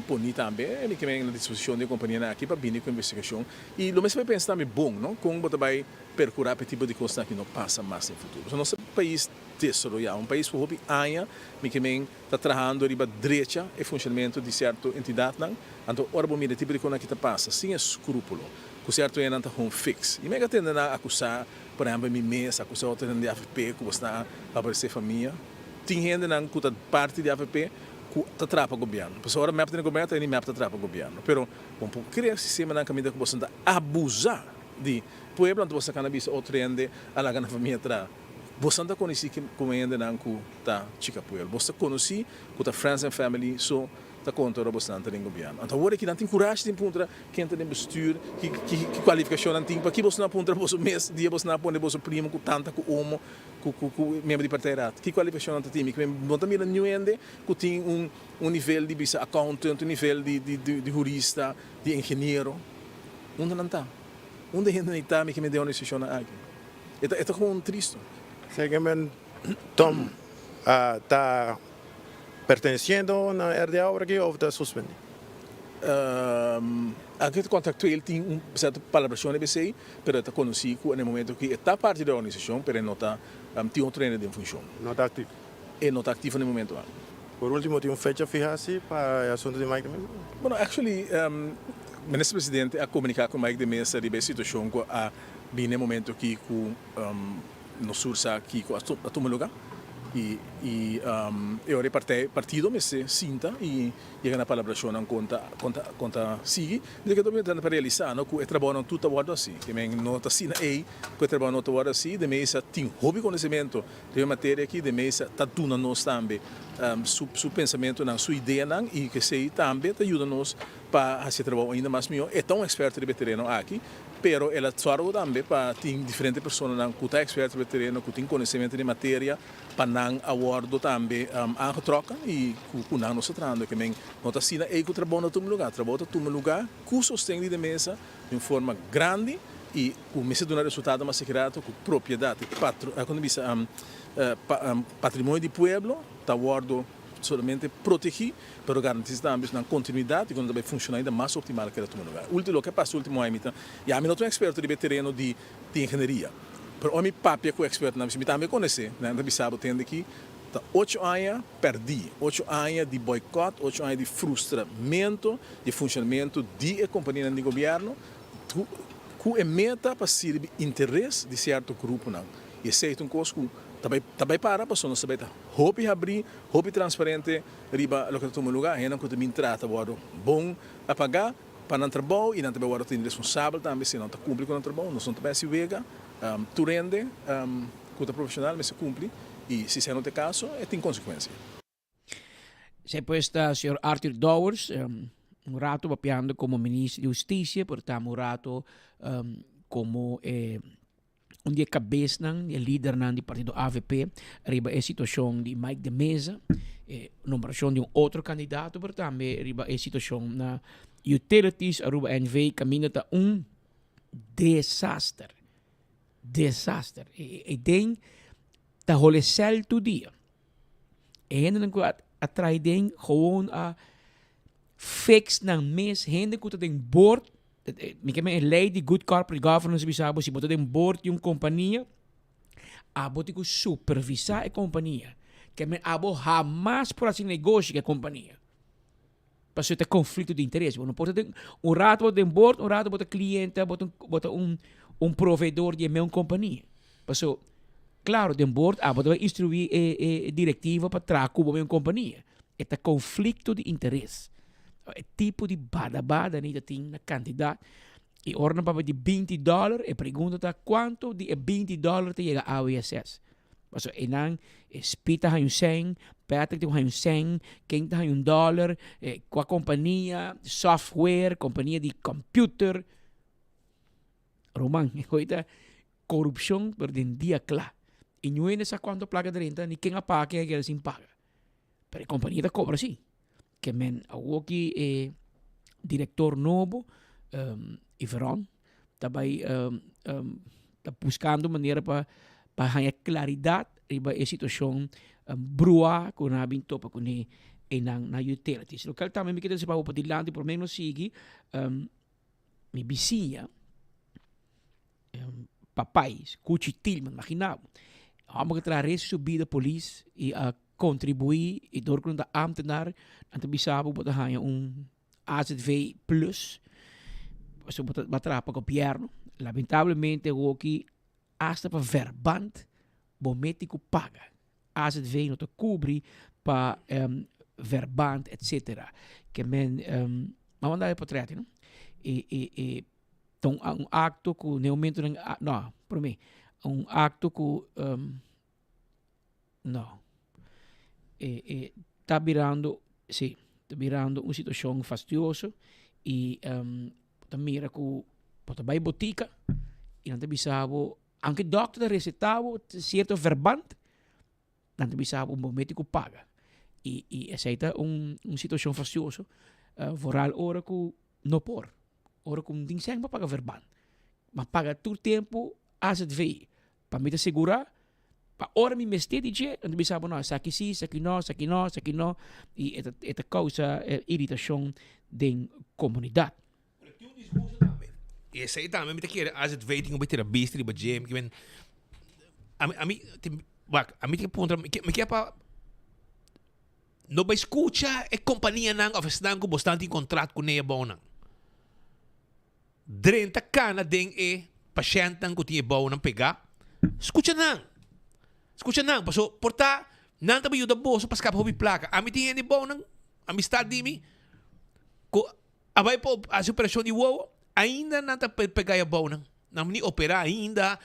poni tambe mi ke men na disposishon di e kompanianan aki pa bini ku investigashon i lo mester bai pensa tambe bon no kon bo ta bai percura pa e tipo di cosnan aki no pasa mas den futuro. Pasobra nos ta pais desaroya, un pais cu hopi aña mi ke men ta trahando riba drecha e funcionamento di cierto entidadnan, anto ora bo mira e tipo di cosnan aki ta pasa sin escrupulo, cu cierto hendenan ta gewoon fix. Y mi a tende nan acusa, por ehempel mi mes, acusa otro hende di avp cu bo sta favorece famia. Tin hendenan cu ta parti di avp cu ta traha pa gobierno. Pasobra ora mep ta den gobierno ta hende mep ta traha pa gobierno. Pero bo no por crea sistemanan caminda cu bo ta abusa di Pueblo anto boso a kana bisa otro hende a laga nan famia traha. Boso ta konosí komo hendenan ku ta chika pueblo. Boso ta konosí ku ta friends and family so ta konta ora bosonan ta den gobièrnu. Anto awor aki nan tin kurashi di puntra ken ta den bestuur, ki ki kualifikashon nan tin. Paki boso no a puntra boso mes dia boso nan a pone boso primo ku tanta ku omo ku ku ku miembro di partijraad? Ki kualifikashon nan ta tin? Mi no ta mira niun hende ku tin un un nivel di bisa accountant, un nivel di di di hurista, di ingeniero. Unda nan ta? Unda hende nei ta mi ke mi den organisashonnan aki? E ta e ta gewoon tristo. Segemen Tom ta perteneciendo na RDA awor aki of ta suspendi? Anke contractueel tin un cierto palabracion riba esey, pero e ta conoci cu na e momento cu e ta parti di e organisacion, pero e no ta tin otro hende den funcion. No ta activo? E no ta activo na e momento aki. Por ultimo tin un fecha fiha si pa e asunto di Mike de Meza? Bueno, actually Minister Presidente a comunica cu Mike de Meza riba e situacion cu a bini e momento aki cu nos sur sa kico a tuma luga. I i e ora e partij partido mester sinta i yega na palabrashonnan kon ta kon ta kon ta sigui. Mi ta keda tratando pa realisá no ku e trabounan tur ta wòrdu hasi. Ke men no ta asina ei ku e trabou no ta wòrdu hasi. De mesa tin hopi konosementu riba e materia aki. De mesa ta duna nos tambe su su pensamentunan, su ideanan i esei tambe ta yuda nos pa hasi e trabou ainda mas mihó. E ta un eksperto riba e tereno aki, pero el a sòrgu tambe pa tin diferente personanan ku ta eksperto riba e tereno, ku tin konosementu di e materia, pa nan a wòrdu tambe aangetrokken i ku nan nos ta trahando. Ke men no ta asina ei ku trabou no ta tuma lugá. Trabou ta tuma lugá ku sosten di de mesa di un forma grandi i ku mester duna resultado mas rato ku propiedat i patro, kon ta bisa, patrimonio di pueblo ta wòrdu solamente protegí pero garantisa tambe nan kontinuidat i ku nan ta bai funshoná ainda mas optimal ku el a tuma lugá. Ulti loke a pasa ultimo aña mi ta, ya mi no ta un eksperto riba e tereno di di ingenieria. Pero ora mi papia ku ekspertonan, mi tambe konosé, nan ta bisa bo tende ki ta ocho aña pèrdí, ocho aña di boikòt, ocho aña di frustramentu di e funshonamentu di e kompanianan di gobièrnu ku e meta pa sirbi interes di sierto gruponan. I esei ta un kos ku ta bai ta bai para pasobra nos ta bai ta hopi habrí, hopi transparente riba loke ta tuma lugá. Hendenan ku ta bin trata wòrdu bon a pagá. Pa nan trabou i nan ta bai wòrdu tene responsabel tambe si nan ta kumpli ku nan trabou. Nos no ta bai hasi wega. Tur hende ku ta profeshonal mester kumpli i si esei no ta e kaso e tin konsekuensia. Esei pues ta señor Arthur Dowers, un rato papiando komo minister di Hustisia, pero tambe un rato komo e un di e kabesnan, di e lidernan di partido avp riba e situashon di Mike de Meza, e nombrashon di un otro kandidato, pero tambe riba e situashon na Utilities Aruba NV kaminda ta un desaster. Desaster. E den ta hole sèl tur dia. E hendenan ku a traha den gewoon a fix nan mes hende ku ta den board mi ke men e ley di good corporate governance bisa bo si bo ta den board di un kompania abo tin ku supervisa e kompania ke men abo hamas por hasi negoshi ku e kompania pasobra ta konflikto di interes bo no por ta den un rato bo ta den board un rato bo ta kliente bo ta bo ta un un proveedor di e meun kompania pasobra klaro den board abo ta bai instrui e e direktiva pa traha ku bo meun kompania E ta konflikto di interes. E tipo di bada bada ni ta tin na kantidat. I ora nan papia di binti dòler, e pregunta ta kuantu di e binti dòler ta yega AWSS? Pasobra einan e Speed ta haña un sèn, Patrick ta haña un sèn, ken ta haña un dòler, kua kompania, software, kompania di kòmpiuter. Ruman, e ta korupshon pero den dia kla. I niun hende sa kuantu plaka drenta ni ken a paga, ken a keda sin paga. Pero e kompania ta kobra si. Ke men awoki e direktor nobo, Iveron, ta bai ta buskando manera pa pa haña klaridat riba e situashon bruá ku nan a bin topa kuné einan na utilities. Lokual tambe mi ke ta sepa bo padilanti promé nos sigui mi bisiña. Papai, Cuchi Tilman, imagina bo. Homber ku traha resto su bida polis i a kontribuí i dor ku nan ta ámtenar, nan ta bisa bo bo ta haña un AZV plus, pasobra bo ta bo a traha pa gobièrnu. Lamentablemente awoki asta pa verband bo meti ku paga. AZV no ta kubri pa verband etcetera. Ke men, m'a manda e potrèt no. E e e Ta un un acto cu n'e momentonan a no prome un acto cu no e e ta birando si ta birando un situacion fastioso y bo ta mira cu bo ta bay botica y nan ta bisa bo aunke dokter ta receta bo cierto verband Nan ta bisa bo, bo mete ku paga. I i esei ta un un situashon fastioso, vooral ora ku no por. Ora ku no tin sèn pa paga verband. Ma paga tur tempu azv. Pa mi ta segurá pa ora mi mester di dje, nan ta bisa bo no, esaki si, esaki no, esaki no, esaki no. I e ta e ta kousa iritashon den komunidat. Pero tin un disgusto tambe. I esei tambe mi ta kere azv tin ku bai tira bista riba dje. Mi ke men ami ami tin wak ami tin puntra mi ke mi ke pa no bai skucha e kompanianan òf esnan ku bo stan tin kontrat kuné abounan. Drenta kana den e pashèntnan ku tin e bounan pegá. Skucha nan. Skucha nan paso por ta. Nan ta yuda boso pa skapa hopi plaka. Ami tin hende bou nan, amistad di mi, ku a bai pa hasi operashon di wowo, ainda nan ta pega e bou nan. Nan ni opera ainda.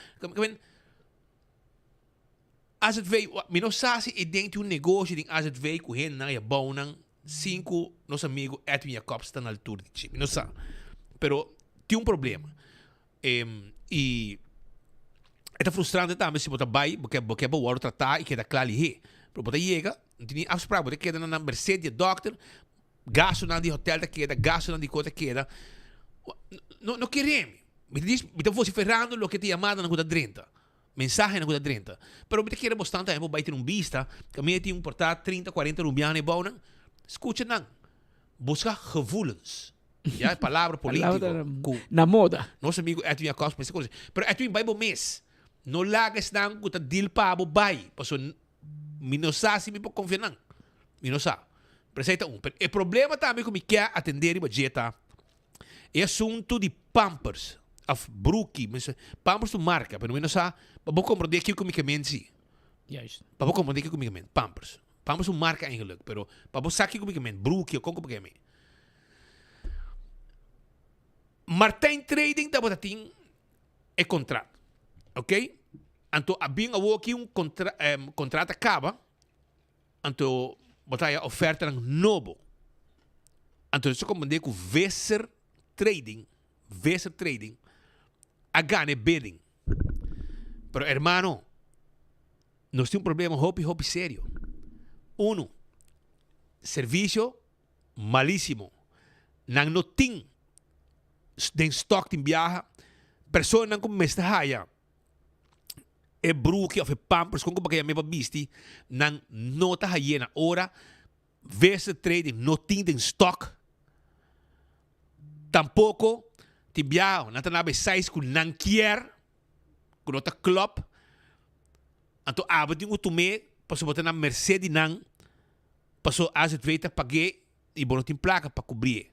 Azv, mi no sa si e den tin un negoshi den azv ku hendenan e bou nan sin ku nos amigu Edwin Jacobs ta na altura di dje. Mi no sa. Pero tin un problema. I e ta frustrante tambe si bo ta bai, bo ke bo ke bo wòrdu tratá i keda kla lihé. Pero bo ta yega, no tin ni afsprak, bo ta keda na nan merced di e dòkter, gastunan di hotèl ta keda, gastunan di kos ta keda. No no kere mi. Mi ta dis, mi ta vosiferando loke ta yamadanan ku ta drenta, mensahenan ku ta drenta. Pero mi ta kere bo stan tambe bo bai tene un bista, kaminda tin un porta trinta, kuarenta rumbianan e bounan, skucha nan. Busca gevoelens. Ya e palabra politico. Cu Na moda. Nos amigo Edwin Jacobs mester conoce. Pero Edwin bay bo mes. No laga esnan cu ta deal pa bo bay. Paso mi no sa si mi por confia nan. Mi no sa. Pero esey ta un. Pero e problema tambe cu mi kier atende riba dje ta e asunto di pampers of broekie. Pampers ta un marca pero mi no sa pa bo comprende kico mi ke men si. Juist. Pa bo comprende kico mi ke men. Pampers. Pampers un marca eigenlijk, pero pa bo sa kico mi ke men, broekie, con ku ke men. Martijn Trading tabata tin e contract, ok? Anto a bin awoki un contra, um, contract a caba, anto bo ta haya ofertanan nobo. Anto nos a comprende cu Visser Trading, Visser Trading a gana e bidding. Pero hermano, Nos tin un problema hopi hopi serio. Uno, servicio malísimo. Nan no tin den stock tin biaha. Personanan ku mester haya e bruki of e pampers kon ku bo yam'e pa bisti, nan no ta haye na ora. Vester Trading no tin den stock. Tampoco tin biaha nan ta naba e size ku nan kier. ku no ta klòp, anto abo tin ku tum'é pasobra bo ta na mersé di nan, pasobra azv ta pag'é i bo no tin plaka pa kubrié.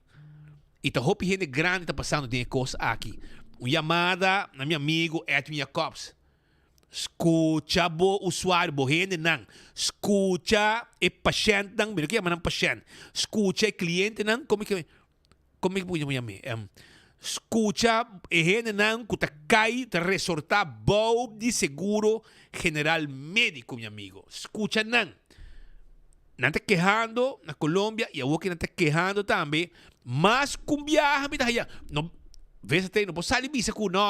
I ta hopi hende grandi ta pasando den e kos aki. Un yamada na mi amigu Edwin Jacobs, skucha bo usuario, bo hendenan, skucha e pashèntnan, mi no ke yama nan pashènt, skucha e klientenan, komo ke. Kon mi por yam'é? Skucha e hendenan ku ta kai, ta resortá bou di seguro general médiko, mi amigo. Skucha nan. Nan ta kehando na Colombia i awor ke nan ta kehando tambe. Mas ku un biaha mi ta haya. No, VZT no por sali bisa ku no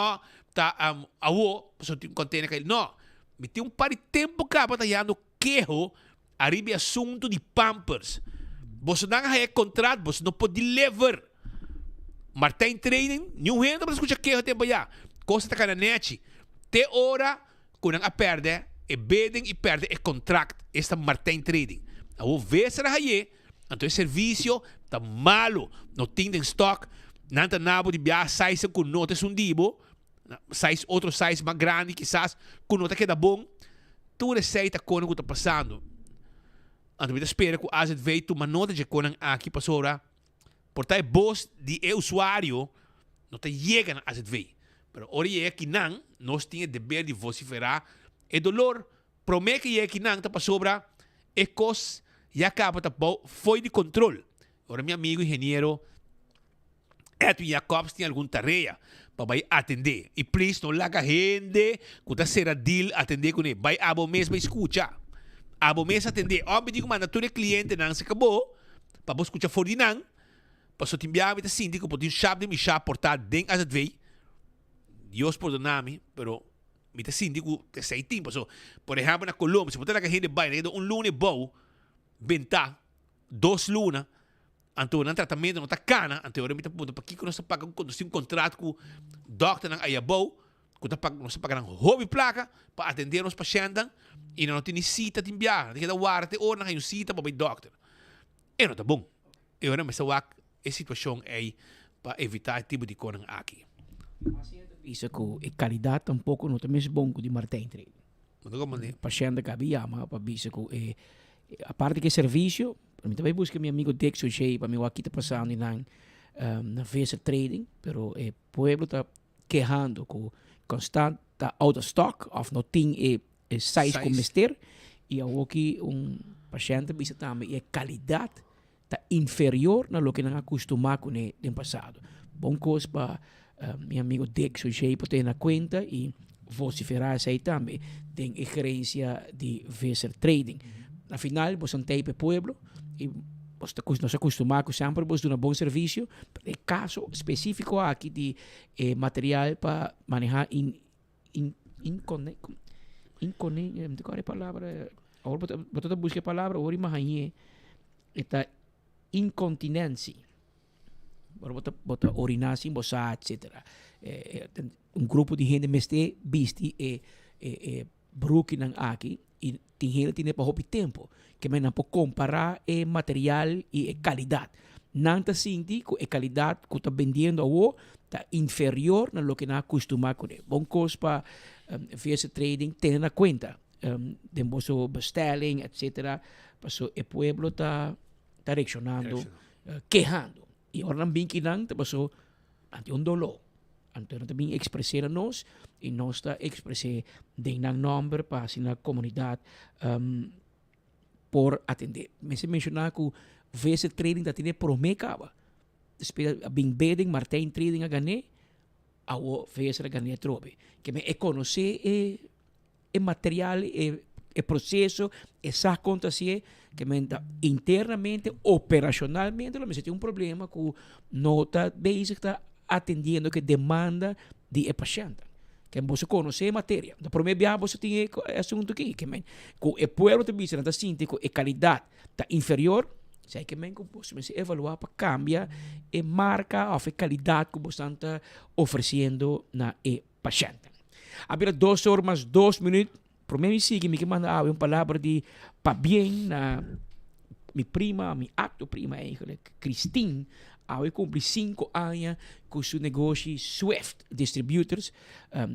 ta awor pasobra tin un container kai. No, mi tin un par di tempu kaba ta hayando keho Ariba e asuntu di pampers. Bosonan a haya contract, boso no por deliver. Martijn Trading, niun hende tabata scucha keho tempo ya. Cosa ta cana nechi. Te ora cu nan a perde e bidding y perde e contract, esta Martijn Trading. Awor Visser a haye, anto e servicio ta malo. No tin den stock, nan ta nabo di biaha size cu no ta esun di bo. Size otro size mas grandi kisas ku no ta keda bon. Tur esei ta konan ku ta pasando. Anto mi ta spera ku AZV tuma nota dje konan aki pasobra por ta e bos di e usuario no ta yega na AZV. Pero ora yega kinan nos tin e deber di vosiferá e dolor. Promé ke yega kinan ta pasobra e kos ya kaba ta bou fo'i di kontrol. Ora mi amigo ingeniero Edwin Jacobs tin algun tarea pa bai atendé. I please no laga hende ku ta sera deal atendé kuné. Bai abo mes bai skucha. Abo mes atendé. Òf mi tin ku manda tur e klientenan serka bo pa bo skucha for di nan. Pasobra tin biaha mi ta sinti ku por tin shap den mi shap por ta den azv. Dios pordona mi, pero mi ta sinti ku esei tin. Pasobra por ehèmpel na Colombia si bo ta laga hende bai nan keda un luna ebou bentá dos luna. Anto nan tratamentu no ta kana, anto e ora mi ta puntra pakiko nos ta paga un nos tin un kontrat ku dòkternan ayabou ku ta paga nos ta paga nan hopi plaka pa atendé nos pashèntnan i nan no tin ni sita tin biaha nan ta keda warda te ora nan haña un sita pa bai dòkter. E no ta bon. E ora mester wak e situashon ei pa evitá e tipo di konan aki. Bisa ku e kalidat tampoko no ta mes bon ku di Martijn Trading. No ta komprendé. Pashènt a kabi yama pa bisa ku e aparte ku e servisio Pero mi ta bai buska mi amigo Dixon Shea pa mi wak ki ta pasando nan na Visser Trading, pero e pueblo ta kehando ku constant ta out of stock of no tin e size ku mester. Y awoki un pashent ta bisa tambe y e calidad ta inferior na loke nan a custuma cune den pasado. Bon cos pa mi amigo Dick Sojay por tene na cuenta y vocifera esey tambe den e gerencia di Visser Trading. Na final boso a tey pa e pueblo y boso ta nos a custuma cu semper boso duna bon servicio, pero e caso specifico aki di e material pa maneha in in incone incone mi ta acorda e palabra awor bo ta bo ta busca e palabra awor i mahañe e ta incontinentie ora bo ta bo ta orina sin bo sa etcetera un grupo di hende mester bisti e e e broekinan aki i tin hende tine pa hopi tempo ke men nan por compara e material i e calidad. Nan ta sinti cu e calidad cu ta bendiendo awo ta inferior na loke nan a custuma cune. Bon cos pa VS Trading tene na cuenta den boso bestelling etcetera paso e pueblo ta ta reaccionando kehando i ora nan bin kinan ta paso nan tin un dolor. Anto nan ta bin expres'é na nos i nos ta expres'é den nan nòmber pa asina komunidat por atendé. Mester menshoná ku VC Trading ta tene promé kaba. Despues a bin Beding, Martijn Trading a gané, awo VC a gané atrobe. Ke men e konosé e e material, e e proceso, e sa kon ta hasié, ke men ta internamente, operacionalmente lo mester tin un problema ku no ta bezig ta atendiendo ku e demanda di e pashèntnan. Ke boso konosé e materia. Ta promé biaha boso tin e asuntu aki, ke men ku e pueblo ta bisa nan ta sinti ku e kalidat ta inferior, esei ke men ku boso mester evaluá pa kambia e marka òf e kalidat ku boso ta ofresiendo na e pashèntnan. A bira dos or mas dos minuut. Promé mi sigui mi ke manda awe un palabra di pabien na mi prima, mi acto prima eigenlijk, Christine. Awe cumpli cinco aña cu su negoshi Swift Distributors.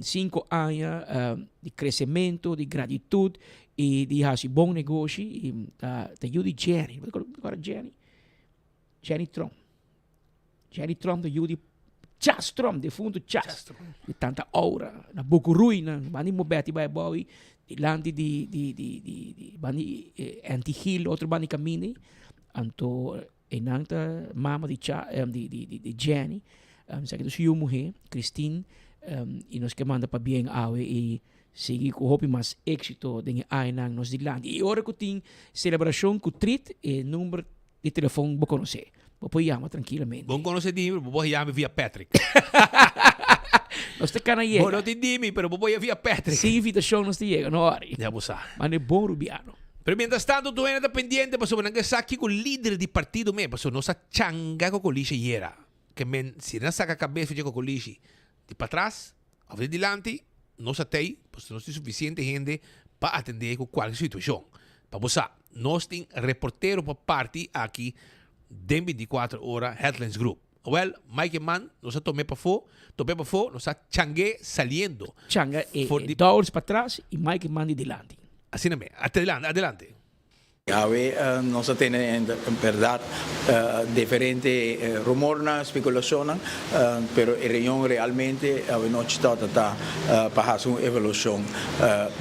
Cinco aña di crecemento, di gratitud y di haci bon negoshi. Y ta yu di Jenny. Bo ta acorda Jenny? Jenny Tromp. Jerry Trump ta yu di Chas Trump, defunto Chas. Di tanta aura, na Bokurui nan, bandi Mobeti bai abou i, dilanti di di di di di bandi Anti Hill, otro bandi kaminda ei. Anto einan ta mama di Cha di di di Jenny, esaki ta su yu muhé, Christine, i nos ke manda pabien awe i sigui ku hopi mas éksito den e añanan nos dilanti. I ora ku tin selebrashon ku trit, e number Di telefon bo conoce. Bo por yama trankilamente. Bo conoce di mi, pero bo por yama via Patrick. Nos ta cana yega. Bo no tin di mi, pero bo por yama via Patrick. Sin invitacion nos ta yega, no worry. Ya bo sa. Manda e bon Rubiano. Pero mientras tanto tur hende ta pendiente pasobra nan ke sa kiko lider di partido me, pasobra nos a changa Cocolishi ayera. Ke men si nan saka kabes for dje Cocolishi di patras of di dilanti, nos a tei, pasobra nos tin suficiente hende pa atende ku kualke situacion. Pa bo sa, nos tin reportero pa parti aki den binticuatro ora Headlines Group. Awel, Mike Eman, nos a tom'é pafó, top'é pafó, nos a chang'é saliendo. Changa e Dowers patras y Mike Eman di dilanti. Asina me. Adelante, adelante. Awe nos a tene en berdad diferente rumornan, speculacionnan, pero e reunion realmente awe nochi tabata ta pa haci un evaluacion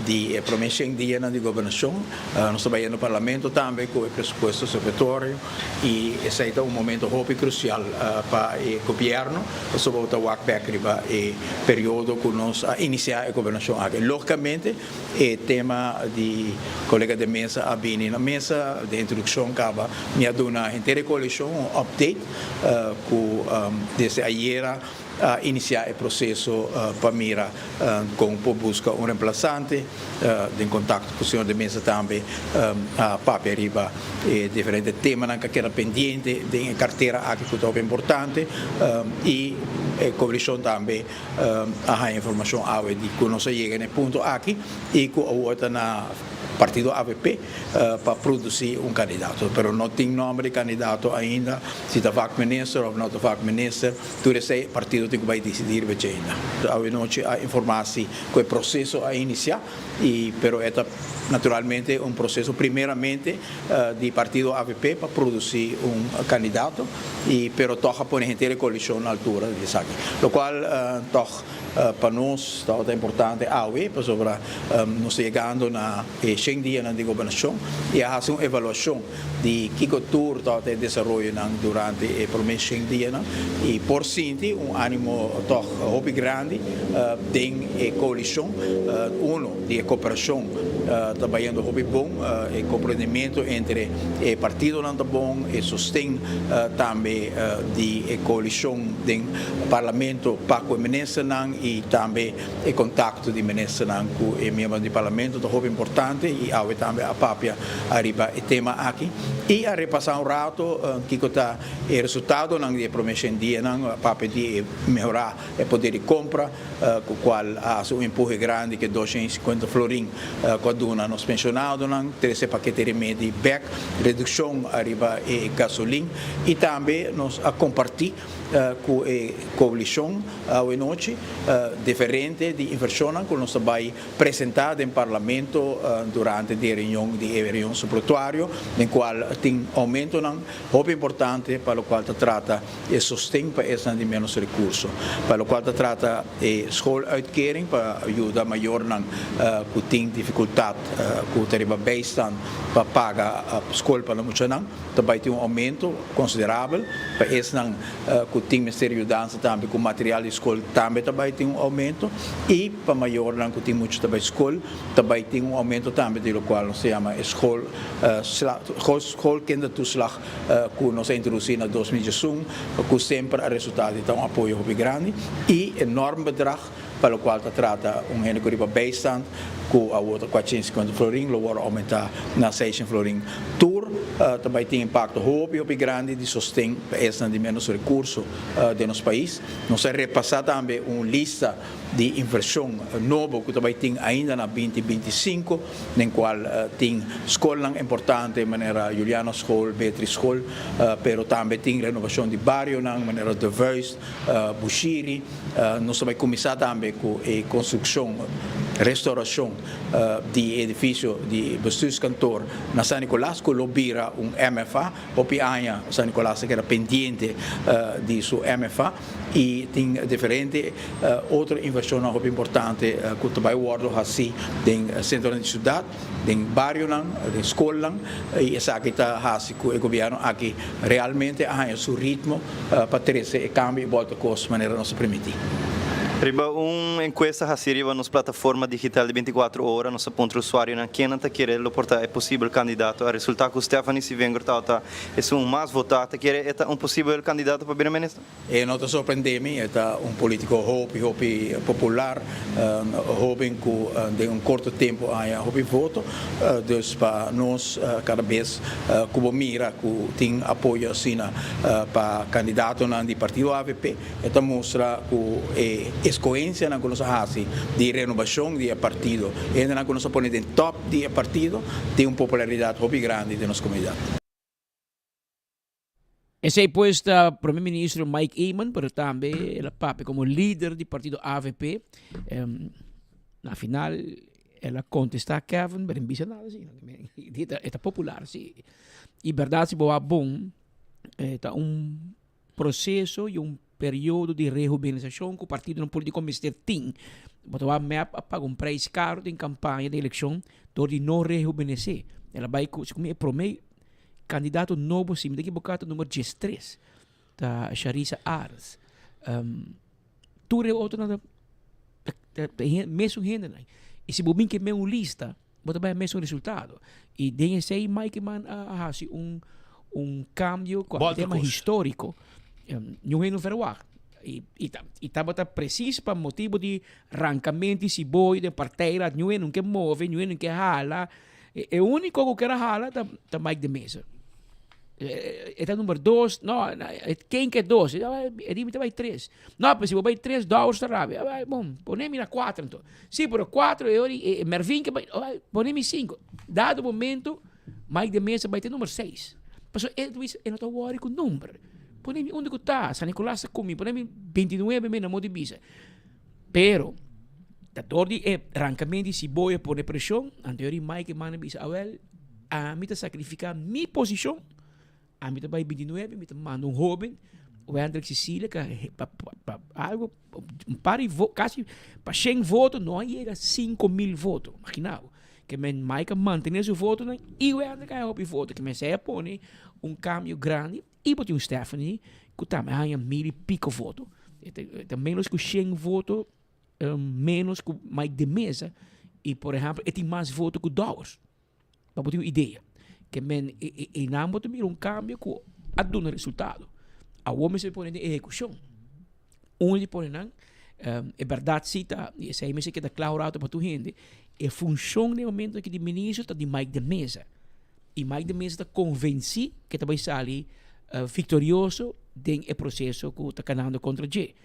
di e prome shen dianan di gobernacion. Nos ta bayendo parlamento tambe cu e presupuesto supletorio y esey ta un momento hopi crucial pa e gobierno pasobra bo ta wak bek riba e periodo cu nos a inicia e gobernacion aki. Logicamente E tema di colega de mesa a bini na mesa, den introduccion caba mi a duna henter e coalicion un update cu desde ayera a inicia e proceso pa mira con por busca un reemplazante, den contacto cu señor de Meza tambe a papia riba e diferente temanan cu a keda pendiente den e cartera aki cu ta hopi importante y e coalicion tambe a haña informashon awe di ku nos a yega na e punto aki i ku awor ta na partido avp pa produsí un kandidato. Pero no tin nòmber di kandidato ainda, si ta vakminister òf no ta vakminister, tur esei e partido tin ku bai disidí riba dje ainda. Awe nochi a informá si ku e proseso a inisiá i pero e ta naturalmente un proseso primeramente di partido avp pa produsí un kandidato. y pero tog a pone henter e coalicion na altura di esaki. Locual tog pa nos tabata importante awe pasobra nos ta yegando na e. shen dianan di gobernashon i a hasi un evaluashon di kiko tur tabata e desaroyonan durante e promé shen dianan i por sinti un animo tòg hopi grandi den e koalishon. Uno di e koperashon ta bayendo hopi bon, e komprendimentu entre e partidonan ta bon, e sosten tambe di e koalishon den parlamento pa ku e ministernan i tambe e kontakto di ministernan ku e miembronan di parlamento ta hopi importante i awe tambe a papia ariba e tema aki i a repasá un rato kiko ta e resultadonan di e promé shen dianan, a papia di e mehorá e poder di kompra ku kual a hasi un empuhe grandi ku e 250 florin ku a duna nos penshonadonan, trese pakete remedi bèk, redukshon ariba e gasolin i tambe nos a kompartí ku e koalishon awe nochi diferente di invershonnan ku nos ta bai presentá den Parlamento durante di e reunion di e reunion supletuario den kual tin oumentonan hopi importante pa lokual ta trata e sosten pa esnan di ménos rekurso, pa lokual ta trata e schooluitkering pa yuda mayornan ku tin difikultat ku ta riba bijstand pa paga skol pa nan muchanan. Ta bai tin un aumento considerabel pa esnan cu tin mester yudansa tambe cu material di scol tambe ta bai tin un aumento y pa mayornan cu tin mucha ta bai scol ta bai tin un aumento tambe di locual nos ta yama e school schoolkindertoeslag cu nos a introduci na 2011 cu semper a resulta di ta un apoyo hopi grandi y enorm bedrag pa locual ta trata un hende cu riba bijstand cu awor ta 450 florin lo worde aumenta na 600 florin. Tur ta bay tin impacto hopi hopi grandi di sosten pa esnan di menos recurso den nos pais. Nos a repasa tambe un lista di inversion nobo cu ta bay tin ainda na 2025 den cual tin scolnan importante manera Juliana School, Beatrice School, pero tambe tin renovacion di barionan manera De Vuist, Bushiri. Nos ta bai kuminsá tambe ku e konstrukshon, restaurashon di e edifisio di Bestuurskantoor na San Nicolas ku lo bira un MFA. Hopi aña San Nicolas a keda pendiente di su MFA i tin diferente otro invershonnan hopi importante ku ta bai wòrdu hasí den sentronan di siudat. Den barionan, den skolnan i esaki ta hasi ku e gobièrnu aki realmente a haña su ritmo pa trese e kambio i bòlta kos manera nos a primintí. Riba un enkuesta hasí riba nos plataforma digital di 24 ora nos a puntra usuarionan kennan ta kere lo por ta e posibel kandidato. A resultá ku Stephanie Sivengro tabata esun mas votá. Ta kere e ta un posibel kandidato pa bira minister? E no ta sorprende mi, e ta un politico hopi hopi popular, hoben cu den un corto tempo a haña hopi voto, dus pa nos cada bes cu bo mira cu tin apoyo asina pa candidatonan di partido avp, e ta mustra cu e escogencianan cu nos a haci di renovacion di e partido, e hendenan cu nos a pone den top di e partido tin un popularidad hopi grandi den nos comunidad. Esey pues ta Prome Ministro Mike Eman, pero tambe el a papia como lider di partido avp. Na final el a contesta Kevin, pero en bisa nada así. E ta popular, sí. Y berdad si bo wak bon, ta un proceso y un periodo di rehubenisashon ku partidonan politiko mester tin. Bo ta wak mep a paga un prijs karo den kampaña di elekshon dor di no rehubenesé. El a bai ku, segun mi, e promé kandidato nobo, si mi ta ekiboká, ta number diestres, ta Sharissa Arends. Tur e otronan ta ta e mesun hendenan. I si bo bin ke men un lista, bo ta bai e mesun resultado. I den esei Mike Eman a hasi un un kambio ku a tema históriko. Niun hende no verwagt. I i ta i tabata presis pa motibu di rankamento di siboyo den partijraad. Niun hende no ke move, niun hende no ke hala. E úniko ku ker a hala ta ta Mike de Meza. E ta number dos, no, ken ke dos? E di mi ta bai tres. No, pero si bo bai tres, Dowers ta rabia. Bon, pone mi na cuatro anto. Si, pero cuatro e ora e Mervin ke bai, pone mi cinco. Dado momento, Mike de Meza bai te number seis. Pasobra e ta bisa, e no ta wòri ku number. Pone mi unda ku ta, San Nicolas ta ku mi, pone mi 29 mi na modo di bisa. Pero, ta dor di e rankamento di siboyo pone preshon, anto e ora Mike e manda bisa, awel, ami ta sakrifiká mi posishon, ami ta bai 29, mi ta manda un hóben, Wendrick Cecilia, ka pa pa algo, un par di vo, kasi pa shen voto no a yega 5000 voto, imagina bo. Ke men Mike a mantene su votonan i Wendrick a haña hopi voto. Ke men esei a pone un kambio grandi i bo tin un Stephanie ku tambe a haña mil i piko voto. E ta menos ku shen voto menos ku Mike de Meza i por ehèmpel e tin mas voto ku Dowers. Pa bo tin un idea. Ke men einan bo ta mira un kambio ku a duna resultado. Awor mester pone den ehekushon. Un di pone nan, e bèrdat si ta, i esei mester keda kla un rato pa tur hende, e funshon den e momento aki di minister ta di Mike de Meza. I Mike de Meza ta konvensí ke ta bai sali viktorioso den e proseso ku ta kanando kontra dje.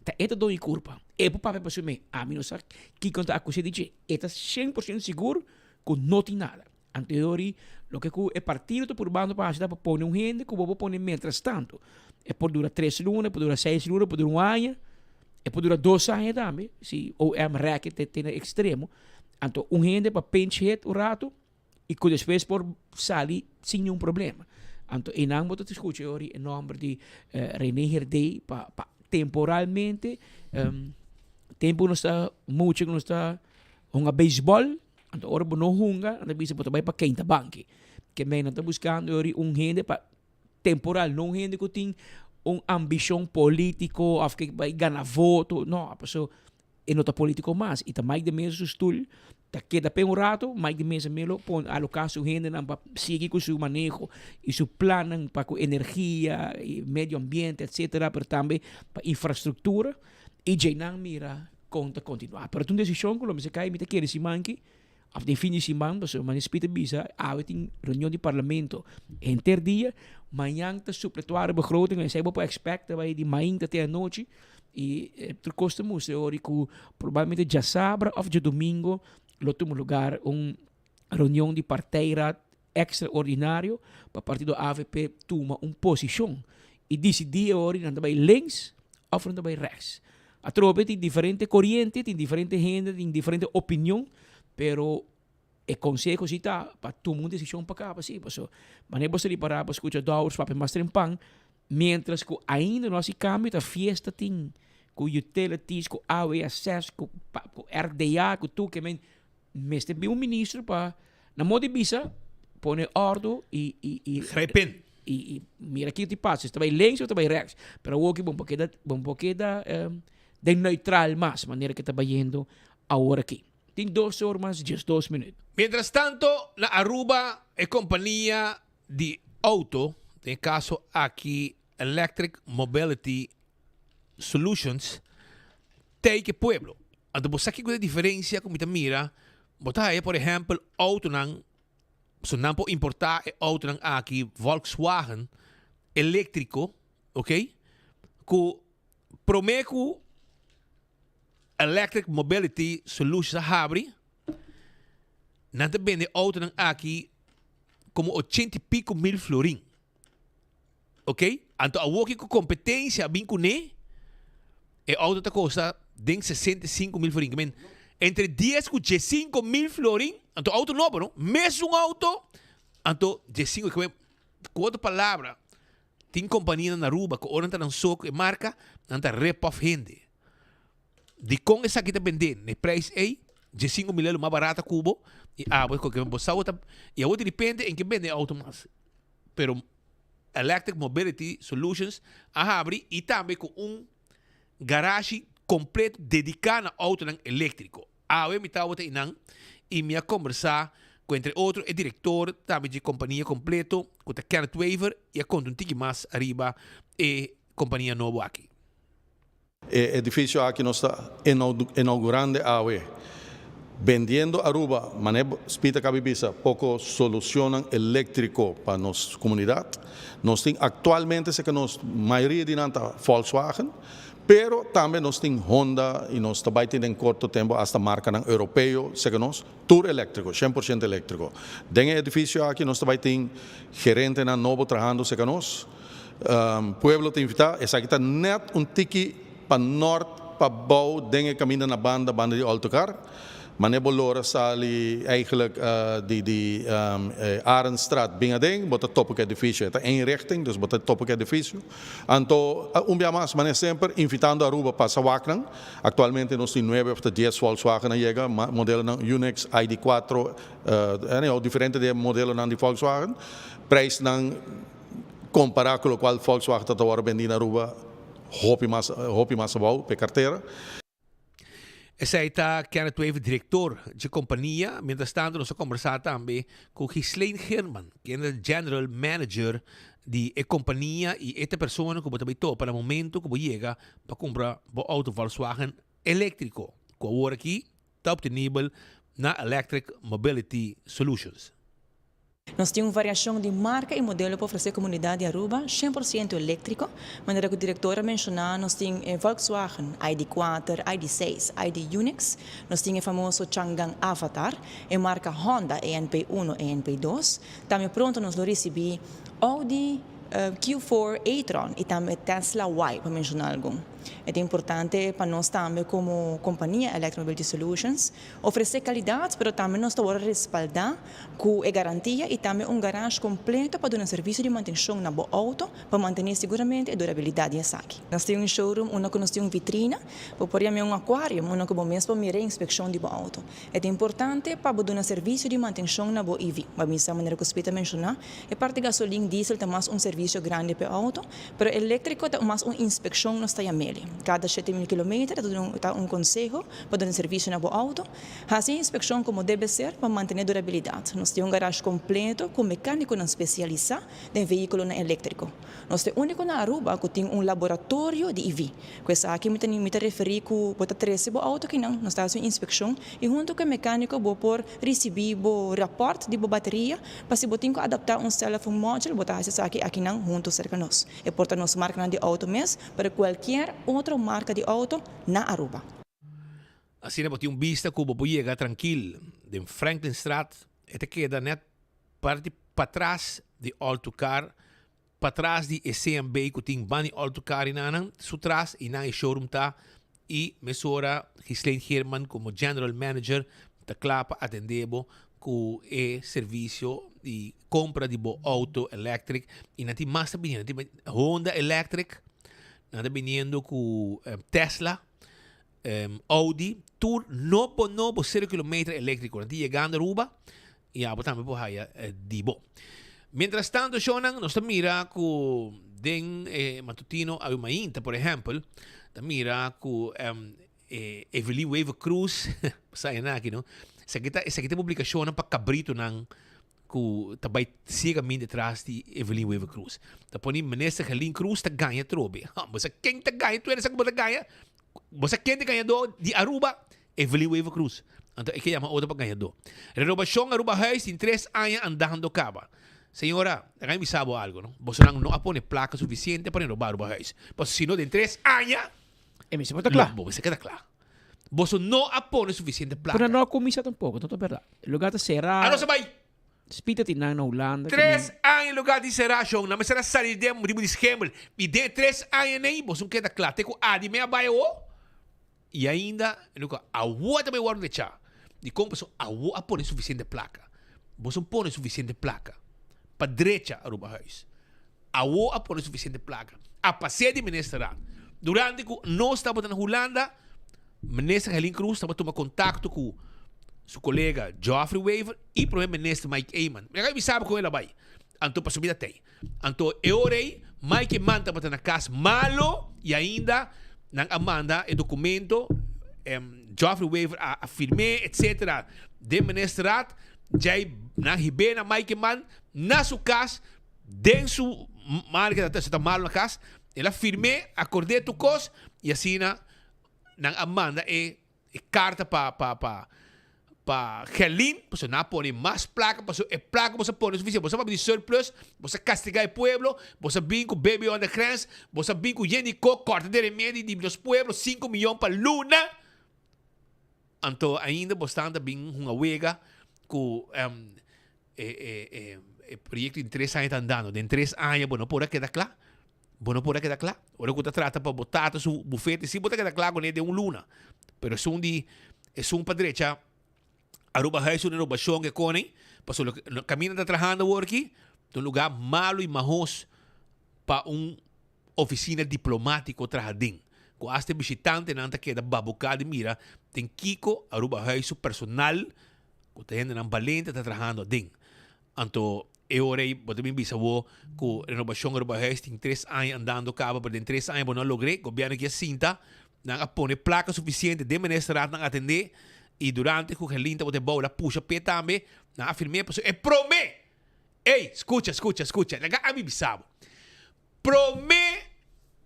Ta e ta doño kurpa. E por papia pa su mes. Ami no sa kiko nan ta akus'é di dje. E ta shen por shento sigur ku no tin nada. Anto e ori loke ku e partido ta purbando pa hasi ta pa pone un hende ku bo por pone mientras tanto. E por dura tres luna, e por dura seis luna, e por dura un aña, e por dura dos aña tambe, si OM rèk e te na ekstremo. Anto un hende pa pinch hit un rato i ku despues por sali sin niun problema. Anto einan bo ta skucha e ori e nòmber di Rene Herdé pa pa temporalmente tempu ku nos ta mucha ku nos ta hunga beisbòl. Anto ora bo no hunga, nan ta bisa bo ta bai pa keinta banki. Ke men nan ta buskando yori un hende pa temporal, no un hende ku tin un ambishon politiko òf ke bai gana voto, no, paso e no ta politiko mas. I ta Mike de Meza su stul ta keda p'e un rato, Mike de Meza melo pon aloká su hendenan pa sigui ku su maneho i su plannan pa ku energia i medio ambiente etcetera, pero tambe pa infrastruktura i djeinan mira Kon ta kontinuá. Pero ta un desishon ku lo mester kai, mi ta kere siman aki òf den fin di siman, pasobra manera Speed a bisa, awe tin reunion di parlamento henter dia, mañan ta supletuario begroting, esei bo por expect ta bai di mainta te anochi, i tur kos ta mustra ori ku probablemente djasabra òf djadumingo lo tuma lugar un reunion di partijraad extraordinario pa partido avp tuma un posishon i disidí e ori nan ta bai links òf nan ta bai rechts. Atrobe tin diferente koriente, tin diferente hende, tin diferente opinion, pero e konseho si ta pa tuma un desishon pa kaba si, paso manera bo sali pará bo skucha Dowers papia mas trempan, mientras ku ainda no hasi kambio ta fiesta tin ku utilities, ku awa i ases, ku RDA, ku tur ke men mester bin un ministro pa Na modo di bisa, pone ordo y y y Grijp in. Y y mira kiko ti pasa, si ta bai links of ta bai rechts. Pero awor ki bo por keda, bo por keda den neutral mas, manera ke ta bayendo awor aki. Tin dos or mas 12 minuut. Mientras tanto, na Aruba e compania di auto, den e caso aki Electric Mobility Solutions, tei ke pueblo. Anto bo sa kiko ta e diferencia ku mi ta mira? Bo ta haya por ehempel autonan, so nan por importa e autonan aki Volkswagen electrico, ok, ku prome ku Electric Mobility Solutions a habri, nan ta bende autonan aki como ochenta y pico mil florin. Ok, anto awoki ku kompetensia a bin kuné, e outo ta kosta den 65.000 florin. Ke men, entre 10 ku 15.000 florin, anto outo nobo no, mesun outo, anto 15, ke men, ku otro palabra, tin kompanianan na Aruba ku ora nan ta nan so ku e marka, nan ta rip off hende. Dikon esaki ta bendé na e prijs ei? 15.000 lo mas barata ku bo, i abo ke bo sa bo ta, i abo diripente en ke bende e outo mas. Pero Electric Mobility Solutions a habri y tambe cu un garashi completo dedica na autonan electrico. Awe mi tabata eynan y mi a combersa cu entre otro e director tambe dje compania completo cu ta Kenneth Wever y a conta un tiki mas ariba e compania nobo aki. E edificio aki nos ta inaugurando awe, bendiendo Aruba, mane Speed a cabi bisa, poco solucionnan electrico pa nos comunidad. Nos tin actualmente cerca nos, mayoria di nan ta Volkswagen, pero tambe nos tin Honda y nos ta bay tin den corto tempo hasta marcanan Europeo cerca nos, tur electrico, cien por ciento electrico. Den e edificio aki nos ta bay tin gerentenan nobo trahando cerca nos. Pueblo ta invitá, esaki ta nèt un tiki pa nòrt pa bou den e kaminda na banda, banda di Oltocar. Mane bo lora sali eigenlijk di di Arendstraat bin aden, bo ta topa ku e edifisio. E ta één richting, dus bo ta topa ku e edifisio. Anto un bia mas, mane semper invitando Aruba pasa wak nan. Aktualmente nos tin nuebe of ta dies Volkswagen a yega, modelonan Unex, ID kuatro, anyhow diferente di e modelonan di Volkswagen. Prijsnan kompará ku lokual Volkswagen ta ta wòrdu bendí na Aruba hopi mas hopi mas abou pa e kartera. Esei ta Kenneth Wever, director dje compania. Mientras tanto nos a conversa tambe cu Ghislaine Geerman, kende ta general manager di e compania y e ta persona cu bo ta bay topa na momento cu bo yega pa cumpra bo auto Volkswagen electrico, cu awor aki ta obtenibel na Electric Mobility Solutions. Nos tin un variashon di marka i modelo pa ofresé komunidat di Aruba, 100% eléktriko. Manera ku direktor a menshoná, nos tin e Volkswagen ID kuater, ID seis, ID Unix, nos tin e famoso Changan Avatar, e marka Honda ENP uno, ENP dos. Tambe pronto nos lo risibí Audi Q4 e-tron i tambe Tesla Y, pa menshoná algun. E ta importante pa nos tambe komo kompania Electric Mobility Solutions Ofresé kalidat, pero tambe nos ta wòrdu respaldá ku e garantia i tambe un garage kompleto pa duna servisio di mantenshon na bo outo pa mantené siguramente e durabilidat di esaki. Nos tin un showroom unda ku nos tin un vitrina, bo por yam'é un akuarium, unda ku bo mes por mira e inspekshon di bo outo. E ta importante pa bo duna servisio di mantenshon na bo EV. Bo a bisa manera ku Speed a menshoná, e parti gasolin, diesel ta mas un servisio grandi pa e outo, pero eléktriko ta mas un inspekshon nos ta yam'el. Kada 7000 kilometer ta un konseho Pa duna servisio na bo auto, hasi e inspekshon komo debe ser pa mantené durabilidat. Nos tin un garash kompleto ku mekánikonan spesialisá den vehíkulonan eléktriko. Nos ta e úniko na Aruba ku tin un laboratorio di EV. Ku esaki mi ta mi ta referí ku bo ta trese bo auto akinan, nos ta hasi un inspekshon i huntu ku e mekániko bo por risibí bo rapòrt di bo bateria pa si bo tin ku adaptá un sèl òf un module bo ta hasi esaki akinan huntu serka nos. E por ta nos markanan di auto mes, pero kualkier otro marka di auto na Aruba. Asina bo tin un bista ku bo por yega trankil den Franklinstraat. E ta keda net parti patras di All to Car, patras di e CMB ku tin bani All to Car i nan su tras i nan e showroom ta i mesora Ghislaine Geerman komo general manager ta kla pa atende bo ku e servisio di kompra di bo auto electric i nan tin mas ta bini nan tin Honda electric. Nan ta biniendo ku Tesla, Audi, tur nobo nobo sero kilometer eléktriko. Nan ta yegando Aruba i abo tambe por haya di bo. Mientras tanto shownan nos ta mira ku den e matutino awe mainta por ehèmpel ta mira ku Evelyn Wever Croes sa esaki no esaki ta esaki ta publikashonnan pa kabritonan ku ta bai siegamente tras di Evelyn Wever Croes. Ta pone minister Gerlin Croes ta gaña trobe. Ha, bo sa ken ta gaña? Tu sa ku bo ta gaña? Bo sa ken ta gañadó di Aruba? Evelyn Wever Croes. Anto e ke yama otro pa gañadó. Renobashon Aruba Huis tin tres aña andando kaba. Señora, laga mi bisa bo algo, no? Bosonan no a pone plaka sufisiente pa renoba Aruba Huis. Pasobra si no den tres aña, E mester por ta kla. Bo mester keda kla. Boso no a pone suficiente placa. Pero no a cuminsa tampoco, no ta berdad. Lugar ta cera. A nos a bay. Spita tin nan na Hulanda. Tres aña lugar tin cera shon. Nan mester a sali den riba di schemel. Y den tres aña ney boso keda cla. Te cu adi me a bay awo. Y ainda luka awo ta bay wordo decha. Dicon? Pasobra awo a pone suficiente placa. Boso pone suficiente placa pa drecha Aruba Huis. Awo a pone suficiente placa. A pasea di ministerraad. Durante cu nos tabata na Hulanda, minister Helene Croes tabata tuma contacto cu su colega Geoffrey Wever y prome minister Mike Eman. Mi a bisa bo con el a bay. Anto pasobra mi ta tey. Anto e ora ey Mike Eman tabata na cas malo y ainda nan a manda e documento, Geoffrey Wever a firme etc. Den ministerraad. Djay nan hib'é na Mike Eman na su cas. Den su madre que ta malo na cas, el a firmé, acordé tur cos y asina nan a manda e e carta pa pa pa pa Gerlin, pasobra nan a pone mas placa, pasobra e placa boso a pone suficiente, boso a papia di surplus, boso a castiga e pueblo, boso a bin cu baby on the grens, boso a bin cu yen di co corta den remedi di nos pueblo, cinco miyon pa luna. Anto ainda bo stan ta bin hunga wega cu e e e e proyecto di tres aña ta andando. Den tres aña bo no por a keda cla. Bo no por a keda cla. Ora cu ta trata pa bo tata su bufete, si bo ta keda cla cune den un luna. Pero esun di, esun pa drecha. Aruba Huis un renobacion ke kone, pasobra loke kaminda ta trahando awor aki ta un lugar malo y mahos pa un oficina diplomatico traha den. Cu hasta e bishitantenan ta keda babuca di mira den kico Aruba Huis su personal cu ta hendenan balente ta trahando aden. Anto e ora ei bo ta bin bisa bo cu renobacion Aruba Huis tin tres aña andando caba pero den tres aña bo no a logr'e. Gobierno aki a sinta Nan a pone plaka sufisiente den ministerraad nan atendé i durante ku Gerlin tabata e bou el a pusha p'e tambe. Nan a firm'é pasobra e promé! Ey, skucha, skucha, skucha, laga ami bisa bo. Promé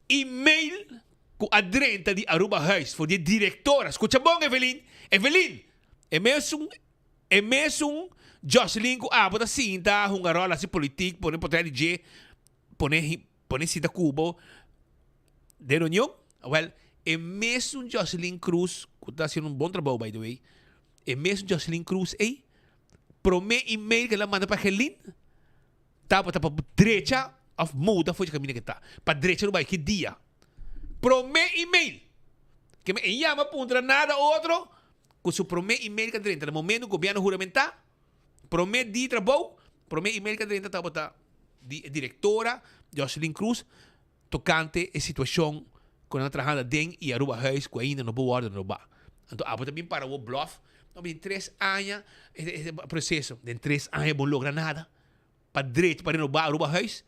email ku a drenta di Aruba Huis for di e direktora, skucha bon Evelyn, Evelyn, e mesun, e mesun Jocelyn ku abo ta sinta hunga ròl hasi politik, pone potrèt di dje, pone Pone sita ku bo den reunion. Awel, e mesun Jocelyn Cruz, ku ta hasiendo un bon trabou by the way, e mesun Jocelyn Cruz ei, prome email ku el a manda pa Gelin tabata pa drecha of muda for dje kaminda ku e ta. Pa drecha lo bai ki dia. Prome email! Ke men e yama puntra nada otro ku su prome email ku a drenta na momento ku gobièrnu huramentá. Prome di trabou, prome email ku a drenta tabata di e direktora Jocelyn Cruz tokante e situashon ku nan ta trahando aden i Aruba Huis ku ainda no por wòrdu renobá. Anto abo ta bin para bo blòf, no den tres aña e proseso, den tres aña bo no logra nada pa drecha pa renobá Aruba Huis.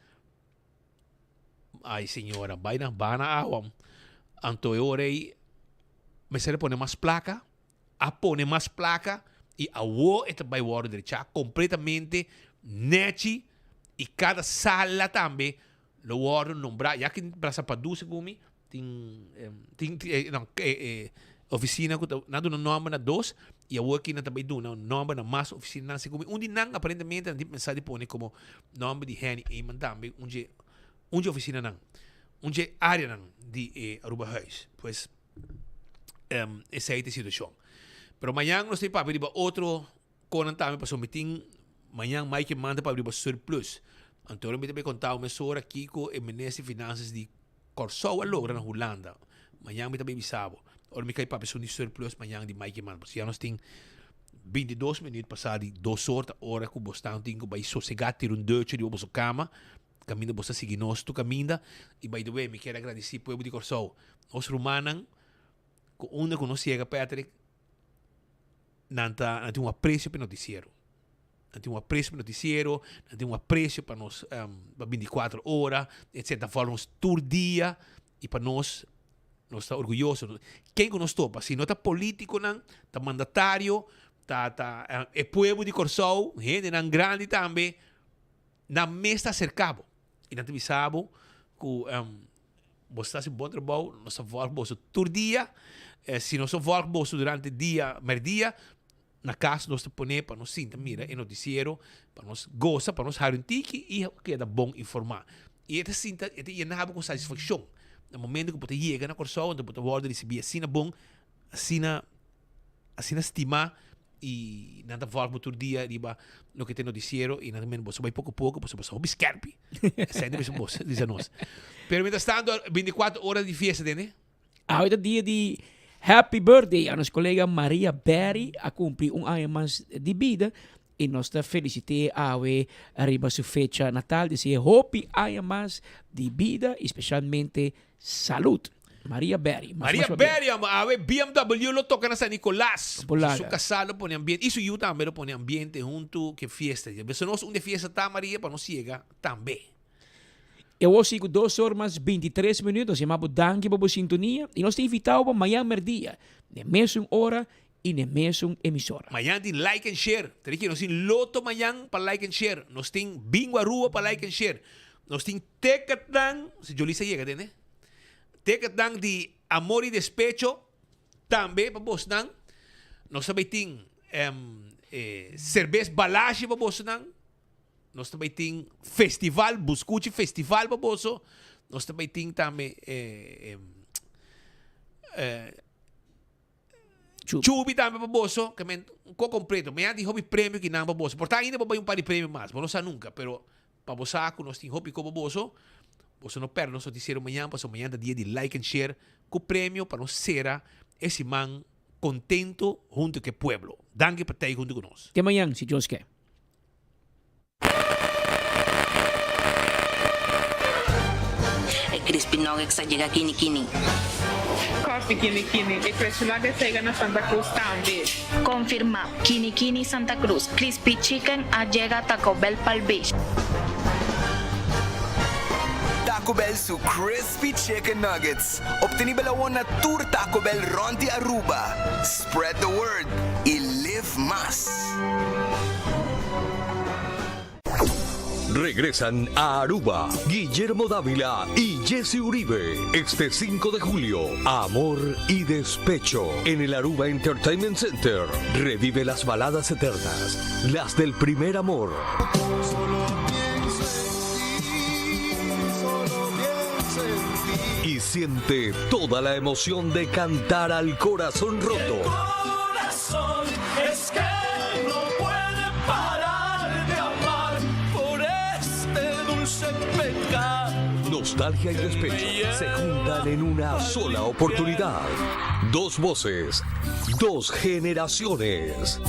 Ay señora, bai na bana awa. Anto e ora ei mester a pone mas plaka. A pone mas placa y awo e ta bay wordo drecha completamente nechi y cada sala tambe lo wordo nombra ya ki Plaza Padu segun mi tin tin no oficina cu ta nan duna nomber na dos y awo aki nan ta bay duna nomber na mas oficinanan segun mi un di nan aparentemente nan tin pensa di pone como nomber di Henny Eman tambe un dje un dje oficinanan un dje areanan di e Aruba Huis pues. Esei ta e situashon. Pero mañan nos tin papia riba otro konan tambe pasobra mi tin mañan Mike manda papia riba surplus. Anto mi ta bay konta bo mesora kiko e minister di finansas di Kòrsou a logra na Hulanda. Mañan mi ta bay bisa bo. Ora mi kai papia esun di surplus mañan di Mike manda. Pasobra ya nos tin bintidos minuut pasa di dos or ta ora ku bo stan tin ku bay sosega tira un deutje riba boso kama. Kaminda bo ta sigui nos tur kaminda. I by the way, mi kier a gradisí pueblo di Kòrsou, nos rumannan ku unda ku nos yega Patrick, nan ta nan tin un apresio pa e notisiero. Nan tin un apresio pa e notisiero, nan tin un apresio pa nos pa bintikuater ora, etcetera. Nan follow nos tur dia i pa nos, nos ta orguyoso. Ken ku nos topa, si no ta politikonan, ta mandatario, ta ta e pueblo di Kòrsou, hendenan grandi tambe. Nan mes ta aserká bo i nan ta bisa bo ku boso ta hasi un bon trabou, nos ta vòlg boso tur dia. Si nos no vòlg boso durante dia, mèrdia, na kas nos ta pone pa nos sinta mira e notisiero, pa nos gosa, pa nos hari un tiki i keda bon informá. I e ta sinta, e ta yena bo ku satisfakshon na momento ku bo ta yega na Kòrsou, anto bo ta wòrdu risibí asina bon, asina asina stimá. Y nan ta volg bo tur dia riba loke ta e noticiero y nan ta mira boso bay poco poco pasobra boso hopi skerpi. Esei ta bisa bos, bisa nos. Pero mientras tanto, 24 ora di fiesta tene. Awe ta dia di Happy Birthday a nos colega Maria Berry a cumpli un aña mas di bida y nos ta felicit'e awe riba su fecha natal dese'e hopi aña mas di bida y specialmente Salud. Maria Berry. Mas Maria masha bien. Berry amo awe BMW lo toca na San Nicolas. Por laga. Su casá lo pone ambiente y su yu tambe lo pone ambiente hunto ke fiesta. Ya besa nos unda e fiesta ta Maria pa nos yega tambe. E wou si ku dos or mas bintitres minuut nos yama bo danki pa bo sintonia y nos ta invita bo pa mañan merdia n'e mesun ora y n'e mesun emisora. Mañan tin like and share. Ta di ke nos tin loto mañan pa like and share. Nos tin bingo Aruba pa like and share. Nos tin Ticketnan, si Jolisa yega den e. Ticketnan di Amor y Despecho tambe pa bosnan. Nos ta bay tin e cerbes Balashi pa bosnan. Nos ta bay tin festival, Buscuchi Festival pa boso. Nos ta bay tin tambe e Chubi tambe pa boso, ke men un ko completo. Mañana tin hopi premio kinan pa boso. Por ta ainda bo bay un par di premio mas, bo no sa nunca, pero Pa bo sa ku nos tin hopi koba boso, boso no pèrdè nos notisiero mañan pasobra mañan ta dia di like and share ku premio pa nos sera e siman. contento hunto cu e pueblo. Danki pa tei hunto cu nos. Te mañan, si Dios ke. E crispy nuggets a yega kini kini. Coffee kini kini. E crispy nuggets a yega na Santa Cruz tambe. Confirma, Kini Kini Santa Cruz, Crispy Chicken a yega Taco Bell Palm Beach. Taco Bell su Crispy Chicken Nuggets, obtenibel awor na tur Taco Bell rond di Aruba. Spread the word y live mas! Regresan a Aruba Guillermo Dávila y Jesse Uribe este 5 de julio. Amor y despecho en el Aruba Entertainment Center. Revive las baladas eternas, las del primer amor. Y siente toda la emoción de cantar al corazón roto. Corazón es que no puede parar de amar por este dulce pecado. Nostalgia y despecho se juntan en una sola oportunidad. Dos voces, dos generaciones.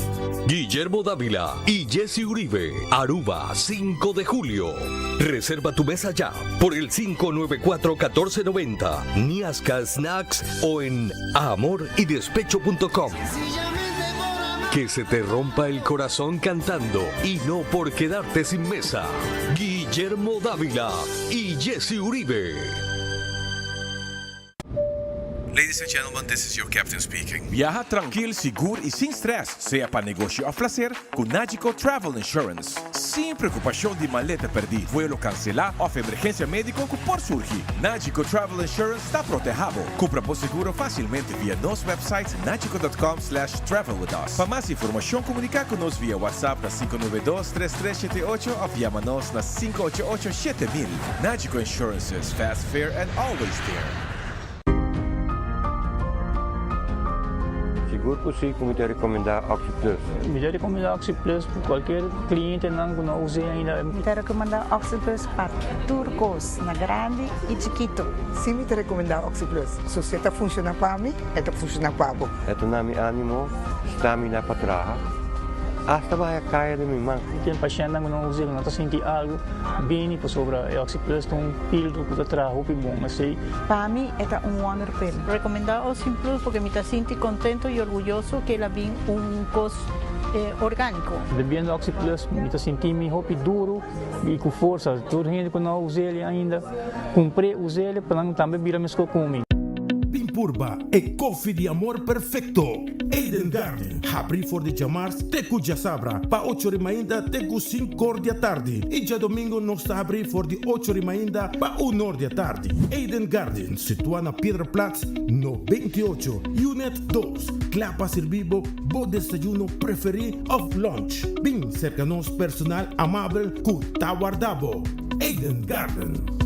Guillermo Dávila y Jesse Uribe, Aruba, 5 de julio. Reserva tu mesa ya por el 594-1490, Niasca Snacks o en amoridespecho.com. Que se te rompa el corazón cantando y no por quedarte sin mesa. Guillermo Dávila y Jesse Uribe. Ladies and gentlemen, this is your captain speaking. Viaha trankil, sigur y sin stress, sea pa negoshi of placer, cu Nagico Travel Insurance. Sin preocupacion di maleta perdi, vuelo cancela of emergencia medico cu por surgi. Nagico Travel Insurance ta proteha bo. Cumpra bo seguro facilmente via nos website nagico.com slash travel with us. Pa mas informacion comunica cu nos via WhatsApp na 592 3378 of yama nos na 588 7000. Nagico Insurances, fast, fair and always there. Sigur cu si cu mi ta recomenda OxyPlus. Mi ta recomenda OxyPlus pa cualkier clientenan cu no a us'e ainda. Mi ta recomenda OxyPlus pa tur cos, na grandi y chikito. Si mi ta recomenda OxyPlus. So si e ta funciona pa mi, e ta funciona pa bo. E ta na mi animo, stamina pa traha, hasta baha caya den mi man. Tin pashentnan ku no usa ku no ta sinti algu bini pasobra e Oxyplus ta un pildo ku ta traha hopi bon esei. Pa mi e ta un wonder pill. Recomenda Oxyplus porque mi ta sinti contento y orguyoso ke el a bin un cos organico. Bebiendo Oxyplus mi ta sinti mi hopi duro y ku forsa. Tur hende ku no a us'el ainda Cumpr'é, us'é pa nan tambe bira mesco cu mi. Bin purba e koffie di amor perfecto! Eden Garden, habri for di djamars te cu djasabra pa ocho ri mainta te cu sincor di atardi y djadomingo nos ta habri for di ocho ri mainta pa unor di atardi. Eden Garden, situa na Piedraplaats no 28, Unit dos, cla pa sirbi bo bo desayuno preferi of lunch. Bin cerca nos personal amabel cu ta warda bo. Eden Garden.